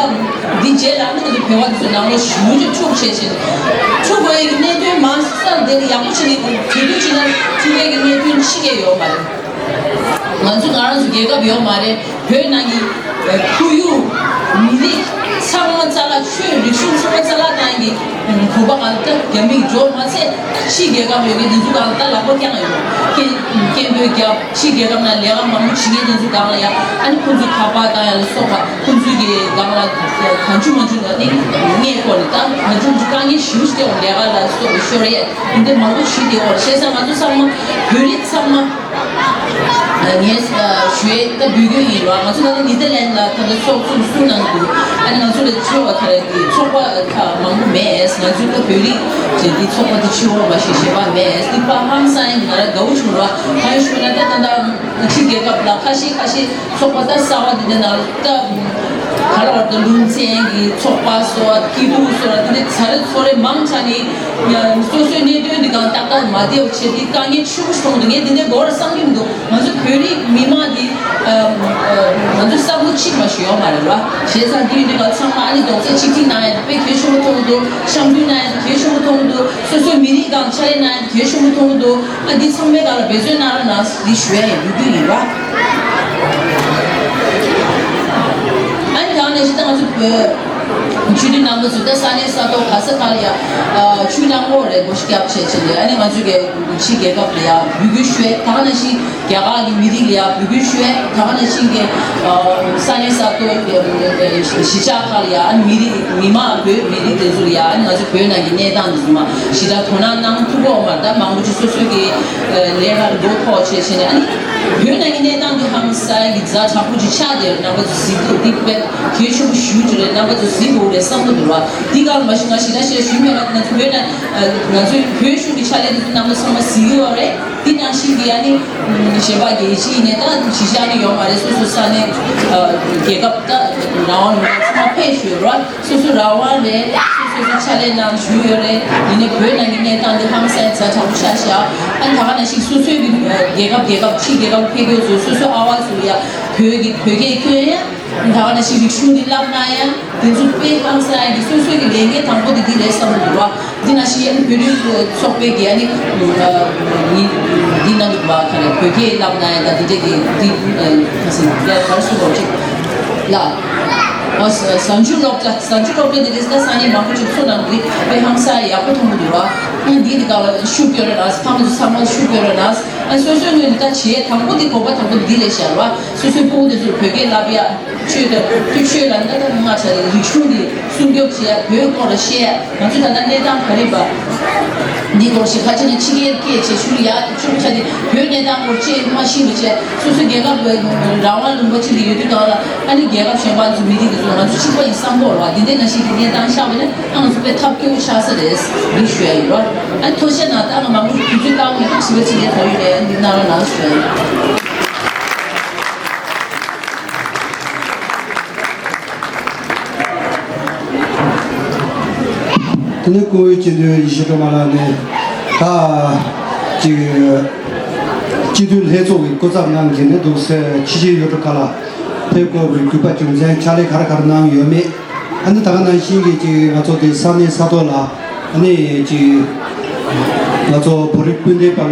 འདི་རྗེས་ལ་ནི་ང་ཚོ་བོད་པ་དེ་ཚོ་ནང་ལོགས་ཞེ་པོ་ཅིག་འཁྲུག་བྱས་བྱས་འཁྲུག་དགོས་ཡ་གི་གནད་དོན་མང་སར་དེ་ལ་ཡག་པོ་བྱས་ནས་གྲོས་བསྡུར་བྱས་ན་འཁྲུག་ཡ་གི་གནད་དོན་ཕྱི་རྒྱལ་ཡོད་མ་རེད། ང་ཚོ་ང་རང་ཚོ་རྒྱལ་ཁབ་ཡོད་མ་རེད། བོད་ནང་གི་ཁོར་ཡུག་མི་རིགས་ཚང་མ་རྩ་བརླག་ཆོས་རིག་གཞུང་ཚང་མ་རྩ་བརླག་བཏང་ཡ་གི་བོད་པ་གང་ལྟར་རྒྱ་མི་གི་འབྱོར་མ་ཚད་ཕྱི་རྒྱལ་ཁབ་ཡོད་མཁན་དེ་ཚོ་གང་ལྟར་ལག་པ་བརྐྱངས་ཡོད། སྐད་སྐད་འབོད་རྒྱབ། ཕྱི་རྒྱལ་ཁབ་ནང་ལས་ཀ་མང་པོ་བྱེད་མཁན་དེ་ཚོ་སྒང་ལ་ཡ། ཨ་ནི་ཁོང་ཚོའི་ཁ་པར་བཏང་ཡ་ལ་སོགས་པ། ཁོང་ཚོའི་གི་སྒང་ལ་གང་བྱུང་མང་བྱུང་ལ་ནི་ངས་སྐོར་ལ་ད་གང་བྱུང་མང་བྱུང་དཀའ་ངལ་ཞེ་པོ་ཞིག་སྟེང་ལས་ཀ་ལ་སོགས་པ་ཤོར་ཡས་འདི་འདྲ་མང་པོ་བྱེད་བསྡད་ཡོད་རེད། བྱས་ཙང་ང་ཚོ་ཚང་མ་བོད་རིགས་ཚང་མ་ངས་ཞུ་ཡས་ད་འབོད་སྐུལ་ཡིན་རོགས། ང་ཚོ་ད་ལྟ་ནི་དར་ལེན་ལ་ད་ལྟ་ཚོགས་ཚུགས་གསུང་གནང་འདུག་ཨ་ནི་ང་ཚོ་ལ་ཆེ་བ་ཁ་རེ་གི་ཚོགས་པ་ཁག་མང་པོ་མེད། ང་ཚོའི་ད་བོད་རིགས་ཀྱི་འདི་ཚོགས་པ་འདི་ཆེ་བ་མ་ཞིག་གཞན་པ་མེད། འདི་པ་ཧང་སང་ཡིན། ང་རང་དགའ་བོ་བྱུང་རོགས། གང་ཡིན་ཞུས་ན་ད་ད་ལྟ་ཕྱི་རྒྱལ་ཁབ་ལ་ཁ་ཤས་ཁ་ཤས་ཚོགས་པ་ད་གསར་བ་འདི་འདྲ་ནང་ལ་ད་ག་རེ་བར་དུ་ལུང་ཚན་གྱི་ཚོགས་པ་སོགས་སྐྱིད་སྡུག་སོགས་ལ་འདི་འདྲ་ཚ་རེ་ཚོ་རེ་མང་ཆ་ནས་སོ་སོའི་གནད་དོན་འདི་གང་ཏག་ཏག་མ་བདེ་བ་བྱས་ཏེ་དཀའ་ངལ་ཆེན་པོ་ཞིག་མཐོང་འདུག་ངས་འདི་འདྲའི་མགོ་ར་བསམ་གྱི་མི་འདུག་ང་ཚོ་བོད་རིགས་མི་མང་འདི་ང་ཚོ་ས་ཁུལ་གཅིག་མ་ཞིག་ཡོད་མ་རེད་བ། བྱས་ཙང་འདི་འདི་ག་ཚང་མ་ཨ་ནི་རྡོག་རྩ་གཅིག་སྒྲིལ་གནང་ཡ་དཔེ་གལ་ཆེན་པོ་མཐོང་གི་འདུག་འཆམ་མཐུན་གནང་ཡ་གལ་ཆེན་པོ་མཐོང་གི་འདུག་སོ་སོའི་མི་རིགས་སྒང་ཕྱག་ལས་གནང་ཡ་གལ་ཆེན་པོ་མཐོང་གི་འདུག་ཨ་འདི་ཚང་མའི་སྒང་ལ་འབད་བརྩོན་གནང་རོགས་གནང་ཟེར་འདི་ཞུ་ཡ་ཡིན། འབོད་སྐུལ་ཡིན་ར། ཨ་ནི་ད་ནས་ཤི་ད་ང་ཚོ་བོད་ཆོས་བརྒྱུད་རྣམ་པ་ཚོ་ད་ས་གནས་ས་ཐོག་ག་ས་ག་ལ་ཡ་ཆོས་གནང་གི་ཡོད་རེད། སྒོ་ཤེས་རྒྱབ་བྱས་བྱས་ནས་ཨ་ནི་ང་ཚོ་གི་ཕྱི་རྒྱལ་ཁབ་ལ་ཡ་འབོད་སྐུལ་ཞུ་ཡ། ད་ག་ནང་བཞིན་རྒྱ་གར་གྱི་མི་རིགས་ལ་ཡ་འབོད་སྐུལ་ཞུ་ཡ། ད་ག་ནང་བཞིན་གྱི་ས་གནས་ས་ཐོག་གཞིས་ཆགས་ཁག་ལ་ཡ་ཨ་ནི་མི་རིགས་མི་མང་བོད་མི་རིགས་དེ་ཚོ་ལ་ཡ་ཨ་ནི་ང་ཚོ་བོད་ནང་གི་གནས་སྟངས་དེ་ཚོ་མ་ཞེ་དྲག་དོ་སྣང་གནང་ཐུབ་ཀྱི་ཡོད་མ་རེད། ད་མང་པོ་ཅིག་སོ་སོའི་གི་ལས་ཀར་མགོ་འཁོར་བྱས་བྱས་ནས་ཨ་ནི་བོད་ནང་གི་གནས་སྟངས་དེ་ཧང་སང་གི་ཛ་དྲག་པོ་ཅིག་ཆགས་བསྡད་ཡོད། རྣམ་པ་ཚོ་གཟིགས་འདུག་འདི་དཔེ་གལ་ཆེན་པོ་ཞེ་པོ་ཅིག་རེད། རྣམ་པ་ཚོ་གཟིགས་དགོས་རེད་བསམ་གྱི་འདུག་ར། འདི་ག་ལ་མ་གཞི་ང་ཞེ་དྲག་བཤད་ཞུས་མེད་ར། ང་ཚོ་བོད་ནང་ང་ཚོའི་བོད་གཞུང་གི་ཕྱག་ལས་དེ་ཚོ་རྣམ་པ་ཚང་མ་གཟིགས་ཀྱི་ཡོད་རེད། འདི་ནང་བཞིན་གྱི་ཨ་ནི་གཞན་པ་རྒྱལ་སྤྱི་ཡིན་ནའི་ད་གཞིས་ཆགས་ནི་ཡོད་མ་རེད། སོ་སོ་ས་གནས་རྒྱལ་ཁབ་ད་རང་དབང་ལུང་པ་ཚང་མ་ཕེབས་ཞུས་ར། སོ་སོ་རང་དབང་རེད། སོ་སོ་སོ་ཕྱག་ལས་གནང་ཞུས་ཡོད་རེད། ཡིན་ནའི་བོད་ནང་གི་གནས་སྟངས་འདི་ཧང་སང་ཛ་དྲག་པོ་ཆགས་ཤག་ཨ་ནི་ད་ག་ནང་བཞིན་སོ་སོའི་གི་རྒྱལ་ཁབ་རྒྱལ་ཁབ་ཕྱི་རྒྱལ་ཁབ་ཕེབས་མཁན་ཚོ་སོ་སོ་ཨ་བ་ཚོ་ལ་ཡ་བོད་ཀྱི་བོད་སྐད་སྐྱོན་ཡ། ད་ག་ནང་བཞིན་རིག་གཞུང་འདི་བསླབ་གནང་ཡ། དེ་ཚོ་དཔེ་ཧང་སང་ཡ་གི་སོ་སོའི་གི་ལས་འགན་དང་པོ་དེ་འདི་རེད་བསམ་གྱི་འདུག་བ། འདི་ནང་བཞིན་ཡང་བོད་རིགས་ཚོགས་པའི་གི་ཨ་ནི་འདི་གནང་འདུག་བ། ག་རེ་བོད་སྐད་བསླབ་གནང་ཡ་ད་འདི་འདྲ་གི་འདི་ག་ཟེར་ག་རེ་ཟེར་དགོས་ཅིག་ལ། ཟམ་ཆུ་སློབ་གྲྭ། ཟམ་ཆུ་སློབ་གྲྭ་འདི་རེད། ད་ས་གནས་མང་པོ་ཅིག་ཚུར་གནང་གི་རེད། དཔེ་ཧང་སང་ཡག་པོ་མཐོང་གི་འདུག་བ། ཨ་འདི་འདི་ག་ལ་ཤུགས་སྐྱོན་རེད་ལ། ཕ་མ་ཚོ་ཚང་མ་ཤུགས་སྐྱོན་རེད་ལ། ཨ་སོ་སོའི་ངོས་ནས་ད་བྱེད་དང་པོ་འདི་དགོས་པ་དང་པོ་འདི་ལས་བཞག་ར། སོ་སོའི་སྤུ་གུ་དེ་ཚོར་བོད་སྐད་བསླབ་ཡ། ཆོས་དང་ཆོས་ལ་ན་ད་ང་ཆ་རེ་རིག་གཞུང་འདི་སྲུང་སྐྱོབ་བྱེད་ཡ། བོད་སྐོར་ལ་བཤད་ཡ། ང་ཚོ་ད་ལྟ་གནས་སྟངས་ག་རེ་བ། འདི་སྐོར་ཞིག་ཁ་ཆེ་ནས་ཕྱི་རྒྱལ་སྐད་བྱེད་ཤུལ་ཡ་ཆུ་ཆ་དེ་བོད་གནས་སྟངས་སྐོར་བཅས་མ་ཤེས་པ་བྱས། སོ་སོ་རྒྱལ་ཁབ་རང་དབང་ལུང་པ་ཅིག་ལ་ཡོད་དུས་གང་ལ་ཨ་ནི་རྒྱལ་ཁབ་གཞན་པ་ཚོ་མི་རིགས་དེ་ཚོ་ང་ཚོ་གཅིག་པ་ཡིན་བསམ་དགོས་ར་བ། འདི་འདྲ་ནང་བཞིན་གྱི་གནས་སྟངས་ཤར་བ་ན། ང་ཚོ་དཔེ་ཐབས་སྐྱོ་བོ་ཆགས་ས་རེད། འདི་ཞུ་ཡ་ཡིན་རོ། ཨ་ཐོ་ཤ་ན་ད་ང་མང་པོ་དུས་ཚོད་བཏང་ནས་ཞིབ་པ་ཅིག་ལས་ད་ཡོད་རེད། འདི་གནང་རོགས་གནང་ཞུ་ཡ་ཡིན། དེ་ནས་སྐུ་ངོ་སྤྱི་འཐུས་ཡེ་ཤེས་སྒྲོལ་མ་ལགས་ནས་ད་ཅིག་སྤྱི་འཐུས་ལྷན་ཚོགས་ཀྱི་སྐུ་ཚབ་གནང་མཁན་ནས་འདུག་སེ་ཕྱི་རྒྱལ་ཡུལ་གྲུ་ཁག་ལ་ཕེབས་དགོས་པའི་དགོས་པ་རྒྱུ་མཚན་ཕྱག་ལས་ག་རེ་ག་རེ་གནང་ཡོད་མེད། ཨ་ནི་ད་ག་ནང་བཞིན་གྱི་ཅིག་ང་ཚོ་དེ་ས་གནས་ས་ཐོག་ལ་ཨ་ནི་ཅིག་ང་ཚོ་བོད་རིགས་སྤུན་ཟླའི་བར་ལ་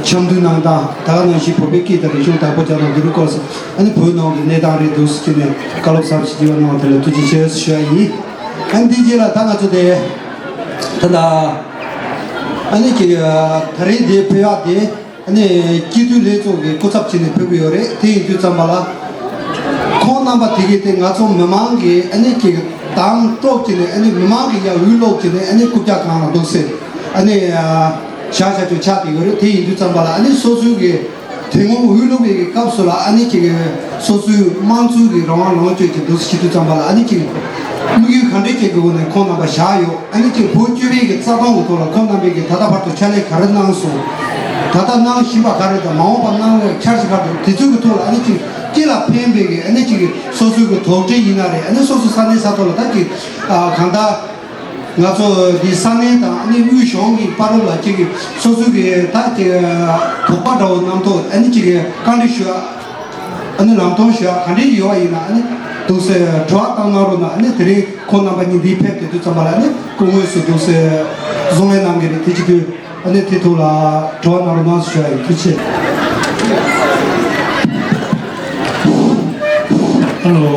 འཆམ་མཐུན་གནང་སྟངས། ད་ག་ནང་བཞིན་བོད་པའི་སྐད་དང་རིག་གཞུང་བདག་པོ་རྒྱག་སྟངས་དེ་རིགས་སྐོར་ཨ་ནི་བོད་ནང་གི་གནས་སྟངས་རེད་འདུག་ཟེར་ནས་བཀའ་སློབ་ཟབ་ཞིག་བགྱིས་པ་གནང་བ་དེ་ལ་ཐུགས་རྗེ་ཆེ་ཞུ་ཡ་ཡིན། ཨ་ནི་དེ་རྗེས་ལ་ད་ང་ཚོ་དེ་ད་ལྟ་ ཨ་ནི་ཀྱི་ད་རེས་འདི་ཕེབས་ཡག་དེ་ཨ་ནི་སྤྱི་འཐུས་ལྷན་ཚོགས་ཀྱི་སྐུ་ཚབ་བྱས་ནས་ཕེབས་ཀྱི་ཡོད་རེད། དེ་ཡིན་དུས་ཙམ་པ་ལ་ཁོང་རྣམ་པ་དེ་གས་དེ་ང་ཚོ་མི་མང་གི་ཨ་ནི་ཀྱི་དང་སྤྲོག་བྱས་ནས་ཨ་ནི་མི་མང་གི་ཡ་འུད་སློག་བྱས་ནས་ཨ་ནི་རྐུབ་བཀྱག་སྒང་ལ་འདུག་སེ་ཨ་ནི་བཞག་བཞག་ཆོག་ཆགས་བསྡད་ཡོད་རེད། དེ་ཡིན་དུས་ཙམ་པ་ལ་ཨ་ནི་སོ་སོའི་གི་དེ་སྔོན་འོས་བླུག་པའི་གི་སྐབས་སུ་ལ་ཨ་ནི་ཅིག་སོ་སོའི་དམངས་གཙོའི་གི་རང་དབང་ལོངས་སྤྱོད་ཀྱི་འདུག་སེ་བྱེད་དུས་ཙམ་པ་ལ་ཨ་ནི་ཅིག་དམིགས་ཡུལ་ག་འདྲའི་ཅིག་གི་སྒོ་ནས་ཁོང་རྣམ་པ་བཞག་ཡོད། ཨ་ནི་ཅིག་བོད་བཅུ་པའི་གི་རྩ་དོན་གི་ཐོག་ལ་ཁོང་རྣམ་པས་གི་ད་ལྟ་བར་དུ་ཕྱག་ལས་ག་རེ་གནང་སོང་། ད་ལྟ་གནང་བཞིན་པ་ག་རེ་དང་མ་འོངས་པ་གནང་བའི་འཆར་གཞི་ག་རེ་འདུག་དེ་ཚོའི་གི་ཐོག་ལ་ཨ་ནི་ཅིག་སྤྱི་ལ་ཕན་པའི་གི་ཨ་ནི་ཅིག་སོ་སོའི་གི་དོགས་འདྲི་ཡིན་ན་རེད། ཨ་ནི་སོ་སོ་ས་གནས་ས་ཐོག་ལ་ད་ཅིག་གང་ལྟར། ང་ཚོ་འདི་ས་གནས་དང་ཨ་ནི་དབུས་གཞུང་གི་བར་ལ་ཅིག་སོ་སོའི་གི་ད་ཅིག་དོགས་པ་འདྲ་བོ་རྣམ་རྟོག་ཨ་ནི་ཅིག་བཀའ་འདྲི་ཞུ་ཨ་ནི་ལམ་སྟོན་ཞུ་ག་འདྲ་ཡོད་པ་ཡིན་ན་ཨ་ནི་འདུག་སེ་དྲི་བ་བཏང་གནང་རོགས་གནང་། ཨ་ནི་དེ་རིང་ཁོང་རྣམ་པ་གཉིས་འདིར་ཕེབས་བསྡད་དུས་ཙམ་པ་ལ་ཨ་ནི་སྐུ་དངོས་སུ་འདུག་སེ་གསུང་བཤད་གནང་གི་རེད། དེ་བྱེད་དུས། ཨ་ནི་དེ་ཐོག་ལ་དྲི་བ་གནང་རོགས་གནང་ཞུ་ཡ་ཡིན། ཐུགས་རྗེ་ཆེ། ཧ་ལོ།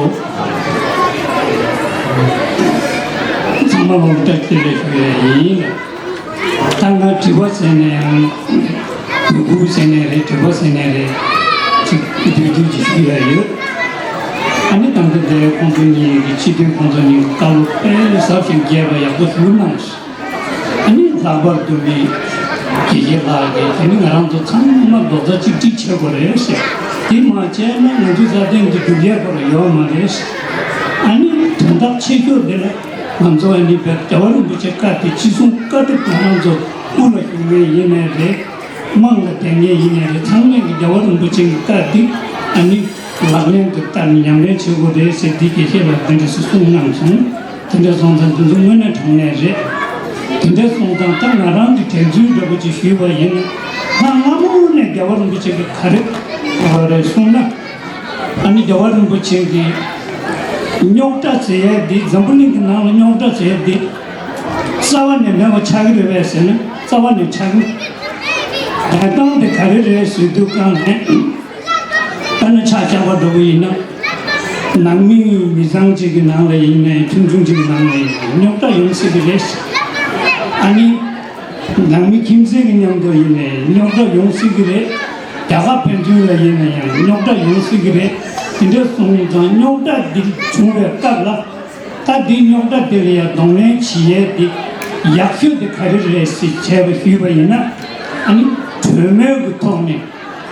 ཚང་མ་ལ་བཀྲ་ཤིས་བདེ་ལེགས་ཞུ་ཡ་ཡིན། ད་ང་དྲི་བ་ཟེར་ནས་ཡང་དོ་ཁུར་ཟེར་ནས་རེད། དྲི་བ་ཟེར་ནས་རེད། ཅིག་དུས་དུས་ཀྱི་ཞུ་ཡ་ཡོད། ཨ་ནི་ད་ལྟ་དེ་ཁོང་ཚོ་གཉིས་ཀྱི་སྤྱི་འཐུས་ཁོང་ཚོ་གཉིས་ཀྱི་བཀའ་སློབ་དཔེ་ཟབ་ཞིང་རྒྱས་པ་ཡག་པོ་ཞུ་གནང་། ཨ་ནི་ལྷག་པར་དུ་མི་དགེ་བཤེས་ལགས་ཀྱིས་དེ་ནི་ང་རང་ཚོ་ཚང་མ་རྡོག་རྩ་གཅིག་སྒྲིལ་བྱེད་དགོས་རེད་ཟེར། དེ་མ་བྱས་ན་ང་ཚོའི་སྲ་བརྟན་གྱི་རྒྱུ་རྒྱལ་ཁོ་རང་ཡོད་མ་རེད་ཟེར། ཨ་ནི་དོན་དག་ཆེ་ཤོས་དེ་ལ་ང་ཚོ་ཨ་ནི་བོད་རྒྱལ་བ་རིན་པོ་ཆེ་བཀའ་དེ་ཅི་གསུང་བཀའ་སྒྲུབ་ང་རང་ཚོ་དབུ་ལ་བཞུགས་མཁན་ཡིན་ནའི་རེད། དམངས་ལ་བསྟེན་མཁན་ཡིན་ནའི་རེད། ཚང་མས་ཀྱི་རྒྱལ་བ་རིན་པོ་ཆེ་གི་བཀའ་འདི་ཨ་ནི་ལག་ལེན་དུ་བསྟར་ནས་ཉམས་ལེན་བྱེད་དགོས་རེད་ཟེར་འདི་དགེ་བཤེས་ལགས་དེ་འདྲ་སེ་གསུངས་གནང་སོང་། དེ་འདྲ་སོང་ཙང་དེ་ཚོ་དངོས་གནས་དྲང་གནས་རེད། དེ་འདྲ་སོང་ཙང་ད་ང་རང་གི་དྲན་ཚུལ་འདྲ་པོ་ཅིག་ཞུས་པ་ཡིན་ན། ང་སྔ་མོ་ནས་རྒྱལ་བ་རིན་པོ་ཆེ་གི་ག་རེ་རེད་གསུངས་ན། ཨ་ནི་རྒྱལ་བ་རིན་པོ་ཆེ་གི་རྙོག་དྲ་ཟེར་ཡས་འདི། འཛམ་བུ་གླིང་གི་ནང་ལ་རྙོག་དྲ་ཟེར་ཡས་འདི་རྩ་བ་ནས་མེད་པ་ཆགས་ཀྱི་རེད་པས་ཟེར་ན་རྩ་བ་ནས་ཆགས་ཀྱི། བདེན་དོན་དེ་ག་རེ་རེད་ཟེར་དུས་སྒང་ནས། དཔེར་ན་ཆ་བཞག་པ་འདྲ་པོ་ཡིན་ན། ནང་མི་མི་ཚང་གཅིག་གི་ནང་ལ་ཡིན་ནའི་ཆུང་ཆུང་གཅིག་གི་ནང་ལ་ཡིན་ནའི་རྙོག་དྲ་ཡོང་སྲིད་ཀྱི་རེད། ཨ་ནི། ནང་མི་ཁྱིམ་མཚེས་ཀྱི་མཉམ་དུ་ཡིན་ནའི་རྙོག་དྲ་ཡོང་སྲིད་ཀྱི་རེད། རྒྱ་གར་ཕན་ཚུན་ལ་ཡིན་ན་ཡང་རྙོག་དྲ་ཡོང་སྲིད་ཀྱི་རེད། དེ་འདྲ་སོང་ཙང་རྙོག་དྲ་འདི་བྱུང་བའི་སྐབས་ལ། ད་འདི་རྙོག་དྲ་འདི་ལ་ཡང་གདོང་ལེན་བྱེད་ཡས་འདི་ཡག་ཤོས་འདི་ག་རེ་རེད་ཟེར་བྱས་པ་ཞུས་པ་ཡིན་ན། ཨ་ནི་གྲོས་མོལ་གྱི་ཐོག་ནས།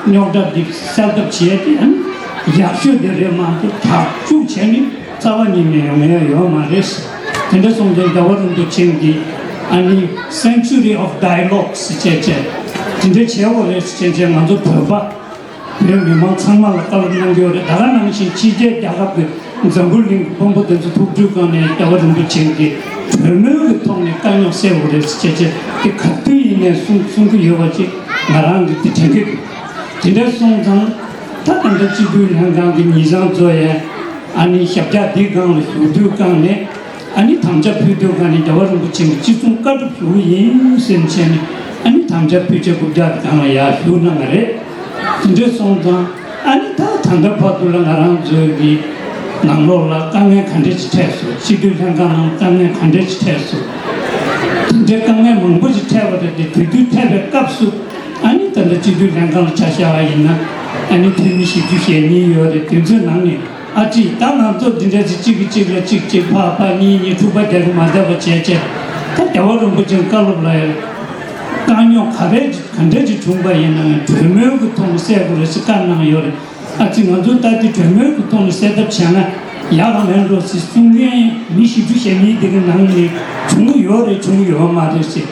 རྙོག་དྲ་འདི་སེལ་ཐབས་བྱེད་ཡས་དེ་ཡང་ཡག་ཤོས་དེ་རེད་མ་གཏོགས་དྲག་སྤྱོད་བྱས་ནས་རྩ་བ་ཉིད་ནས་ཡོང་ཡ་ཡོད་མ་རེད། དེ་འདྲ་སོང་ཙང་རྒྱལ་བ་རིན་པོ་ཆེ་གིས་ཨ་ནི་Century of Dialogues ཟེར་བྱས་བྱས་དེ་འདྲ་བྱས་པ་རེད་ཟེར་བྱས་བྱས་ང་ཚོ་བོད་པ་བོད་མི་མང་ཚང་མ་ལ་བཀའ་སློབ་གནང་གི་ཡོད་རེད། ད་ག་ནང་བཞིན་ཕྱི་རྒྱལ་རྒྱལ་ཁབ་ཀྱི་འཛམ་བུ་གླིང་གི་དཔོན་པོ་དེ་ཚོ་ཐུག་དུས་སྒང་ནས་རྒྱལ་བ་རིན་པོ་ཆེ་གིས་གྲོས་མོལ་གྱི་ཐོག་ནས་དཀའ་རྙོག་སེལ་དགོས་རེད་ཟེར་བྱས་བྱས་དེ་ག་དུས་ཡིན་ནའི་གསུང་གསུང་གི་ཡོད་པ་ཅིག་ང་རང་གིས་དེ་དྲན་གྱི་འདུག་དེ་འདྲ་སོང་ཙང་ད་ད་ལྟ་སྤྱི་འཐུས་ལྷན་ཁང་གི་ཉི་ཤང་ཚོ་ཡང་ཨ་ནི་ཞབས་བཀྱག་འདི་སྒང་ལ་བཞུགས་དུས་སྒང་ནས་ཨ་ནི་དམ་བཅའ་ཕུལ་དུས་སྒང་ནས་རྒྱལ་བ་རིན་པོ་ཆེ་གིས་ཅི་གསུང་བཀའ་སྒྲུབ་ཞུ་གི་ཡིན་ཟེར་བྱས་ནས་ཨ་ནི་དམ་བཅའ་ཕུལ་བྱས་རྐུབ་བཀྱག་སྒང་ལ་ཡར་བཞུགས་གནང་བ་རེད། དེ་འདྲ་སོང་ཙང་ཨ་ནི་ད་ད་ལྟ་བར་དུ་ལ་ང་རང་ཚོའི་གི་ནང་ལོགས་ལ་དཀའ་ངལ་ག་འདྲ་ཅིག་འཕྲད་སོང་། སྤྱི་འཐུས་ལྷན་ཁང་ནང་དཀའ་ངལ་ག་འདྲ་ཅིག་འཕྲད་སོང་། དེ་འདྲའི་དཀའ་ངལ་མང་པོ་ཞིག་འཕྲད་པ་རེད་དེ། དེ་དུས་འཕྲད་པའི་སྐབས་སུ་ཨ་ནི་ད་ལྟ་སྤྱི་འཐུས་ལྷན་ཁང་ལ་ཆ་བཞག་པ་ཡིན་ན་ཨ་ནི་འཐུས་མི་བཞི་བཅུ་ཞེ་གཉིས་ཡོད་རེད། དེ་ཚོའི་ནང་ནས་ཨ་ཙི་ད་ང་ཚོ་འདི་འདྲ་ཅིག་གཅིག་གིས་གཅིག་ལ་གཅིག་གཅིག་ཕར་ཕར་གཉིས་གཉིས་འཁྲུག་པ་རྒྱག་གི་མ་བསྡད་པ་བྱས་བྱས་ད་རྒྱལ་བ་རིན་པོ་ཆེའི་བཀའ་སློབ་ལ་ཡང་དཀའ་རྙོག་ག་རེ་ག་འདྲ་ཅིག་བྱུང་པ་ཡིན་ན་ཡང་གྲོས་མོལ་གྱི་ཐོག་ནས་སེལ་དགོས་རེད་ཟེར་བཀའ་གནང་ཡོད་རེད། ཨ་ཙི་ང་ཚོ་ད་ལྟའི་གྲོས་མོལ་གྱི་ཐོག་ནས་སེལ་ཐབས་བྱས་ན་ཡག་གམ་མེད་འགྲོ་ཟེར་གསུང་མཁན་མི་བཞི་བཅུ་ཞེ་གཉིས་དེ་གི་ནང་ནས་བྱུང་གི་ཡོད་རེད་བྱུང་གི་ཡོད་མ་རེད་ཟེར།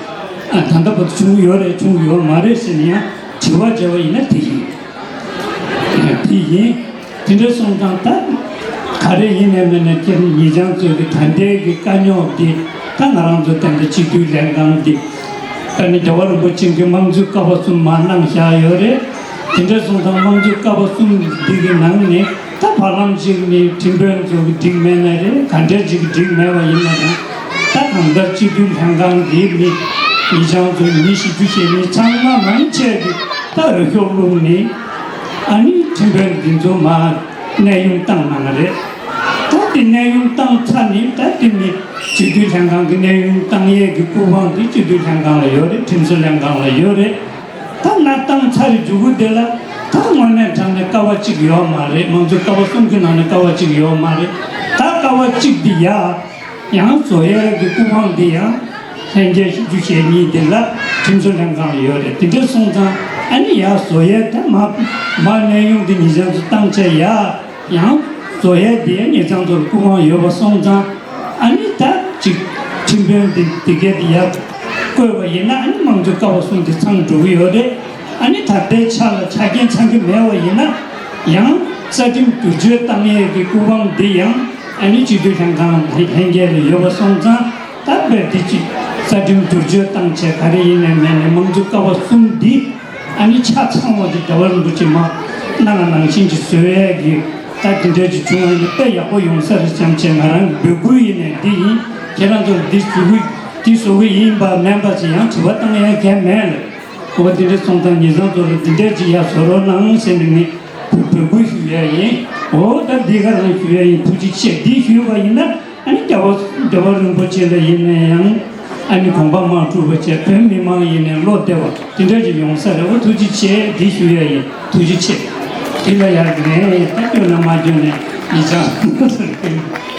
ཨ་ད་ལྟ་བར་དུ་བྱུང་གི་ཡོད་རེད་བྱུང་གི་ཡོད་མ་རེད་ཟེར་ནས་ཡང་དྲི་བ་བྱས་པ་ཡིན་ན་དེ་ཡིན། དེ་ཡིན། དེ་འདྲ་སོང་ཙང་ད་ག་རེ་ཡིན་ནའི་མིན་ནའི་ཁྱེད་ཉེ་ཆར་ཚོས་ཀྱི་ད་ལྟའི་གི་དཀའ་རྙོག་འདི་ད་ང་རང་ཚོ་ད་ལྟ་སྤྱི་འཐུས་ལྷན་ཁང་འདི། ཨ་ནི་རྒྱལ་བ་རིན་པོ་ཆེ་གིས་དམངས་གཙོའི་ཀ་བ་གསུམ་མར་གནང་བཞག་ཡོད་རེད། དེ་འདྲ་སོང་ཙང་དམངས་གཙོའི་ཀ་བ་གསུམ་འདི་གི་ནང་ནས་ད་བར་ལམ་ཞིག་ནས་ཁྲིམས་དཔོན་ཚོ་གི་འགྲིག་མེད་ན་རེད། ག་འདྲ་ཅིག་གི་འགྲིག་མེད་པ་ཡིན་ན་ཡང་ད་གང་ལྟར་སྤྱི་འཐུས་ལྷན་ཁང་འདིའི་མི་ཉེ་ཆར་ཚོ་མི་བཞི་བཅུ་ཞེ་གཉིས་ཚང་མ་མང་ཆེ་གིས་ད་འོས་ཤོག་བླུགས་ནས་ཨ་ནི་ཁྲིམས་དཔོན་འདི་ཚོ་མར་གནས་དབྱུང་བཏང་གནང་བ་རེད། ད་དེ་གནས་དབྱུང་བཏང་ཚར་ནས་ད་དེ་མི། སྤྱི་འཐུས་ལྷན་ཁང་གི་གནས་དབྱུང་བཏང་ཡས་ཀྱི་སྐུ་དབང་དེ་སྤྱི་འཐུས་ལྷན་ཁང་ལ་ཡོད་རེད། ཁྲིམས་བཟོ་ལྷན་ཁང་ལ་ཡོད་རེད། ད་ང་བཏང་ཚར་རེད། མཇུག་གུ་དེ་ལ་ད་དངོས་གནས་དྲང་གནས་དཀའ་བ་གཅིག་ཡོད་མ་རེད། མང་གཙོའི་ཀ་བ་གསུམ་གྱི་ནང་ནས་དཀའ་བ་གཅིག་ཡོད་མ་རེད། ད་དཀའ་བ་གཅིག་འདི་ཡ་ཡང་བཟོ་ཡས་ཀྱི་སྐུ་དབང་འདི་ཡང་ལྷན་རྒྱས་བཞི་བཅུ་ཞེ་གཉིས་དེ་ལ་ཁྲིམས་བཟོ་ལྷན་ཁང་ལ་ཡོད་རེད། དེ་འདྲ་སོང་ཙང་ཨ་ནི་ཡ་བཟོ་ཡས་ད་མ་མ་གནས་དབྱུང་འདི་ཉེ་ཆར་ཚོ་བཏང་བྱས་ཡ། ཡང་བཟོ་ཡས་དེ་ངེད་ཚང་ཚོར་སྐུ་དབང་ཡོད་པ་སོང་ཙང་། ཨ་ནི་ད་ཅིག་ཁྲིམས་དཔོན་དེ་དེ་གས་དེ་ཡར་བསྐོས་པ་ཡིན་ན་ཨ་ནི་དམངས་གཙོའི་ཀ་བ་གསུམ་དེ་ཚང་འགྲོ་གི་ཡོད་རེད། ཨ་ནི་ད་ལྟའི་ཆ་ལ་ཆ་རྐྱེན་ཚང་གི་མེད་པ་ཡིན་ན་ཡང་རྩ་ཁྲིམས་བསྒྱུར་བཅོས་བཏང་ཡས་ཀྱི་སྐུ་དབང་དེ་ཡང་ཨ་ནི་སྤྱི་འཐུས་ལྷན་ཁང་ལྷན་རྒྱས་ལ་ཡོད་པ་སོང་ཙང་། ད་དཔེར་དེ་ཅིག་རྩ་ཁྲིམས་བསྒྱུར་བཅོས་བཏང་བྱས་ག་རེ་ཡིན་ནའི་མེད་ནའི་དམངས་གཙོའི་ཀ་བ་གསུམ་འདི། ཨ་ནི་ཆ་ཚང་བ་དེ་རྒྱལ་བ་རིན་པོ་ཆེ་མ་གནང་བ་ནང་བཞིན་གྱི་བཟོ་ཡས་ཀྱི་ད་དེ་འདྲ་ཅིག་བྱུང་བ་ཡིན་ན་དཔེ་ཡག་པོ་ཡོང་ས་རེད་བསམ་བྱས། ང་རང་གི་འབོད་སྐུལ་ཡིན་ནའི་འདི་ཡིན། ཁྱེད་རང་ཚོར་འདི་བཟོ་གི་འདི་བཟོ་གི་ཡིན་པ་མིན་པ་ཅིག་ཡང་དྲི་བ་བཏང་ཡས་གང་ཡང་མེད་ལ། འོ་དེ་འདྲ་སོང་ཙང་ཉེ་ཚང་ཚོ་ལ་འདི་འདྲ་ཅིག་ཡར་བཟོ་རོགས་གནང་ཟེར་ནས་ངས་འབོད་སྐུལ་ཞུ་ཡས་ཡིན། འོ་ད་འདི་ག་རང་ཞུ་ཡས་ཡིན། ཐུགས་རྗེ་ཆེ། འདི་ཞུས་པ་ཡིན་ན། ཨ་ནི་རྒྱལ་བ་རྒྱལ་བ་རིན་པོ་ཆེ་ལ་ཡིན་ན་ཡང་། ཨ་ནི་དགོངས་པ་མ་གྲུབ་པ་བྱས། བོད་མི་མང་ཡིན་ནའི་བློ་བདེ་བ་དེ་འདྲ་ཅིག་ཡོང་ས་རེད། འོ་ཐུགས་རྗེ་ཆེ། འདི་ཞུ་ཡ་ཡིན། ཐུགས་རྗེ་ཆེ། དེ་ལ་ཡང་ངས་ད་སྐྱོན་ན་མ་སྐྱོན་ནས་ཡིག་ཆ་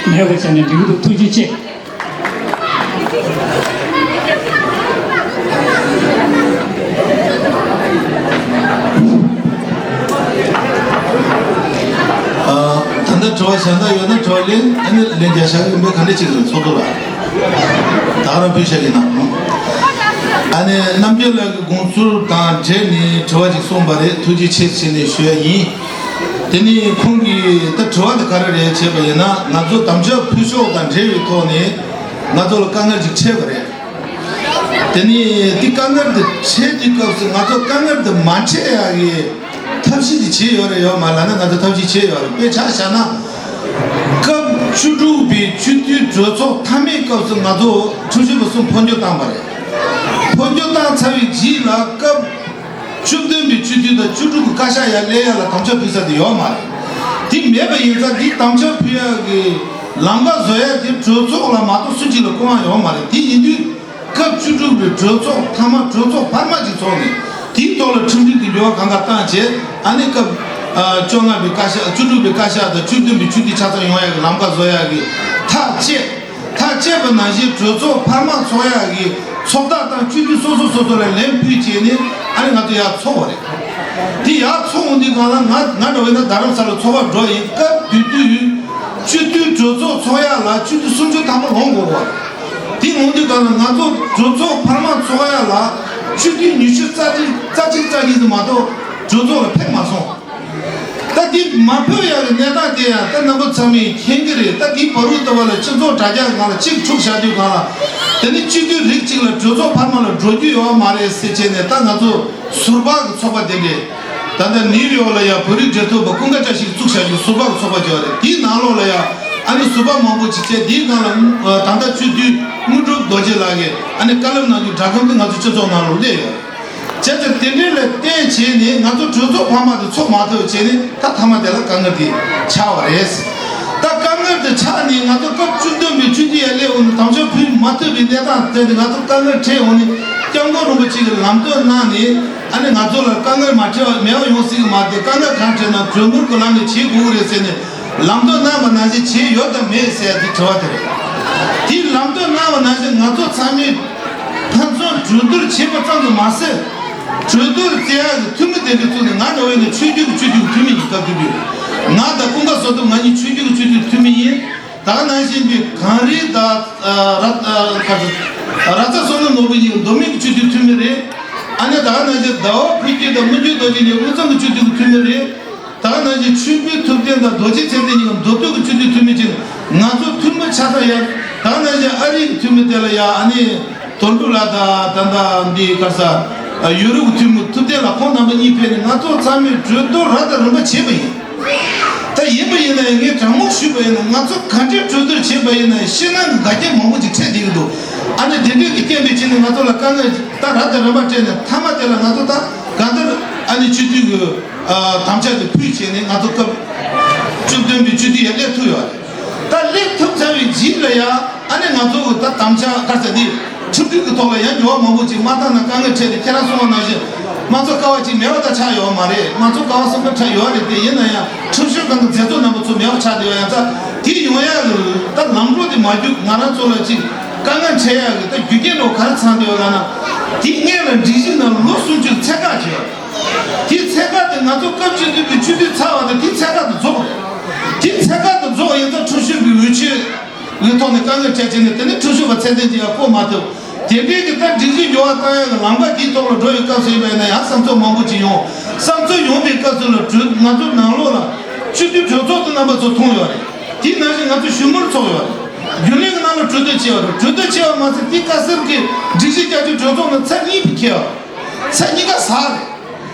མེད་པ་བྱས་ནས་འགྲིག་འདུག་ཐུགས་རྗེ་ཆེ། ཨ། ད་ལྟ་དྲི་བ་གཞན་དག་ཡོད་ན་དྲི་བ་ལན། ཨ་ནི་ལན་རྒྱག་བཞག་གི་ཡིན་པས། ག་འདྲ་ཅིག་རེད་ཚོགས་གཙོ་ལགས། ད་ག་རང་ཕུལ་བཞག་གི་གནང་། ཨ་ནི་རྣམ་རྒྱལ་ལགས་ཀྱི་དགོངས་ཚུལ་དང་འབྲེལ་ནས་དྲི་བ་ཅིག་གསུངས་པ་རེད། ཐུགས་རྗེ་ཆེ་ཟེར་ནས་ཞུ་ཡ་ཡིན། དེ་ནི་ཁོང་གིས་ད་དྲི་བ་དེ་ག་རེ་རེད་བྱས་པ་ཡིན་ན། ང་ཚོ་དམ་བཅའ་ཕུལ་ཕྱོགས་དང་འབྲེལ་བའི་ཐོག་ནས་ང་ཚོ་ལ་དཀའ་ངལ་ཅིག་འཕྲད་པ་རེད། དེ་ནི་དེ་དཀའ་ངལ་དེ་འཕྲད་དུས་སྐབས་སུ་ང་ཚོ་དཀའ་ངལ་དེ་མ་འཕྲད་ཡག་གི་ཐབས་ཤེས་དེ་བྱས་ཡོད་རེད་ཡོད་མ་ལབ་ན། ང་ཚོ་ཐབས་ཤེས་བྱས་ཡོད་རེད། དཔེ་ཆ་བཞག་ན། སྐབས་བཅུ་དྲུག་པའི་སྤྱི་འཐུས་གྲོས་ཚོགས་མཐའ་མའི་སྐབས་སུ་ང་ཚོ་ཁྲིམས་ཞིབ་པ་གསུམ་འཕོ་འགྱུར་བཏང་བ་རེད། འཕོ་འགྱུར་བཏང་ཚར་བའི་རྗེས་ལ་སྐབས་བཅུ་བདུན་པའི་སྤྱི་འཐུས་དང་བཅུ་དྲུག་གི་བཀའ་ཤག་ཡར་སླེབས་ཡ་ལ་དམ་བཅའ་ཕུལ་ས་དེ་ཡོད་མ་རེད། དེ་མེད་པ་ཡིན་ཙང་། དེ་དམ་བཅའ་ཕུལ་ཡ་གི་ལམ་ཁ་བཟོ་ཡ་དེ་གྲོས་ཚོགས་ལ་མ་གཏོགས་སུ་གཅིག་ལ་སྐུ་དབང་ཡོད་མ་རེད། དེ་ཡིན་དུས། སྐབས་བཅུ་དྲུག་པའི་གྲོས་ཚོགས་མཐའ་མ། གྲོས་ཚོགས་འཕར་མ་ཅིག་ཚོགས་ནས་དེའི་ཐོག་ལ་ཁྲིམས་སྒྲིག་གི་འགྱུར་བ་གང་ག་བཏང་བྱས། ཨ་ནི་སྐབས་ཨ་བཅོ་ལྔ་པའི་བཀའ་ཤག་བཅུ་དྲུག་པའི་བཀའ་ཤག་དང་བཅུ་བདུན་པའི་སྤྱི་འཐུས་ཆ་ཚང་ཡོང་ཡག་གི་ལམ་ཁ་བཟོ་ཡག་གི་ཐག་བཅད། ཐག་བཅད་པ་ནང་བཞིན་གྲོས་ཚོགས་འཕར་མ་ཚོགས་ཡག་གི་ཚོགས་རྟགས་དང་སྤྱི་འཐུས་སོ་སོ་སོ་སོ་ལ་ལན་ཕུལ་བྱས་ནས་ཨ་ནི་ང་ཚོ་ཡར་ཚོགས་པ་རེད། དེ་ཡར་ཚོགས་འོང་དུས་སྒང་ལ་ང་ང་འདྲ་བོ་ཡིན་ན་རྡ་རམ་ས་ལ་ཚོགས་པ་འགྲོ་ཡིན། སྐབས་དེ་དུས་སྤྱི་འཐུས་གྲོས་ཚོགས་ཚོགས་ཡག་ལ་སྤྱི་འཐུས་སུམ་ཅུ་ཐམ་པ་ལོངས་དགོས་པ་རེད། དེ་འོང་དུས་སྒང་ལ་ང་ཚོ་གྲོས་ཚོགས་འཕར་མ་ཚོགས་ཡ་ལ་སྤྱི་འཐུས་ཉི་ཤུ་རྩ་གཅིག་རྩ་གཅིག་རྩ་གཉིས་ཙམ་མ་གཏོགས་གྲོས་ཚོགས་ལ་ཕེབས་མ་སོང་། ད་དེ་མ་ཕེབས་ཡ་གི་གནས་སྟངས་དེ་ཡང་ད་རྣམ་པ་ཚང་མས་མཁྱེན་གྱི་རེད། ད་དེ་བར་དུ་ལྟ་བ་ལ་སྤྱི་ཚོགས་དྲ་རྒྱ་སྒང་ལ་གཅིག་འཁྲུག་བཞག་དུས་སྒང་ལ། དེ་ནི་སྤྱི་འཐུས་རིགས་གཅིག་ལ་གྲོས་ཚོགས་འཕར་མ་ལ་འགྲོ་རྒྱུ་ཡོད་མ་རེད་ཟེར་བྱས་ནས། ད་ང་ཚོ་ཟུར་པ་གི་ཚོགས་པ་དེ་འདྲས། ད་ལྟ་ནིའུ་ཡོག་ལ་ཡང་བོད་རིགས་འབྲེལ་མཐུད་པ་ཀུན་དགའ་བཀྲ་ཤིས་བཙུགས་བཞག་རྒྱུ་ཟུར་པ་གི་ཚོགས་པ་ཅིག་ཡོད་རེད། དེའི་ནང་ལོགས་ལ་ཡང་ཨ་ནི་ཟུར་པ་མང་པོ་ཅིག་བྱས། དེའི་སྒང་ལ་ཨ་ད་ལྟ་སྤྱི་འཐུས་དངོས་གྲུབ་རྡོ་རྗེ་ལགས་ཀྱིས་ཨ་ནི་བཀའ་སློབ་གནང་རྒྱུ་སྦྲགས་སྒམ་དེ་ང་ཚོ་སྤྱི་ཚོགས་ནང་ལོགས་སླེབས་ཡོད་རེད། བྱས་ཙང་དེ་འདྲའི་ལ་བརྟེན་བྱས་ནས་ང་ཚོ་གྲོས་ཚོགས་འཕར་མ་དེ་ཚོགས་མ་ཐུབ་བྱས་ནས། ད་མཐའ་མ་དེ་ལ་དཀའ་ངལ་དེ་ཆགས་པ་རེད། ད་དཀའ་ངལ་དེ་ཆགས་ནས་ང་ཚོ་སྐབས་བཅུ་བདུན་པའི་སྤྱི་འཐུས་ཡར་སླེབས་འོང་ནས་དམ་བཅའ་ཕུལ་མ་ཐུབ་པའི་གནས་སྟངས་བཙལ་ཏེ། ང་ཚོ་དཀའ་ངལ་འཕྲད་འོང་ནས་སྐྱབས་མགོན་རིན་པོ་ཆེ་གིས་ལམ་སྟོན་གནང་ནས། ཨ་ནི་ང་ཚོ་ལ་དཀའ་ངལ་མ་འཕྲད་པ་མེད་པ་ཡོང་སྲིད་ཀྱི་མ་རེད། དཀའ་ངལ་གང་འཕྲད་ན་གྲོས་མོལ་གྱི་ལམ་ནས་བྱེད་དགོས་ཀྱི་རེད་ཟེར་ནས་ལམ་སྟོན་གནང་བ་ནང་བཞིན་བྱས་ཡོད་དམ་མེད་ཟེར་ཡ་དེ་དྲི་བ་དེ་རེད། དེ་ལམ་སྟོན་གནང་བ་ནང་བཞིན་ང་ཚོ་ཚང་མས་ཕན་ཚུན་གྲོས་བསྡུར་བྱས་པ་ཙམ་དུ་མ་ཟད། གྲོས་བསྡུར་བྱེད་ཡག་གི་འཐུས་མི་དེ་འདྲ་བཙུགས་ནས། ང་འདྲ་བོ་ཡིན་ན་ཆོས་བརྒྱུད་ཀྱི་སྤྱི་འཐུས་ཀྱི་འཐུས་མི་ཡིན། སྐབས་དེ་དུས་ང་དང་ཀུན་དགའ་བསོད་སྟོབས་ང་གཉིས་ཆོས་བརྒྱུད་ཀྱི་སྤྱི་འཐུས་ཀྱི་འཐུས་མི་ཡིན། ད་ག་ནང་བཞིན་པའི་གངས་རི་དང་། ཨ། ར། ཨ། ག་རེ། ར་ཙ་བསོད་ནམས་ནོར་བུ་གཉིས་ཀྱི་མདོ་སྨད་ཀྱི་སྤྱི་འཐུས་འཐུས་མི་རེད། ཨ་ནི་ད་ག་ནང་བཞིན་ཟླ་བ་ཕུན་སྐྱིད་དང་མི་འགྱུར་རྡོ་རྗེ་གཉིས་དབུས་གཙང་གི་སྤྱི་འཐུས་ཀྱི་འཐུས་མི་རེད། ད་ག་ནང་བཞིན་ཆོས་འཕེལ་ཐུབ་བསྟན་དང་རྡོ་རྗེ་ཚེ་བརྟན་གཉིས་ཀྱང་མདོ་སྟོད་ཀྱི་སྤྱི་འཐུས་འཐུས་མི་བྱས་ནས། ང་ཚོ་འཐུས་མི་ཆ་ཚང་ཡང་ད་ག་ནང་བཞིན་ཨ་རིའི་འཐུས་མི་དེ་ལ་ཡང་ཨ་ནི་དོན་གྲུབ་ལགས་དང་། ད་ལྟ་འདི་ག་རེ་ཟེར། ཡུ་རོབ་ཀྱི་འཐུས་མི་ཐུབ་བསྟན་ལགས། ཁོང་རྣམ་པ་གཉིས་ཕེབས་ནས་ང་ཚོ་ཚང་མས་གྲོས་བསྡུར་རབ་དང་རིམ་པ་བྱས་པ་ཡིན། ད་ཡིན་པ་ཡིན་ན་ཡང་ངས་དྲང་མོ་ཞུས་པ་ཡིན་ན། ང་ཚོ་ག་འདྲའི་གྲོས་བསྡུར་བྱས་པ་ཡིན་ན་ཡང་ཕྱི་ནང་གི་འགལ་རྐྱེན་མང་པོ་ཅིག་འཕྲད་བསྡད་ཀྱི་འདུག་ཨ་ནི་དེ་འདྲའི་གི་རྐྱེན་པས་བྱས་ནས་ང་ཚོ་ལ་དཀའ་ངལ་ད་རབ་དང་རིམ་པ་འཕྲད་ནས། མཐའ་མ་དེ་ལ་ང་ཚོ་ད་གང་ལྟར་ཨ་ནི་སྤྱི་འཐུས་ཀྱི་ཨ་དམ་བཅའ་དེ་ཕུལ་བྱས་ནས་ང་ཚོ་སྐབས་བཅུ་བདུན་པའི་སྤྱི་འཐུས་ཡར་སླེབས་ཐུབ་ཡོད་རེད། ད་སླེབས་ཐུབ་ཚར་བའི་རྗེས་ལ། ཡང་ཨ་ནི་ང་ཚོ་གི་ད་དམ་བཅའ་ག་ཚད་འདི་ཁྲིམས་སྒྲིག་གི་ཐོག་ལ་ཡང་འགྱུར་བ་མང་པོ་ཅིག་མ་བཏང་ན་དཀའ་ངལ་འཕྲད་དེ། ཁྱེད་རང་གསུངས་པ་ནང་བཞིན་དམངས་གཙོ་ཀ་བ་གཅིག་མེད་པ་ད་ཆགས་ཡོད་མ་རེད། དམངས་གཙོ་ཀ་བ་གསུམ་ད་ཆགས་ཡོད་རེད་དེ། ཡིན་ན་ཡང་ཁྲིམས་ཞིབ་ཁང་གི་མཛད་གཙོ་རྣམ་པ་ཚོ་མེད་པ་ཆགས་བསྡད་ཡོད། ཡང་ད་དེ་ཡོང་ཡག་གི་ད་ལམ་ལུགས་དེ་མ་འགྱུར། ང་རང་ཚོ་ལ་ཅིག་དཀའ་ངལ་འཕྲད་ཡག་གི་ད་རྒྱུ་རྐྱེན་འདྲ་བོ་ག་རེ་ཚང་བསྡད་ཡོད་ལབ་ན། དེ་སྔོན་ལ་སྒྲིག་གཞི་ནང་ལོ་སུམ་ཅུ་ཚད་བཀག་བྱས་ཡོད། དེ་ཚད་བཀག་དེ་ང་ཚོ་སྐབས་བཅུ་བདུན་པའི་བཅུ་བདུན་ཚར་བ་དང་དེ་ཚད་བཀག་དེ་རྫོགས་རེད། དེ་ཚད་བཀག་དེ་རྫོགས་ཡིན་ཙང་ཁྲིམས་ཞིབ་པའི་འོས་ཆོས་ཀྱི་ཐོག་ནས་དཀའ་ངལ་འཕྲད་བྱས་ནས། དེ་ནས་ཁྲིམས་ཞིབ་པ་ཚད་ལྡན་ཅིག་ཡང་བསྐོ་མ་ཐུབ། དེ་འདྲའི་གི་ད་སྒྲིག་གཞི་འགྱུར་བ་བཏང་ཡག་གི་ལམ་ཁ་དེའི་ཐོག་ལ་འགྲོ་བའི་སྐབས་སུ་ཡིན་པ་ཡིན་ན་ཡང་བསམ་ཚུལ་མང་པོ་ཅིག་ཡོང་། བསམ་ཚུལ་ཡོང་པའི་སྐབས་སུ་ལ་གྲོས་ང་ཚོ་ནང་ལོགས་ལ་སྤྱི་འཐུས་གྲོས་ཚོགས་དེ་རྣམ་པ་ཚོ་མཐོང་ཡོད་རེད། དེ་ནང་བཞིན་ང་ཚོ་ཞུ་མོལ་ཚོགས་ཡོད་རེད། རྒྱུན་ལས་ཀྱི་ནང་ལ་གྲོས་བསྡུར་བྱས་ཡོད་རེད། གྲོས་བསྡུར་བྱས་པ་མ་ཟད་དེ་བཀའ་ཟུར་གྱི་སྒྲིག་གཞི་བསྐྱར་བཅོས་གྲོས་ཚོགས་ནང་ཚར་གཉིས་ཕུད་ཁེལ་བ་རེད། ཚར་གཉིས་ཀ་ཟ་རེད།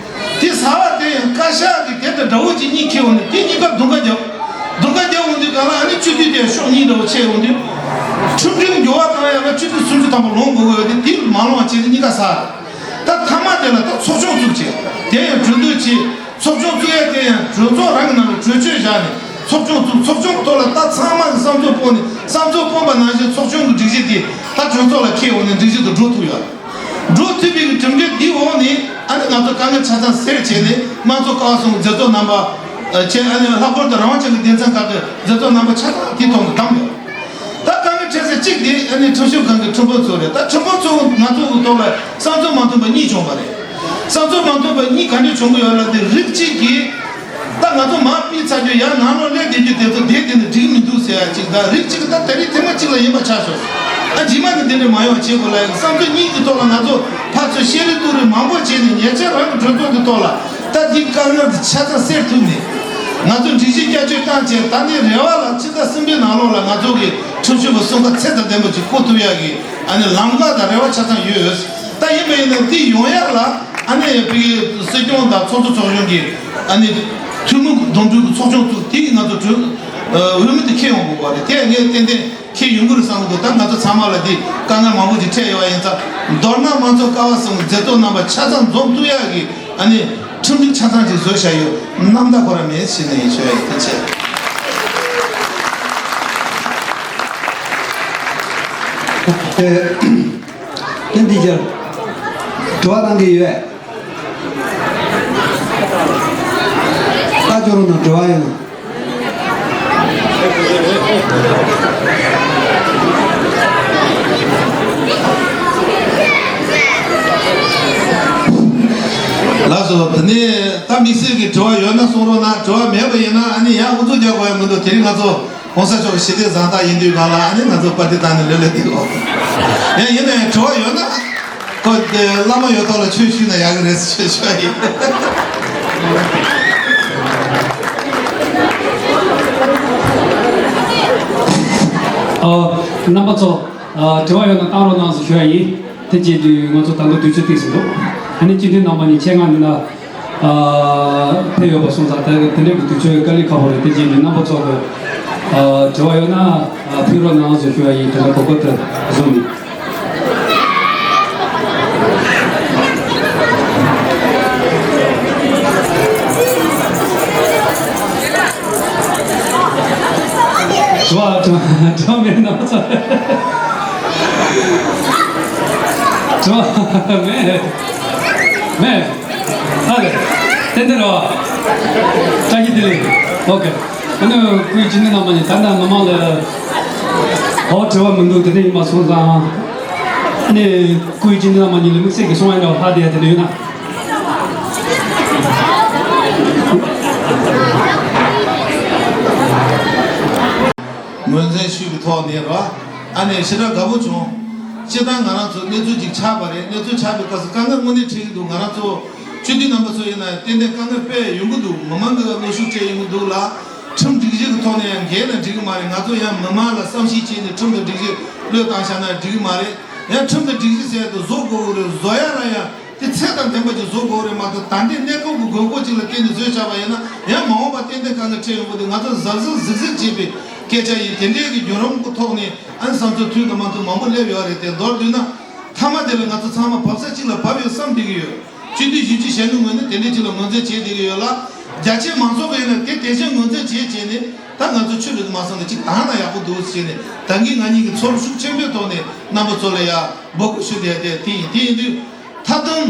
དེ་ཟ་བ་དེ་ཡང་བཀའ་ཤག་གིས་དེ་དང་འདྲ་བོ་ཅིག་གཉིས་ཁེལ་འོང་ནས། དེ་གཉིས་ཀ་བསྡུར་ཁ་རྒྱབ། བསྡུར་ཁ་རྒྱབ་འོང་དུས་གང་ལ་ཨ་ནི་སྤྱི་འཐུས་དེ་ཕྱོགས་གཉིས་འདྲ་བོ་ཕྱེ་འོང་དུས། ཁྲིམས་སྒྲིག་འགྱུར་བ་བཏང་ཡག་ལ་སྤྱི་འཐུས་སུམ་ཅུ་ཐམ་པ་ལོངས་དགོས་ཀྱི་ཡོད་དེ། དེ་མ་ལོངས་པ་བྱས་ཏེ་གཉིས་ཀ་ཟ་རེད། ད་མཐའ་མ་དེ་ལ་ད་ཚོགས་ཆུང་བཙུགས་བྱས། དེ་ཡང་གྲོས་བསྡུར་བྱས། ཚོགས་ཆུང་བཙུགས་ཡག་དེ་ཡང་གྲོས་ཚོགས་རང་གི་ནང་ལ་གྲོས་ཆོད་བཞག་ནས་ཚོགས་ཆུང་བཙུགས། ཚོགས་ཆུང་གི་ཐོག་ལ་ད་ཚང་མ་གི་བསམ་ཚུལ་སྤུངས་ནས། བསམ་ཚུལ་སྤུངས་པ་ནང་བཞིན་ཚོགས་ཆུང་གི་སྒྲིག་གཞི་དེ་ད་གྲོས་ཚོགས་ལ་འཁྱེར་འོང་ནས་སྒྲིག་གཞི་དེ་འགྲོ་ཐུབ་ཡོད། འགྲོ་ཐུབ་པའི་གྲུབ་འབྲས་འདིའི་འོག་ནས་ཨ་ནི་ང་ཚོ་དཀའ་ངལ་ཆ་ཚང་སེལ་བྱས་ནས། དམངས་གཙོ་ཀ་བ་གསུམ་གྱི་མཛད་གཙོ་རྣམ་པ་བྱས། ཨ་ནི་ལྷག་པར་དུ་རང་དབང་ཅན་གྱི་སྡེ་ཚན་ཁག་གི་མཛད་གཙོ་རྣམ་པ་ཆ་ཚང་དེའི་ཐོག་ནས་བདམས་ཡོད། ད་དཀའ་ངལ་འཕྲད་ས་གཅིག་དེ་ཨ་ནི་ཁྲིམས་ཞིབ་ཁང་གི་ཁྲིམས་དཔོན་ཚོ་རེད། ད་ཁྲིམས་དཔོན་ཚོ་ང་ཚོ་གི་ཐོག་ལ་བསམ་ཚུལ་མ་མཐུན་པ་གཉིས་བྱུང་བ་རེད། བསམ་ཚུལ་མ་མཐུན་པ་གཉིས་ག་འདྲ་བྱུང་གི་ཡོད་ལབ་དུས། རིགས་གཅིག་གིས་ད་ང་ཚོ་མར་ཕུད་ཚར་རྒྱུ་ཡང་ནང་ལོགས་སླེབས་བསྡད་རྒྱུ་དེ་ཚོ་བསྡད་བསྡད་ནས་འགྲིག་མི་འདུག་ཟེར་ཡ་གཅིག་དང་། རིགས་གཅིག་གིས་ད་དེ་རིང་ཐེངས་མ་གཅིག་ལ་ཡིན་པ་ཆགས་སོང་། ཨ་རྗེས་མ་ནས་འདི་འདྲ་མ་ཡོང་བ་བྱེད་དགོས་ལབ་ཡ་གི་བསམ་ཚུལ་གཉིས་ཀྱི་ཐོག་ལ་ང་ཚོ་ཕར་ཚུར་བཤད་རེས་གཏུག་རེས་མང་པོ་བྱས་ནས། ཉེ་ཆར་རང་གི་གྲོས་ཚོགས་ཀྱི་ཐོག་ལ་ད་འདི་དཀའ་ངལ་དེ་ཆ་ཚང་སེལ་ཐུབ་ནས། ང་ཚོ་སྒྲིག་གཞི་བསྐྱར་བཅོས་བཏང་བྱས། ད་ནི་རེ་བ་ལ་ཕྱི་ཟླ་གསུམ་པའི་ནང་ལོགས་ལ་ང་ཚོ་གི་ཁྲིམས་ཞིབ་པ་གསུམ་ཀ་ཚད་དང་ལྡན་པ་ཅིག་བསྐོ་ཐུབ་ཡག་གི་ཨ་ནི་ལམ་ཁ་དང་རེ་བ་ཆ་ཚང་ཡོད། ད་ཡིན་པ་ཡིན་ན་འདི་ཡོང་ཡག་ལ་ཨ་ནི་བོད་སྲིད་སྐྱོང་དང་ཚོགས་གཙོ་ཚོགས་གཞོན་གྱི་ཨ་ནི་ཐུན་མོང་གི་འདོམས་སྒྲུག་གི་ཚོགས་ཆུང་བཙུགས། དེ་ཡིས་ང་ཚོ་གྲོས་འོས་མི་དེ་འཁྱེར་ཡོང་དགོས་པ་རེད། དེ་ངས་ཏན་ཏན་འཁྱེར་ཡོང་གི་རེད་བསམ་གི་འདུག་ད་ང་ཚོ་ཚང་མ་ལ་འདི་དཀའ་ངལ་མང་པོ་ཅིག་འཕྲད་ཡོད་པ་ཡིན་ཙང་། མདོར་ན་དམངས་གཙོ་ཀ་བ་གསུམ་མཛད་གཙོ་རྣམ་པ་ཆ་ཚང་འཛོམས་ཐུབ་ཡག་གི་ཨ་ནི་ཁྲིམས་སྒྲིག་ཆ་ཚང་ཅིག་བཟོས་བཞག་ཡོད། རྣམ་དག་ཁོ་རང་མེད་ཟེར་ནས་ཡིན་ཞུ་ཡ་ཡིན། ཐུགས་རྗེ་ཆེ། ཏན་ཏིག་ཅར་དྲི་བ་གཏང་གི་ཡོད། ད་ཅོ་རོ་ནང་དྲི་བ་ཡོད་ན། ལགས་སོ། དེ་ནས་ད་དམིགས་བསལ་གྱི་དྲི་བ་ཡོད་ན་གསུང་རོགས་གནང་། དྲི་བ་མེད་པ་ཡིན་ན་ཨ་ནི་ཡང་ཨུ་ཚུགས་རྒྱག་དགོས་ཡ་མི་འདུག་དེ་རིང་ང་ཚོ་༸གོང་ས་མཆོག་གི་ཞི་བདེ་གཟེངས་རྟགས་ཡིན་དུས་སྒང་ལ་ཨ་ནི་ང་ཚོ་པར་ཏི་བཏང་ནས་ལོས་ལས་འདུག་ཡང་ཡིན་ན་ཡང་དྲི་བ་ཡོད་ན། ཁོ་དེ་བླ་མ་ཡོད་ཐོག་ལ་ཆོས་ཞུས་ན་ཡག་གི་རེད་ཟེར་ཆོས་ཞུ་བ་ཡིན། ཨ། རྣམ་པ་ཚོ། ཨ། དྲི་བ་ཡོད་ན་བཏང་རོགས་གནང་ཟེར་ཞུ་བ་ཡིན། དེ་བྱས་དུས་ང་ཚོ་ད་ལྟ་དུས་ཚོད་ཐིག་ཟིན་འདུག་ཨ་ནི་སྤྱི་འཐུས་རྣམ་པ་གཉིས་ཆེད་མངགས་འདི་ན། ཨ། ཕེབས་ཡོད་པ་སོང་ཙང་ད་དེ་འདྲའི་གི་དུས་ཚོད་དཀའ་ལས་ཁག་པོ་རེད། དེ་བྱས་ནས་རྣམ་པ་ཚོ་གི། ཨ། དྲི་བ་ཡོད་ན། ཨ། ཕུལ་རོགས་གནང་ཟེར་ཞུ་བ་ཡིན། དེ་འདྲ་གོ་སྐབས་དེ་བཟུང་ནས། དྲི་བ་དྲི་བ་དྲི་བ་མེད། རྣམ་པ་ཚོ། དྲི་བ་མེད། མེད། ཨ་ལེ། ཏན་ཏན་རེད་བ། བཀྲ་ཤིས་བདེ་ལེགས། ཨོ་ཁེ། ཨ་ནི་སྐུའི་སྤྱི་འཐུས་རྣམ་པ་གཉིས་ད་ལྟ་མི་མང་ལ། ཨོ། དྲི་བ་མི་འདུག་དེ་འདྲ་ཡིན་པ་སོང་ཙང་། ཨ་ནི་སྐུའི་སྤྱི་འཐུས་རྣམ་པ་གཉིས་ལ་དམིགས་བསལ་གྱི་གསུང་ཡ་འདྲ་བ་ལྷག་བསྡད་ཡ་དེ་འདྲ་ཡོད་ན། ངོས་འཛིན་ཞུས་པའི་ཐོག་ནས་རེད་བ། ཨ་ནི་ཞེ་དྲག་དགའ་པོ་བྱུང་། སྤྱིར་བཏང་ང་རང་ཚོ་གནས་ཚུལ་ཅིག་ཆགས་པ་རེད། གནས་ཚུལ་ཆགས་པའི་སྐབས་སུ་དཀའ་ངལ་དངོས་གནས་འཕྲད་ཀྱི་འདུག་ང་རང་ཚོ་སྤྱི་འཐུས་རྣམ་པ་ཚོ་ཡིན་ན་ཏན་ཏན་དཀའ་ངལ་དཔེ་ཡོང་གི་འདུག་མི་མང་གིས་གནོན་ཤུགས་སྤྲད་ཡོང་གི་འདུག་ལ། ཁྲིམས་སྒྲིག་གཞི་གི་ཐོག་ནས་ཡང་འགལ་ན་འགྲིག་གི་མ་རེད། ང་ཚོ་ཡང་མི་མང་ལ་བསམ་ཤེས་བྱས་ནས་ཁྲིམས་དང་སྒྲིག་གཞི་བློས་བཏང་བཞག་ན་འགྲིག་གི་མ་རེད། ཡང་ཁྲིམས་དང་སྒྲིག་གཞི་ཟེར་ཡ་དེ་བཟོ་དགོས་ཀྱི་རེད། བཟོ་ཡ་ལ་ཡང་དེ་ཚད་དང་ལྡན་པ་ཅིག་བཟོ་དགོས་རེད་མ་གཏོགས། ད་ལྟའི་གནས་སྐབས་ཀྱི་དགོས་མཁོ་ཅིག་ལ་བརྟེན་ནས་བཟོས་བཞག་པ་ཡིན་ན། ཡང་མ་འོངས་པ་ཏན་ཏན་དཀའ་ངལ་འཕྲད་ཡོང་གི་འདུག་ང་ཚོ་གཟབ་གཟབ་གཟིགས་གཟིགས་བྱེད་པའི་སྐད་ཆ་ཡིན། དེ་འདྲའི་གི་བརྒྱུད་རིམ་གྱི་ཐོག་ནས་ཨ་ནི་བསམ་ཚུལ་མཐུན་དང་མ་མཐུན་མང་པོ་སླེབས་ཡོད་རེད་དེ། མདོར་བསྡུས་ན། མཐའ་མ་དེ་ལ་ང་ཚོ་ཚང་མ་བབས་ས་གཅིག་ལ་བབས་ཡོད་བསམ་བསྡད་ཀྱི་ཡོད། སྤྱི་འཐུས་གཞོན་སྐྱེས་གཞན་གྱི་ངོས་ནས་དེ་འདྲའི་ཅིག་ལ་ངོས་འཛིན་བྱེད་བསྡད་ཀྱི་ཡོད་ལ། རྒྱ་ཆེ་མང་ཚོགས་ཀྱི་ཡིན་ན་དེ་དེ་བཞིན་ངོས་འཛིན་བྱེད་བྱས་ནས། ད་ང་ཚོ་ཆུ་རེད་མ་སོང་ནས་ཅིག་དང་ན་ཡག་པོ་འདུག་ཟེར་ནས། ད་གིན་ང་གཉིས་ཀྱི་ཚོར་ཤུགས་ཆེན་པོའི་ཐོག་ནས་རྣམ་པ་ཚོ་ལ་ཡ་འབོད་སྐུལ་ཞུ་བསྡད་དེ། དེ་ཡིན་དེ་ཡིན་དུས་མཐའ་དོན་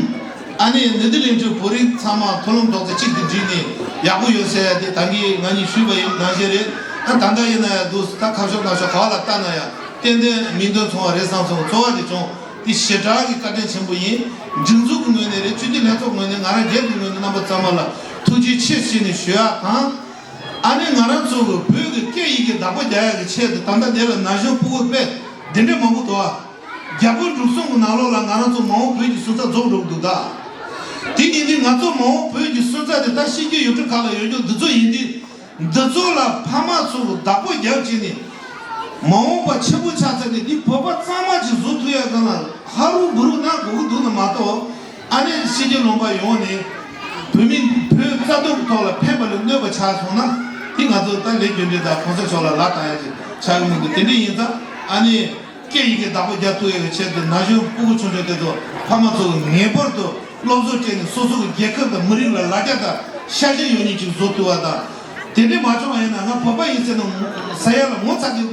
ཨ་ནི་འདི་འདི་ལས་འཕྲོས་བོད་རིགས་ཚང་མ་མཐོང་ལམ་རྡོག་རྩ་གཅིག་ཏུ་བསྒྲིལ་ནས་ཡག་པོ་ཡོད་ཟེར་ཡ་དེ་ད་གིན་ང་གཉིས་ཞུས་པ་ཡིན་ནང་བཞིན་རེད། ཨ་ད་ལྟ་ཡིན་ན་ཡ་འདུག་ད་ཁ་ཕྱོགས་ནང་ཕྱོགས་ག་ལ་ལྟ་ན་ཡ་ཏན་ཏན་མིང་དོན་མཚུངས་པ་རེད་བསམ་སོང་། གཙོ་བོ་དེ་བྱུང་། འདི་ཞེ་དྲག་གི་བཀའ་དྲིན་ཆེན་པོ་ཡིན། སྒྲིག་འཛུགས་ཀྱི་ངོས་ནས་རེད། སྤྱི་འཐུས་ལྷན་ཚོགས་ངོས་ནས། ང་རང་སྒེར་གྱི་ངོས་ནས་རྣམ་པ་ཚང་མ་ལ་ཐུགས་རྗེ་ཆེ་ཞུས་ནས་ཞུ་ཡག་དང་། ཨ་ནི་ང་རང་ཚོ་གི་བོད་ཀྱི་སྐད་ཡིག་གི་བདག་པོ་རྒྱག་ཡག་གི་ཆེད་དུ་ད་ལྟ་འདི་ལ་ན་གཞོན་ཕྲུ་གུ་དཔེ་འདི་འདྲ་མང་པོ་འདུག་ཨ། རྒྱ་བོད་འབྲུག་གསུམ་གྱི་ནང་ལོགས་ལ་ང་རང་ཚོ་མ་འོངས་བོད་ཀྱི་སོན་རྩ་རྫོགས་འགྲོ་གི་འདུག་ད། དེ་ཡིན་དུས་ང་ཚོ་མ་འོངས་བོད་ཀྱི་སོན་རྩ་དེ་ད་ཤེས་ཀྱི་ཡུལ་གྲུ་ཁག་ལ་ཡོད་རྒྱུ་འདི་ཚོ་ཡིན་དུས། འདི་ཚོ་ལ་ཕ་མ་ཚོ་གི་བདག་པོ་རྒྱབ་བྱས་ནས། མ་འོངས་པ་ཆེན་པོ་ཆགས་ཚར་ནས་འདི་བོད་པ་གཙང་མ་ཅིག་བཟོ་ཐུབ་ཡག་སྒང་ལ་ཧ་རུ་བུ་རུ་གནང་དགོས་ཀྱི་འདུག་ན་མ་གཏོགས། ཨ་ནི་ཕྱི་རྒྱལ་ལུང་པ་ཡོང་ནས་བོད་མི་བོད་རྩ་དོན་གྱི་ཐོག་ལ་ཕན་པ་ལས་གནོད་པ་ཆགས་སོང་ན། འདི་ང་ཚོ་ད་ལས་རྒྱུ་འབྲས་དང་གོང་ས་མཆོག་ལ་ལག་བསྟར་ཡག་ཅིག་ཆགས་ཀྱི་མི་འདུག་དེ་འདྲ་ཡིན་ཙང་ཨ་ནི། སྐད་ཡི་གེ་བདག་པོ་རྒྱག་ཐུབ་ཡག་གི་ཆེད་དུ་ན་གཞོན་ཕྲུ་གུ་ཆུང་ཆུང་དེ་ཚོ་ཕ་མ་ཚོ་ངེས་པར་དུ་སློབ་གསོ་སྤྲད་ནས་སོ་སོ་གི་རྒྱལ་ཁབ་དང་མི་རིགས་ལ་ལ་རྒྱ་དང་ཤ་ཞེན་ཡོད་མཁན་ཅིག་བཟོ་ཐུབ་པ་དང་། དེ་འདྲས་མ་བྱུང་བ་ཡིན་ན་ང་བོད་པ་ཡིན་ཟེར་ན་ཟེར་ཡག་ལ་ངོ་ཚ་གི་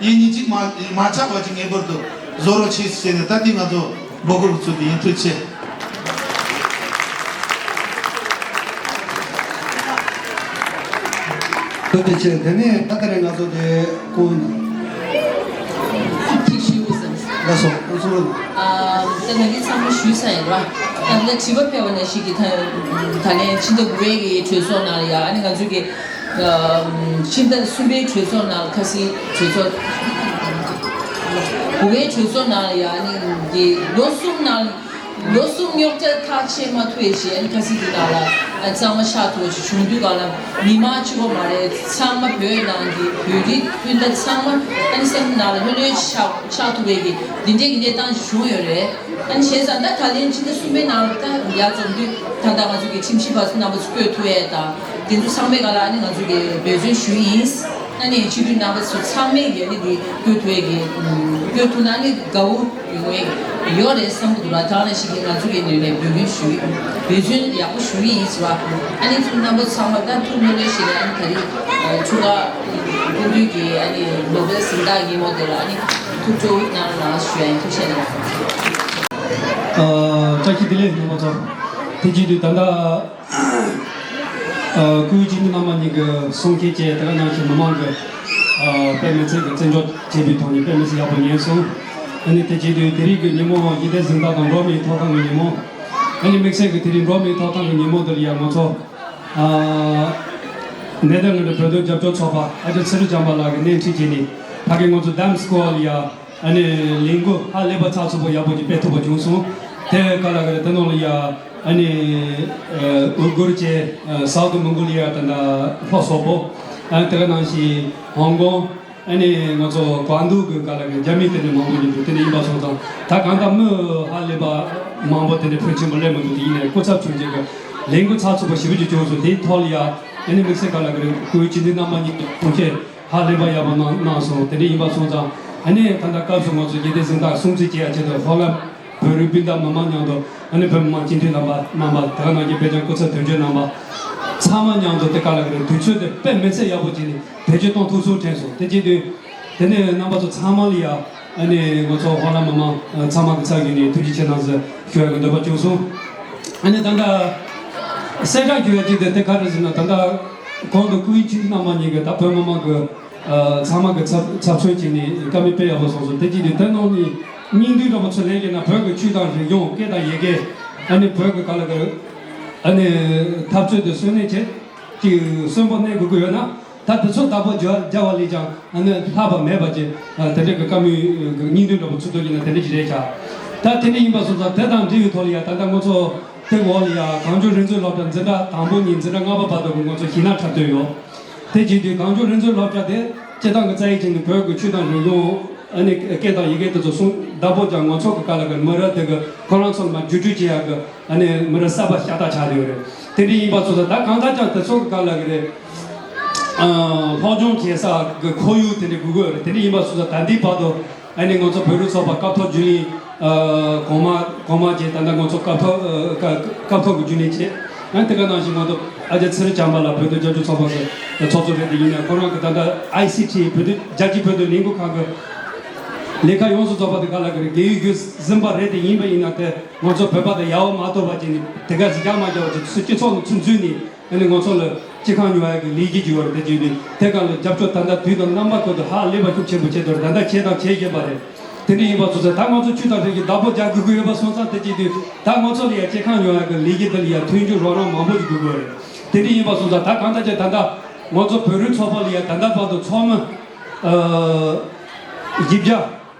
ཡིན་མཁན་ཅིག་མ་མ་ཆགས་པ་ཅིག་ངེས་པར་དུ་བཟོ་རོགས་བྱེད་ཟེར་ནས། ད་འདི་ང་ཚོ་འབོད་སྐུལ་ཚུལ་དུ་ཡིན། ཐུགས་རྗེ་ཆེ། ཐུགས་རྗེ་ཆེ། དེ་ནས་ད་ལྟ་རེ་ང་ཚོ་དེ་ཀུན་ཅིག་ཞུ་ཟེར། ལགས་སོ། ཀུན་སུ་ལ། ཨ་ད་ང་གིས་ཚང་མ་ཞུས་ཚར་ཡིན་ར། ད་ལྟ་དྲི་བ་ཕེབས་པ་ནང་བཞིན་གྱི་ད་ད་ལན་ཕྱི་ཟླ་དགུ་པའི་གི་གྲོས་ཚོགས་ནང་ལ་ཡ། ཨ་ནི་ང་ཚོ་གི་ཕྱི་ཟླ་གསུམ་པའི་གྲོས་ཚོགས་ནང་ལ། ཁ་སང་གྲོས་ཚོགས། དགུ་པའི་གྲོས་ཚོགས་ནང་ལ་ཡ། ཨ་ནི་གི་ལོ་གསུམ་ནང་ལོ་གསུམ་རྙོག་དྲ་ཐག་ཆད་མ་ཐུབ་པའི་རྗེས། ཨ་ནི་ཁ་སང་འདི་ནང་ལ་ཨ་གཙང་མ་ཆགས་ཐུབ་པ་ཞིག་བྱུང་དུས་སྒང་ལ། མི་མང་གཅིག་པོ་མ་རེད། ཚང་མ་བོད་ནང་གི་བོད་རིགས་སྤུན་ཟླ་ཚང་མ་ཨ་ནི་སེམས་ནང་ལ་ལྷོད་ལྷོད་ཆགས་ཆགས་ཐུབ་པའི་གི་འདི་འདྲའི་གི་གནས་སྟངས་ཤིག་བྱུང་ཡོད་རེད། ཨ་ནི་བྱས་ཙང་ད་ད་ལན་ཕྱི་ཟླ་གསུམ་པའི་ནང་ལ་ད་ཡར་འཛོམས་དུས་ད་ལྟ་ང་ཚོ་གི་ཁྲིམས་ཞིབ་པ་ཚོ་རྣམ་པ་ཚོ་བསྐོས་ཐུབ་ཡས་དང་། དེ་ཚོ་ཚང་མའི་སྒང་ལ་ཨ་ནི་ང་ཚོ་གི་འབད་བརྩོན་ཞུ་ཡིན། ཨ་ནི་སྤྱི་འཐུས་རྣམ་པ་ཚོ་ཚང་མས་ཀྱི་ཨ་ནི་འདི་བསྐོས་ཐུབ་ཡས་ཀྱི་བསྐོས་ཐུབ་ན་ཨ་ནི་དགའ་བོ་ཡོང་ཡས་ཡོད་རེད་བསམ་གྱི་འདུག་ལ། ད་ནང་བཞིན་གྱི་ང་ཚོ་གི་ངོས་ནས་འབོད་སྐུལ་ཞུ་ཡིན། འབད་བརྩོན་ཡག་པོ་ཞུ་གི་ཡིན་ཟེར་བ། ཨ་ནི་ཚོ་རྣམ་པ་ཚང་མ་ད་ཐུགས་སྨོན་ལམ་ཞིག་ལ། ཨ་ནི་ད་རིང་ཨ་ཕྲུ་གུ་སྐུ་མདུན་གྱི་ཨ་ནི་ནོ་བེལ་གཟེངས་རྟགས་ཉིན་མོ་དེ་ལ་ཨ་ནི་ཐུགས་སྤྲོ་གནང་རོགས་གནང་ཞུ་ཡ་ཡིན། ཐུགས་རྗེ་གནང་། ཨ་བཀྲ་ཤིས་བདེ་ལེགས་རྣམ་པ་ཚོ། དེ་བྱེད་དུས་ད་ལྟ། ཨ་སྐུའི་སྤྱི་འཐུས་རྣམ་པ་གཉིས་ཀྱི་གསུང་བཤད་བཅས། དེ་ག་ནང་བཞིན་མི་མང་གི་ཨ་དཔེ་མི་སྲིད་ཀྱི་བརྩི་འཇོག་བྱས་པའི་ཐོག་ནས་དཔེ་མི་སྲིད་ཡག་པོ་ཉན་སོང་། ཨ་ནི་དེ་བྱེད་དུས་དེ་རིང་གི་ཉིན་མོ་ཞི་བདེ་གཟེངས་རྟགས་དང་འགྲོ་བ་མིའི་ཐོབ་ཐང་གི་ཉིན་མོ། ཨ་ནི་དམིགས་བསལ་གྱི་དེ་རིང་འགྲོ་བ་མིའི་ཐོབ་ཐང་གི་ཉིན་མོ་འདི་ལ་ཡང་ང་ཚོ་ཨ་ནེ་དར་ལེནྜ་བོད་དོན་རྒྱབ་སྐྱོར་ཚོགས་པ་ཨ་ཅག་ཚེ་རིང་བྱམས་པ་ལགས་ཀྱིས་སྣེ་ཁྲིད་བྱས་ནས། ཕ་གི་ང་ཚོ་ཌམ་སི་ཀོ་ལ་ཡ། ཨ་ནི་ལས་འགུལ་ཧ་ལས་པ་ཚགས་ཚུད་པོ་ཡག་པོ་ཅིག་སྤེལ་ཐུབ་པ་བྱུང་སོང་། དེ་ག་ལ་ག་རེ་དེ་ནང་ལ་ཡ། ཨ་ནི་ཨ་ཨུ་གུར་བཅས། ཨ་སའུ་ཐི་མོང་གོ་ལི་ཡ། ད་ལྟ་ལྷོ་སོག་པོ། ཨ་དེ་ག་ནང་བཞིན་ཧོང་ཀོང་། ཨ་ནི་ང་ཚོ་ཀོང་ཏུའུ་གི་ག་ལ་ག་རེ་རྒྱ་མི་དེ་འདྲ་མང་པོ་ཡིན་འདུག་དེ་འདྲ་ཡིན་པ་སོང་ཙང་ད་གང་ལྟར་མི་ཧ་ལས་པ་མང་པོ་དེ་འདྲ་ཕོན་ཆེན་པོ་སླེབས་མི་འདུག་དེ་ཡིན་ནའི་སྐུ་ཚབ་མཆོག་མཆན་གྱི་ལས་འགུལ་ཚགས་ཚུད་པོ་ཞེ་པོ་ཅིག་བྱུང་སོང་། དེའི་ཐོག་ལ་ཡ། ཨ་ནི་དམིགས་བསལ་ག་ལ་ག་རེ་སྐུའི་སྤྱི་འཐུས་རྣམ་པ་གཉིས་ཀྱི་གསུང་བཤད། ཧ་ལས་པ་ཡག་པོ་གནང་གནང་སོང་། དེ་འདྲ་ཡིན་པ་སོང་ཙང་ཨ་ནི་ད་ལྟ་སྐབས་སུ་ང་ཚོ་རྒྱལ་བསྟན་གཟེངས་རྟགས་སྲུང་བརྩི་བྱེད་ཡ་ཆེད་དུ་ཧོ་ལམ་བོད་རིགས་སྤུན་ཟླ་མི་མང་མཉམ་དུ། ཨ་ནི་བོད་མི་མང་སྤྱི་འཐུས་རྣམ་པ་རྣམ་པ། དེ་ག་ནང་བཞིན་དཔེ་ཆ་སྐུ་ཚབ་དོན་གཅོད་རྣམ་པ་ཚང་མ་མཉམ་དུ་དེ་ག་ལ་ག་རེ་དུས་ཚོད་དེ་དཔེ་མི་སྲིད་ཡག་པོ་བྱས་ནས་བེད་སྤྱོད་གཏོང་ཐུབ་སོང་དྲན་སོང་། དེ་བྱེད་དུས་དེ་ནས་རྣམ་པ་ཚོ་ཚང་མ་ལ་ཡ། ཨ་ནི་ང་ཚོ་ཧོ་ལམ་མི་མང་ཚང་མ་གི་ཚབ་བྱས་ནས་ཐུགས་རྗེ་ཆེ་གནང་ཟེར་ཞུ་ཡ་གི་འདོད་པ་བྱུང་སོང་། ཨ་ནི་ད་ལྟ་གསལ་བསྒྲགས་ཞུ་ཡ་གཅིག་དེ་དེ་ག་རེ་ཟེར་ན། ད་ལྟ་གོང་དུ་སྐུའི་སྤྱི་འཐུས་རྣམ་པ་གཉིས་ཀྱིས་ད་བོད་མི་མང་གི་ཨ་ཚང་མ་གི་ཚབ་ཚབ་མཚོན་བྱས་ནས་བཀའ་མོལ་དཔེ་ཡག་པོ་གསུངས་སོང་། དེ་གཅིག་དེ་དེ་ནང་ནས་སྙིང་བསྡུས་འདྲ་པོ་ཚུར་ལེན་བྱས་ན། བོད་ཀྱི་ཆོས་དང་རིག་གཞུང་། སྐད་དང་ཡི་གེ། ཨ་ནི་བོད་ཀྱི་ག་ལ་ག་རེ། ཨ་ནི་འཐབ་རྩོད་དེ་གསོན་གནས་བྱེད་ཀྱི་གསོན་པོ་གནས་དགོས་ཀྱི་ཡོད་ན། ད་དེ་ཚོ་བདག་པོ་རྒྱག་རྒྱག་པ་ལས་ཀྱང་ཨ་ནི་ལྷག་པ་མེད་པ་ཅིག་ཨ་དེ་འདྲའི་གི་བཀའ་མོལ་གི་སྙིང་དོན་འདྲ་པོ་ཚུར་གཏུགས་ཡིན་ན་དེ་འདྲ་ཞིག་རེད་ཤག་ད་དེ་འདྲ་ཡིན་པ་སོང་ཙང་དེ་དང་འབྲེལ་བའི་ཐོག་ལ་ཡ། ད་ལྟ་ང་ཚོ་དེ་འོག་ལ་ཡ་གངས་ལྗོངས་རིག་མཛོད་སློབ་གྲྭ་འཛིན་གྲྭ་དང་པོ་ནས་འཛིན་གྲྭ་ལྔ་པ་བར་དུ་གི་ང་ཚོ་གཞས་སྣ་འཁྲབ་སྟོན་ཡོད། དེ་བྱེད་དུས་གངས་ལྗོངས་རིག་མཛོད་སློབ་གྲྭ་དེ་སྤྱིར་བཏང་གི་རྩ་ཡིག་ཅན་གྱི་བོད་ཀྱི་ཆོས་དང་རིག་གཞུང་། ཨ་ནི་སྐད་དང་ཡི་གེ་དེ་ཚོ་སྲུང་བདག་པོ་རྒྱག། ང་ཚོ་གི་ག་ལ་གི་མི་རབས་དེ་གི་ཁོ་རང་ཚོ་ལ་མར་བརྒྱུད་སྤྲོད་བྱེད་ཡག་གི་ཨ་ནི་མི་རབས་གསར་པ་ཤ་སྟག་ཆགས་བསྡད་ཡོད་རེད། དེ་འདྲ་ཡིན་པ་སོང་ཙང་ད་གང་ལྟར་ཀྱང་དེ་ཚོ་གི་ག་ལ་གི་རེད། ཨ་སློབ་སྦྱོང་བྱེད་ས་གི་ཁོར་ཡུག་དེ་འདྲ་དགོས་ཀྱི་ཡོད་རེད། དེ་འདྲ་ཡིན་པ་སོང་ཙང་ད་ལྟའི་བར་དུ་ཨ་ནི་ང་ཚོ་བོད་རིགས་ཚོགས་པ་སྐབས་ཐོག་རྒྱུན་ལས་ཨ་གོང་མ་གོང་མ་བྱས། ད་ལྟ་ང་ཚོ་སྐབས་ཐོག་ཨ་སྐབས་སྐབས་ཐོག་གི་རྒྱུན་ལས་བྱས། ཨ་ནི་དེ་ག་ནང་བཞིན་ང་ཚོ་ ཨ་ཅག་ཚེ་རིང་བྱམས་པ་ལགས་བོད་དོན་རྒྱབ་སྐྱོར་ཚོགས་པ་གི་ཚོགས་གཙོ་རེད་དེ་ཡིན་ན། ཁོ་རང་གི་ད་ལྟ་ཨའི་སི་ཊི་བོད་དོན་རྒྱལ་སྤྱིའི་བོད་དོན་ལས་འགུལ་ཁང་གི་ལས་ཀ་ཡོངས་སུ་རྫོགས་པ་དེ་ག་ལ་གི་རེད། རྒས་ཡོལ་རྒྱུ་ཟིན་པ་རེད་དེ་ཡིན་པ་ཡིན་ན། དེ་ང་ཚོ་བོད་པ་དང་ཡལ་བ་མ་གཏོགས་པ་ཅིག་ནི་དེ་ག་ཟིག་རྒྱག་མ་རྒྱག་པ་ཅིག་སུ་སྤྱི་ཚོགས་ནང་ཚུར་འཛུལ་ནས། ཨ་ནི་ང་ཚོ་ལ་སྤྱི་ཁང་ཉོ་ཡ་གི་ལས་ཀྱི་རྒྱུ་བ་རེད། དེ་བརྒྱུད་ནས་དེ་ག་ལ་རྒྱབ་སྐྱོར་ད་ལྟ་དུས་དང་རྣམ་པ་ཀུན་ཏུ་ཧ་ལས་པ་ཤུགས་ཆེན་པོ་བྱས་འདུག་ད་ལྟ་བྱས་དང་བྱེད་བཞིན་པ་རེད། དེ་འདྲ་ཡིན་པ་སོང་ཙང་ད་ང་ཚོ་ཆུ་དང་རི་གི་བདག་པོ་རྒྱག་དགོས་ཀྱི་ཡོད་པ་སོང་ཙང་། དེ་བྱེད་དུས་ད་ང་ཚོ་ལ་ཡ་སྤྱི་ཁང་ཉོ་ཡ་གི་ལས་ཀྱི་དེ་ལ་ཡ་མཐུན་འགྱུར་རོགས་རམ་མང་པོ་ཞིག་དགོས་ཀྱི་རེད། དེ་འདྲ་ཡིན་པ་སོང་ཙང་ད་གང་ལྟར་ཀྱང་ད་ལྟ་ང་ཚོ་བོད་རིགས་ཚོགས་པ་ལ་ཡ་ད་ལྟ་བར་དུ་ཚོགས་མི་ཨ་བཞི་བརྒྱ།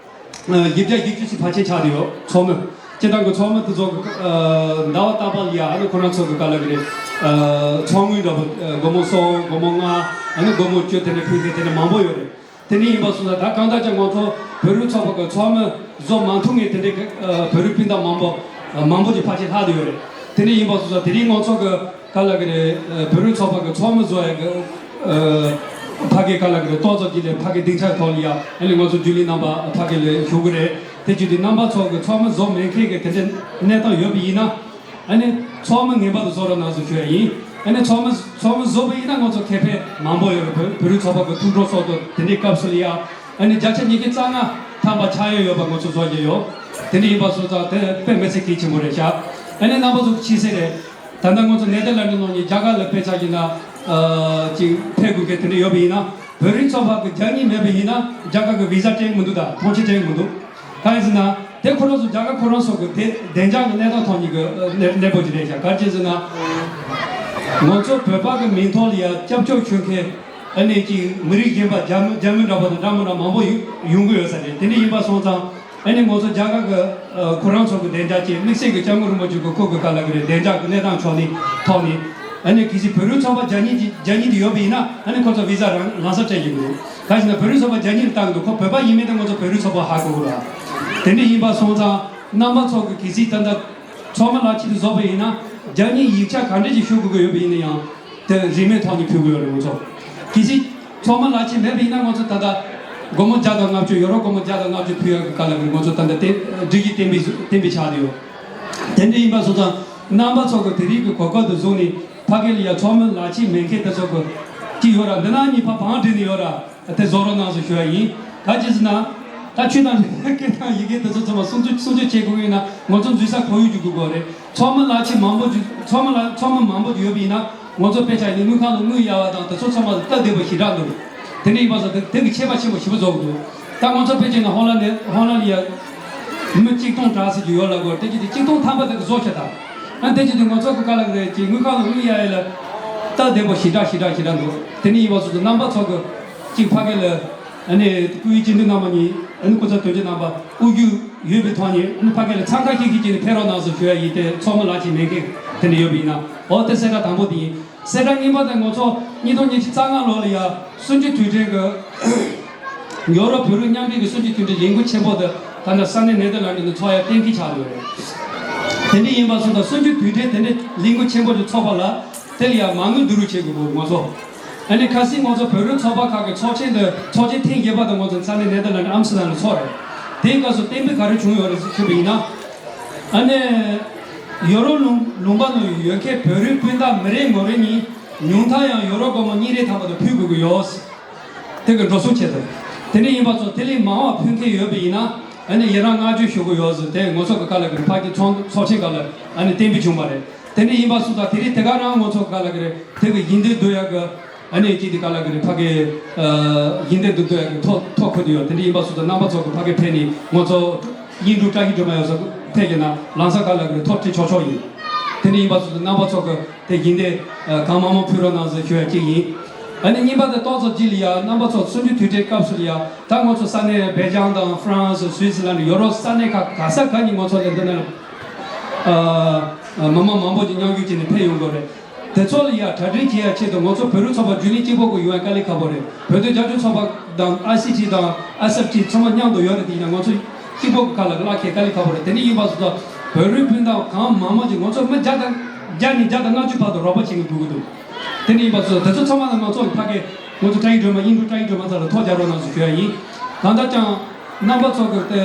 ཨ་བཞི་བརྒྱ་བཞི་བཅུ་ཞིག་ཕལ་ཆེར་ཆགས་བསྡད་ཡོད། ཚོགས་མི། སྤྱིར་བཏང་གི་ཚོགས་མི་དེ་ཚོ་གི་ཨ་ཟླ་བ་རྟག་པར་ལ་ཡ་ཨ་ནི་ཁོ་རང་ཚོ་གི་ག་ལ་གི་རེད། ཨ་ཚོགས་དངུལ་འདྲ་པོ་ཨ་སྒོར་མོ་སོ་སྒོར་མོ་ལྔ་ཨ་ནི་སྒོར་མོ་བཅུ་དེ་འདྲ་ཕུལ་མཁན་དེ་འདྲ་མང་པོ་ཡོད་རེད། དེ་འདྲ་ཡིན་པ་སོང་ཙང་ད་གང་ལྟར་ཀྱང་ང་ཚོ་བོད་རིགས་ཚོགས་པ་གི་ཚོགས་མི་བཟོ་མ་ཐུབ་མཁན་དེ་འདྲའི་གི་ཨ་བོད་རིགས་སྤུན་ཟླ་མང་པོ་ཨ་མང་པོ་ཅིག་ཕལ་ཆེར་ལྷག་བསྡད་ཡོད་རེད། དེ་འདྲ་ཡིན་པ་སོང་ཙང་དེ་རིང་ང་ཚོ་གི་ག་ལ་གི་རེད། ཨ་བོད་རིགས་ཚོགས་པ་གི་ཚོགས་མི་བཟོ་ཡ་གི་ཨ་ཕ་གི་ག་ལ་གི་རེད། ཏོག་ཙམ་ཅིག་ལས་ཕ་གི་སྡིངས་ཆ་ཐོག་ལ་ཡ་ཨ་ནི་ང་ཚོ་རྒྱུན་ལས་རྣམ་པ་ཕ་གི་ལ་ཞུ་གི་རེད། དེ་བརྒྱུད་དེ་རྣམ་པ་ཚོ་གི་ཚོགས་མི་བཟོ་མེད་མཁན་གི་དེ་འདྲའི་གནས་སྟངས་ཡོད་པ་ཡིན་ན། ཨ་ནི་ཚོགས་མི་ངེས་པར་དུ་བཟོ་རོགས་གནང་ཟེར་ཞུ་ཡ་ཡིན། ཨ་ནི་ཚོགས་མི་ཚོགས་མི་བཟོ་བ་ཡིན་ན་ང་ཚོ་ཁེ་ཕན་མང་པོ་ཡོད་རེད། བོད་བོད་རིགས་ཚོགས་པ་གི་ཐུགས་སྤྲོ་སོགས་དང་དེ་འདྲའི་སྐབས་སུ་ལ་ཡ་ཨ་ནི་བརྒྱ་ཆ་ཉི་ཤུ་རྩ་ལྔ་ཐམ་པ་ཆགས་ཡ་ཡོད་པ་ང་ཚོ་བཟོ་གི་ཡོད། དེ་འདྲ་ཡིན་པ་སོང་ཙང་དེ་དཔེ་མི་སྲིད་གལ་ཆེན་པོ་རེད་ཤག་ཨ་ནི་རྣམ་པ་ཚོ་ཕྱི་གསལ་རེད། ད་ལྟ་ང་ཚོ་ནེ་དར་ལན་ཌི་ནང་ནས་རྒྱ་གར་ལ་དཔེ་ཆ་བཞག་ན་ཨ་ཅིག་ཕེབས་དགོས་མཁན་དེ་འདྲ་ཡོད་པ་ཡིན་ན། བོད་རིགས་ཚོགས་པ་གི་རྒྱ་དངུལ་མེད་པ་ཡིན་ན་རྒྱ་གར་གི་བི་ཟ་སྤྲད་མི་འདུག་ད་ཐོངས་མཆན་སྤྲད་མི་འདུག་གང་ཡིན་ཟེར་ན་དེ་ཁོ་རང་ཚོ་རྒྱ་གར་ཁོ་རང་ཚོ་གི་བདེ་བདེ་འཇགས་ཀྱི་གནས་སྟངས་ཐོག་ནས་གི་གནས་གནས་སྤོ་ཅིག་རེད་ཤག་ག་རེ་བྱས་ཟེར་ན། ང་ཚོ་བོད་པ་གི་མིང་ཐོག་ལ་ཡ་སྐྱབས་བཅོལ་ཞུ་མཁན་ཨ་ནི་ཅིག་མི་རིགས་གཞན་པ་རྒྱ་མི་རྒྱ་མི་འདྲ་པོ་དང་འདྲ་མི་འདྲ་མང་པོ་ཡོང་ཡོང་གི་ཡོད་ས་རེད། དེ་འདྲ་ཡིན་པ་སོང་ཙང་ཨ་ནི་ང་ཚོ་རྒྱ་གར་གི་ཨ་ཁོ་རང་ཚོ་གི་བདེ་འཇགས་ཀྱི་དམིགས་བསལ་གྱི་སྐྱབས་མགོན་རིན་པོ་ཆེ་གི་སྐུ་གི་ག་ལ་གི་རེད། བདེ་འཇགས་ཀྱི་གནས་སྟངས་ཕྱོགས་ནས་ཐོག་ནས་ཨ་ནི་གལ་སྲིད་བོད་རིགས་ཚོགས་པ་རྒྱ་དངུལ་གྱི་རྒྱ་དངུལ་དེ་ཡོད་པ་ཡིན་ན་ཨ་ནི་ཁོ་ཚོ་བི་ཟ་རང་རང་སར་སྤྲད་ཀྱི་འདུག་གང་ཡིན་ཟེར་ན་བོད་རིགས་ཚོགས་པ་རྒྱ་དངུལ་བཏང་གི་འདུག་ཁོ་བོད་པ་ཡིན་མིན་དེ་ང་ཚོ་བོད་རིགས་ཚོགས་པ་ཧ་གོ་གི་རེད། དེ་འདྲ་ཡིན་པ་སོང་ཙང་རྣམ་པ་ཚོ་གི་གལ་སྲིད་ད་ལྟ་ཚོགས་མི་ལག་ཁྱེར་དེ་བཟོ་བ་ཡིན་ན་རྒྱ་དངུལ་ཡིག་ཆ་ག་འདྲ་ཅིག་ཞུ་དགོས་ཀྱི་ཡོད་པ་ཡིན་ན་ཡང་དེ་རིན་མེད་ཐོག་ནས་ཕུལ་གི་ཡོད་རེད། ང་ཚོ་གལ་སྲིད་ཚོགས་མི་ལག་ཁྱེར་མེད་པ་ཡིན་ན་ང་ཚོ་ད་ལྟ་སྒོར་མོ་བརྒྱ་དང་ལྔ་བཅུ་ཡོ་རོབ་སྒོར་མོ་བརྒྱ་དང་ལྔ་བཅུ་ཕུལ་ཡག་གི་ག་ལ་གི་ང་ཚོ་ད་ལྟ་བསྟན་སྒྲིག་གཞི་གཏན་འབེབས་གཏན་འབེབས་ཆགས་བསྡད་ཡོད། དེ་འདྲ་ཡིན་པ་སོང་ཙང་རྣམ་པ་ཚོ་གི་དེ་རིང་གི་གོ་སྐབས་དེ་བཟུང་ནས་ཕ་གི་ལ་ཡ་ཚོགས་མི་ལག་ཁྱེར་མེད་མཁན་དེ་ཚོ་གི་ཅིག་ཡོད་ར། འདི་ན་གཉིས་ཕ་བང་སྒྲིག་ནས་ཡོད་ར། དེ་བཟོ་རོགས་གནང་ཟེར་ཞུ་ཡ་ཡིན། ག་ཅི་ཟེར་ན། ད་ཆོས་དང་སྐད་དང་ཡི་གེ་དེ་ཚོ་ཚང་མ་སྲུང་སྐྱོབ་སྲུང་སྐྱོབ་བྱེད་དགོས་ཡིན་ན་ང་ཚོ་འཛུལ་ས་ཁོར་ཡུག་ཅིག་དགོས་དགོས་རེད། ཚོགས་མི་ལག་ཁྱེར་མང་པོ་ཅིག་ཚོགས་མི་ལ་ཚོགས་མི་མང་པོ་ཅིག་ཡོད་པ་ཡིན་ན་ང་ཚོ་དཔེ་ཆ་ཡིན་ན་དངུལ་ཁང་ལ་དངུལ་གཡར་བ་དང་དེ་ཚོ་ཚང་མ་ལ་སྟབས་བདེ་པོ་ཞེ་དྲག་འདུག་དེ་འདྲ་ཡིན་པ་སོང་དེ་དེ་གི་ཆད་པ་ཆེན་པོ་ཞེ་པོ་བཟོ་གི་འདུག་ད་ང་ཚོ་དཔེ་ཆ་ཡིན་ན་ཧོ་ལན་ཧོ་ལན་ལ་ཡ་མི་གཅིག་སྟོང་གྲངས་ཟེར་གྱི་ཡོད་ལ་གོ་དེ་གི་དེ་གཅིག་སྟོང་ཐམ་པ་དེ་གི་བཟོ་ཤ་ད། ཨ་དེ་གི་དེ་ང་ཚོ་གི་ག་ལ་གི་རེད་ཀྱི་དངུལ་ཁང་ལ་དངུལ་གཡར་ཡ་ལ་སྟབས་བདེ་པོ་ཞེ་དྲག་ཞེ་དྲག་ཞེ་དྲག་འདུག་དེ་འདྲ་ཡིན་པ་སོང་དེ་རྣམ་པ་ཚོ་གི་གཅིག་ཕ་གི་ལ། ཨ་ནི་སྐུ་ཡི་སྤྱི་འཐུས་རྣམ་པ་གཉིས་ཨ་ནི་སྐུ་ཚབ་དོན་གཅོད་རྣམ་པ་དབུ་བརྒྱུད་ཡོད་པའི་ཐོག་ནས་ཨ་ནི་ཕ་གི་ལ་འཚང་ཁ་ཤིག་ཤིག་བྱས་ནས་ཕེབས་རོགས་གནང་ཟེར་ཞུ་ཡ་ཡིན་ཏེ་ཚོགས་མི་ལག་ཁྱེར་མེད་མཁན་དེ་འདྲ་ཡོད་པ་ཡིན་ན་འོ་དེ་གསལ་བསྒྲགས་དང་པོ་དེ་ཡིན། གསལ་བསྒྲགས་གཉིས་པ་དེ་ང་ཚོ་ཉིས་སྟོང་ཉི་ཤུ་རྩ་ལྔ་ལོ་ལ་ཡ་གསུམ་བཅུའི་དུས་དྲན་གྱི་ཡོ་རོབ་བོད་རིགས་མཉམ་འབྲེལ་གྱི་གསུམ་བཅུའི་དུས་དྲན་ལས་འགུལ་ཆེན་པོ་དེ་ད་ལྟ་ས་གནས་ནེ་དར་ལན་ཌི་ནས་ཚོགས་ཡ་གཏན་འཁེལ་ཆགས་ཡོད་རེད། དེ་འདྲ་ཡིན་པ་སོང་ཙང་གསུམ་བཅུའི་དུས་དྲན་དེ་འདྲའི་ལས་འགུལ་ཆེན་པོ་ཞིག་ཚོགས་པ་ལ། དེ་ལ་ཡང་མ་དངུལ་བསྡུ་རུབ་བྱེད་དགོས་ཀྱི་ང་ཚོ། ཨ་ནི་ཁ་སང་ང་ཚོ་བོད་རིགས་ཚོགས་པ་ཁག་གི་ཚོགས་ཆེན་དུ་ཚོགས་ཆེན་ཐེངས་བརྒྱད་པ་དང་ང་ཚོ་ས་གནས་ནེ་དར་ལན་ཌི་ཨམ་སི་ཏར་ཌམ་ལ་ཚོགས་རེད། དེའི་སྐབས་སུ་གཏན་འབེབས་ག་རེ་བྱུང་ཡོད་རེད་ཞུས་པ་ཡིན་ན། ཨ་ནི་ཡོ་རོབ་ལུང་ལུང་པ་ནང་ཡོད་མཁན་བོད་རིགས་སྤུན་ཟླ་མི་རེ་ངོ་རེ་གཉིས་ཉུང་མཐའ་ཡང་ཡོ་རོབ་སྒོར་མོ་གཉིས་རེ་ཐམ་པ་དེ་ཕུལ་དགོས་ཀྱི་ཡོད། དེ་གི་འགྲོ་སོང་ཆེད་དུ། དེ་འདྲ་ཡིན་པ་ཚོ་དེ་ལས་མང་བ་ཕུལ་མཁན་ཡོད་པ་ཡིན་ན་ཨ་ནི་ཡི་རང་བསྔགས་བརྗོད་ཞུ་དགོས་ཡོད་ཟེར་དེ་ང་ཚོ་གི་ག་ལ་གི་ཕ་གི་ཚོགས་ཚོགས་ཆེན་སྐབས་ལ་ཨ་ནི་གཏན་འབེབས་བྱུང་བ་རེད། དེ་འདྲ་ཡིན་པ་སོང་ཙང་དེ་རིང་དེ་ག་རང་ང་ཚོ་ག་ལ་གི་རེད་དེ་གི་ཡིན་དེ་སྡོད་ཡག་གི་ཨ་ནི་ཅིག་དེ་ག་ལ་གི་རེད་ཕ་གི་ཡིན་དེ་འདུག་སྡོད་ཡག་གི་ཐོག་ཐོག་ཁུར་དུ་ཡོད། དེ་འདྲ་ཡིན་པ་སོང་ཙང་རྣམ་པ་ཚོ་གི་ཕ་གི་ཕེབས་ནས་ང་ཚོ་དབྱིན་དྲུག་བཀྲ་ཤིས་སྒྲོལ་མ་ཡོད་ས་ཕེབས་ཀྱི་ན་ལམ་སང་ག་ལ་གི་རེད་ཐོག་ཁྲིད་ཆོག་ཆོག་ཡིན། དེ་འདྲ་ཡིན་པ་སོང་ཙང་རྣམ་པ་ཚོ་གི་དེ་ཡིན་དེ་གང་མང་མང་ཕུལ་རོགས་གནང་ཟེར་ཞུ་ཡ་གཅིག་ཡིན། ཨ་ནི་གཉིས་པ་དེ་ཏོག་ཙམ་ཅིག་ལ་ཡ་རྣམ་པ་ཚོ་གསུམ་བཅུའི་དུས་དྲན་སྐབས་སུ་ལ་ཡ་ད་ང་ཚོ་ས་གནས་སྦེལ་ཇམ་དང་ཧྥ་རན་སི་སུའི་ཙི་ལན་ཌི་ཡོ་རོབ་ས་གནས་ཁག་ག་ས་ག་ནས་ང་ཚོ་ལ་འདི་ན་མི་མང་མང་པོ་ཅིག་མཉམ་ཞུགས་བྱས་ནས་ཕེབས་ཡོང་དགོས་རེད། དེ་ཚོ་ལ་ཡ་གྲ་སྒྲིག་བྱེད་ཡ་ཆེད་དུ་ང་ཚོ་བོད་རིགས་ཚོགས་པ་བརྒྱུད་ནས་གཅིག་པོ་གི་ཡོང་ཡ་དཀའ་ལས་ཁག་པོ་རེད། བོད་དོན་རྒྱབ་སྐྱོར་ཚོགས་པ་དང་ཨའི་སི་ཊི་དང་ཨེས་ཨེཕ་ཊི་ཚང་མ་མཉམ་དུ་ཡོད་རེད་དེ་ཡིན་ན་ང་ཚོ་གཅིག་པོ་གི་ཁ་ལ་གླ་ཁེ་དཀའ་ལས་ཁག་པོ་རེད། དེ་འདྲ་ཡིན་པ་སོང་ཙང་བོད་རིགས་སྤུན་ཟླ་གང་མང་མང་ཅིག་ང་ཚོ་མི་བརྒྱ་དང་བརྒྱ་ནས་བརྒྱ་དང་ལྔ་བཅུ་བར་དུ་རོགས་པ་བྱེད་མཁན་དགོས་ཀྱི་འདུག་དེ་འདྲ་ཡིན་པ་སོང་ཙང་དེ་ཚོ་ཚང་མ་ལ་ང་ཚོ་ཕ་གི་ང་ཚོ་བཀྲ་ཤིས་སྒྲོལ་མ་དབྱིན་དྲུག་བཀྲ་ཤིས་སྒྲོལ་མ་ཚང་ལ་ཐོག་རྒྱག་རོགས་གནང་ཟེར་ཞུ་ཡ་ཡིན། གང་ལྟར་ཀྱང་རྣམ་པ་ཚོ་གི་དེ་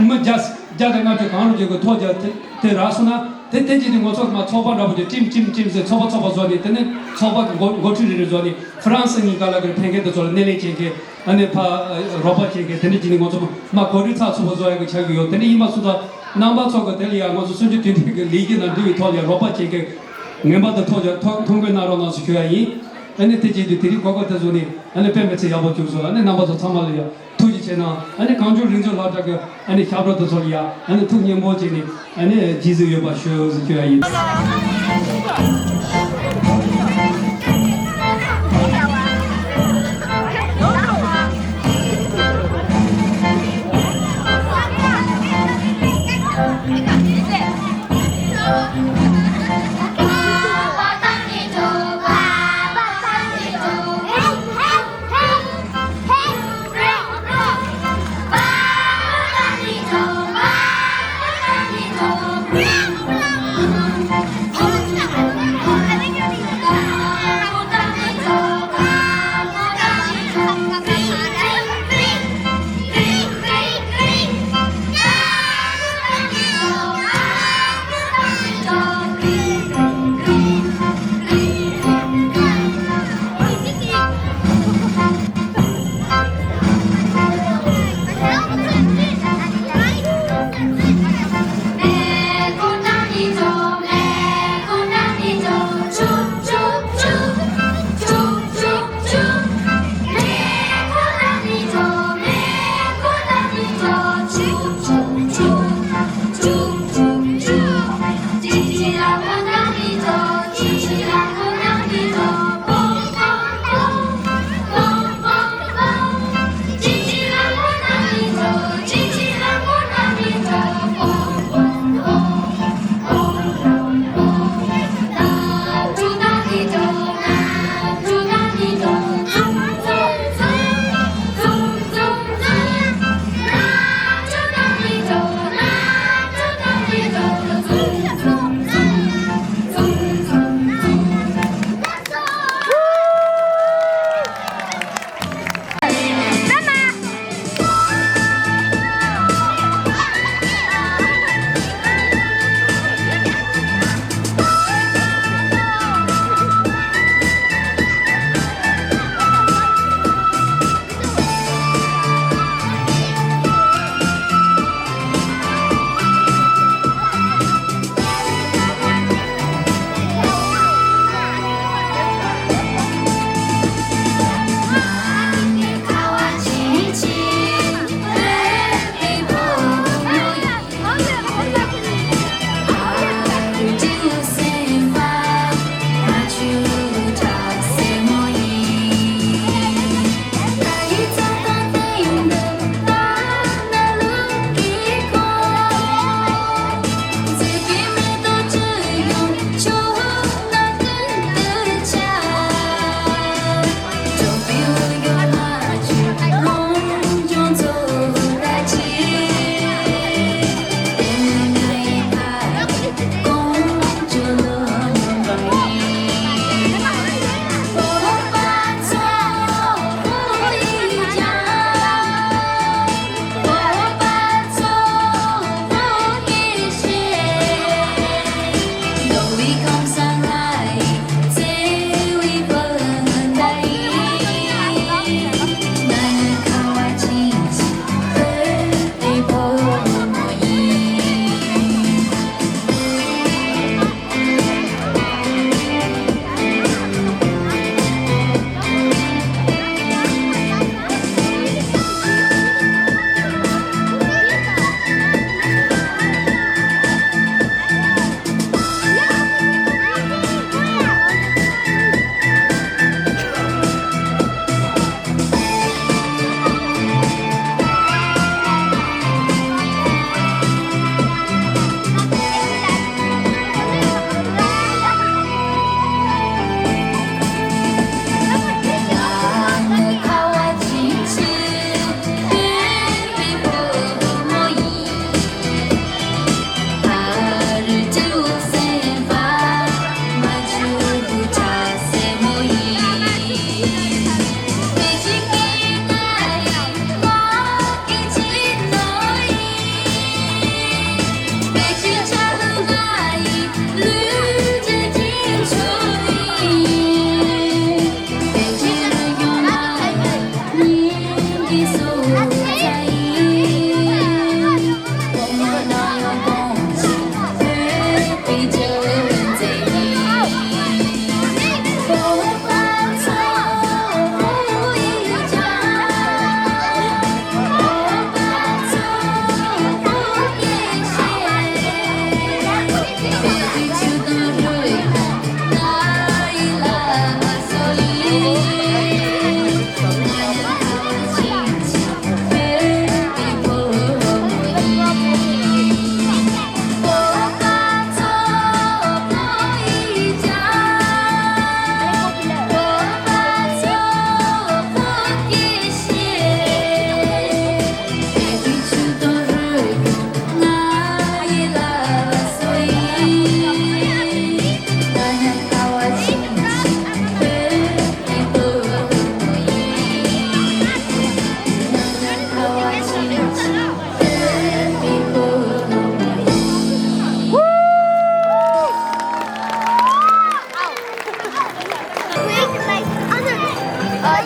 མི་བརྒྱ་བརྒྱ་དང་ལྔ་བཅུ་གང་རུང་ཅིག་གི་ཐོག་རྒྱག་དེ་དེ་རག་སོང་ན། དེ་དེ་རྗེས་ནས་ང་ཚོ་མ་ཚོགས་པ་འདྲ་པོ་ཅིག་ཀྲིམ་ཀྲིམ་ཀྲིམ་ཟེར་ཚོགས་པ་ཚོགས་པ་བཟོ་ནས། དེ་ནས་ཚོགས་པ་གི་འགོ་འགོ་ཁྲིད་རེ་རེ་བཟོ་ནས། ཧྥ་རན་སི་གཉིས་ཀ་ལ་གི་ཕན་ཁེ་དེ་ཚོ་ལ་སྣེ་ལེན་བྱེད་མཁན། ཨ་ནི་ཕ་རོགས་པ་བྱེད་མཁན། དེ་འདྲ་བྱས་ནས་ང་ཚོ་མ་གོ་སྒྲིག་ཚགས་ཚུད་པོ་བཟོ་ཡག་གི་ཆགས་ཀྱི་ཡོད། དེ་འདྲ་ཡིན་པ་སོང་ཙང་རྣམ་པ་ཚོ་གི་དེ་ལ་ཡང་ང་ཚོ་གསུམ་བཅུ་དོན་ཐོག་གི་ལས་ཀྱི་ནང་འབྲེལ་བའི་ཐོག་ལ་ཡང་རོགས་པ་བྱེད་མཁན་ངན་པ་དེ་ཐོ་ཐོ་ཐོ་འགོད་གནང་རོགས་གནང་ཞེས་ཞུ་ཡ་ཡིན། ཨ་ནི་དེ་བྱས་དུས་དེ་རིང་གོ་སྐབས་དེ་བཟུང་ནས། ཨ་ནི་དཔེ་མི་སྲིད་ཡག་པོ་བྱུང་སོང་། ཨ་ནི་རྣམ་པ་ཚོ་ཚང་མ་ལ་ཡང་ཐུགས་རྗེ་ཆེ་གནང་། ཨ་ནི་གངས་ལྗོངས་རིག་མཛོད་སློབ་གྲྭ་གི་ཨ་ནི་ཞབས་བྲོ་དེ་ཚོ་ལ་ཡང་ཨ་ནི་ཐུགས་མཉེས་པོ་བྱས་ནས། ཨ་ནི་རྗེས་གཟིགས་ཡོད་པ་ཞུ་ཟེར་ཞུ་ཡ་ཡིན།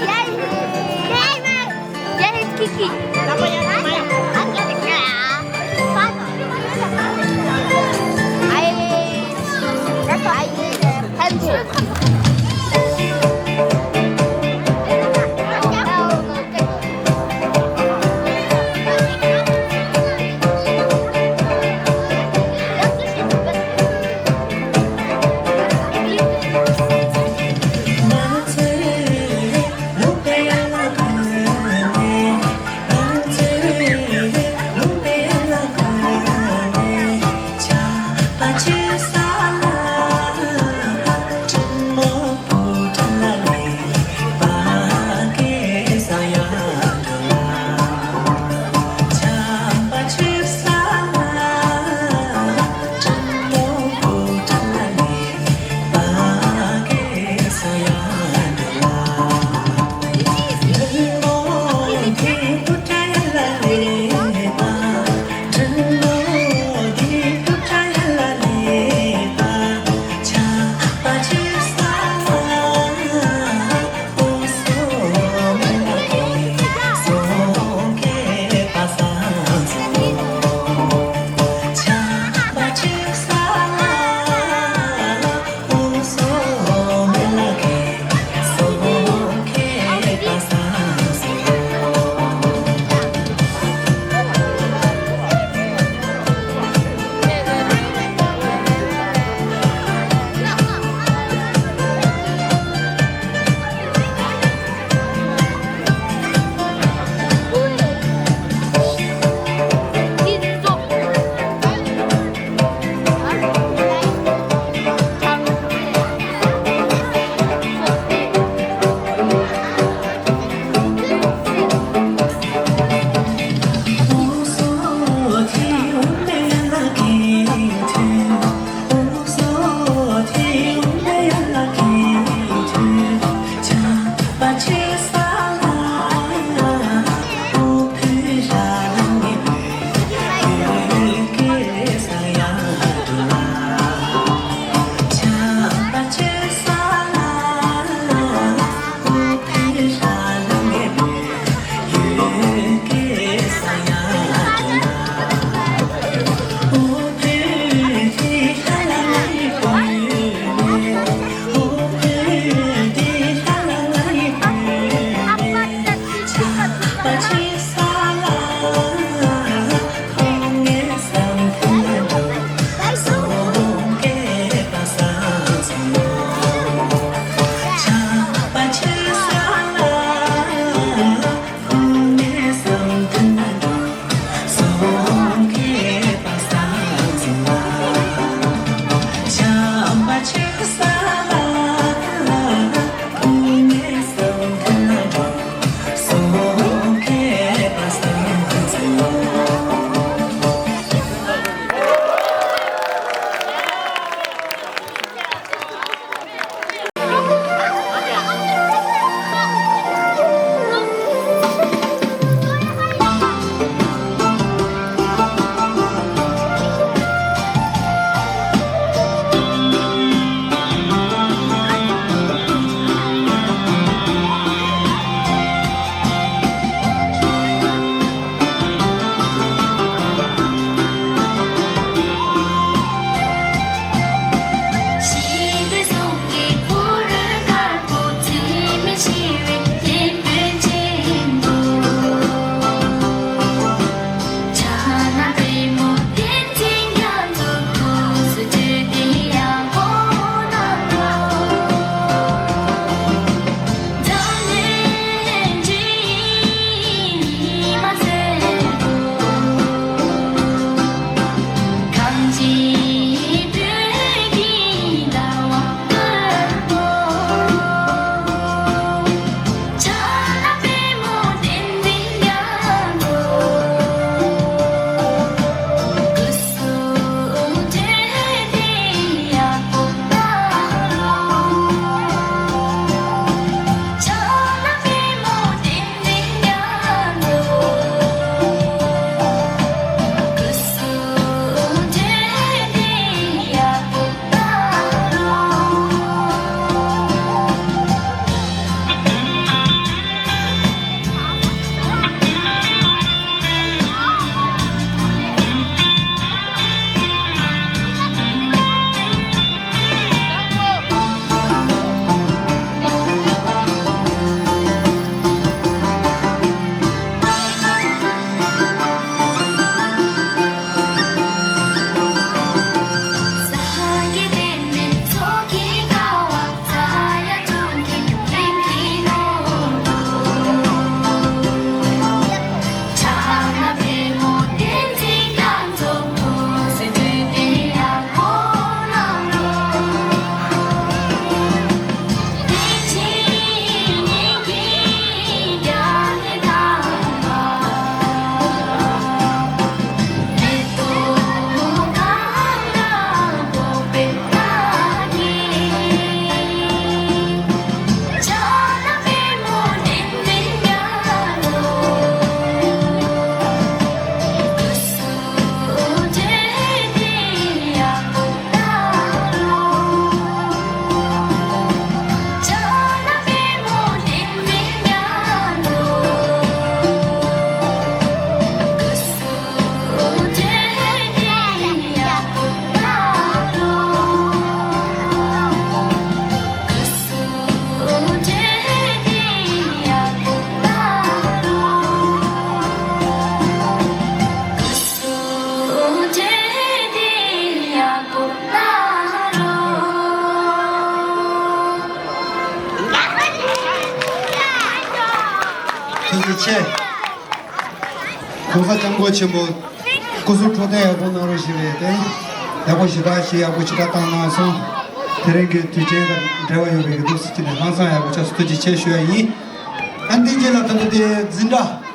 Yay! Yay! Yay, Kiki! ཐུགས་རྗེ་ཆེ། ༸གོང་ས་༸སྐྱབས་མགོན་ཆེན་པོ་སྐུ་གཟུགས་འཕྲོད་བསྟེན་ཡག་པོ་གནང་རོགས་ཞུ་བའི་དེ། ཡག་པོ་ཞེ་དྲག་ཞིག་ཡག་པོ་ཞེ་དྲག་བཏང་གནང་སོང་། དེ་རིང་གི་དུས་ཆེན་དང་འབྲེལ་བ་ཡོད་པའི་གི་འདུག་སེ་བྱས་ནས་ཧང་སང་ཡག་པོ་ཆགས་སོང་། ཐུགས་རྗེ་ཆེ་ཞུ་ཡ་ཡིན། ཨ་འདི་རྗེས་ལ་ད་ལྟ་དེ་འཛིན་གྲྭ།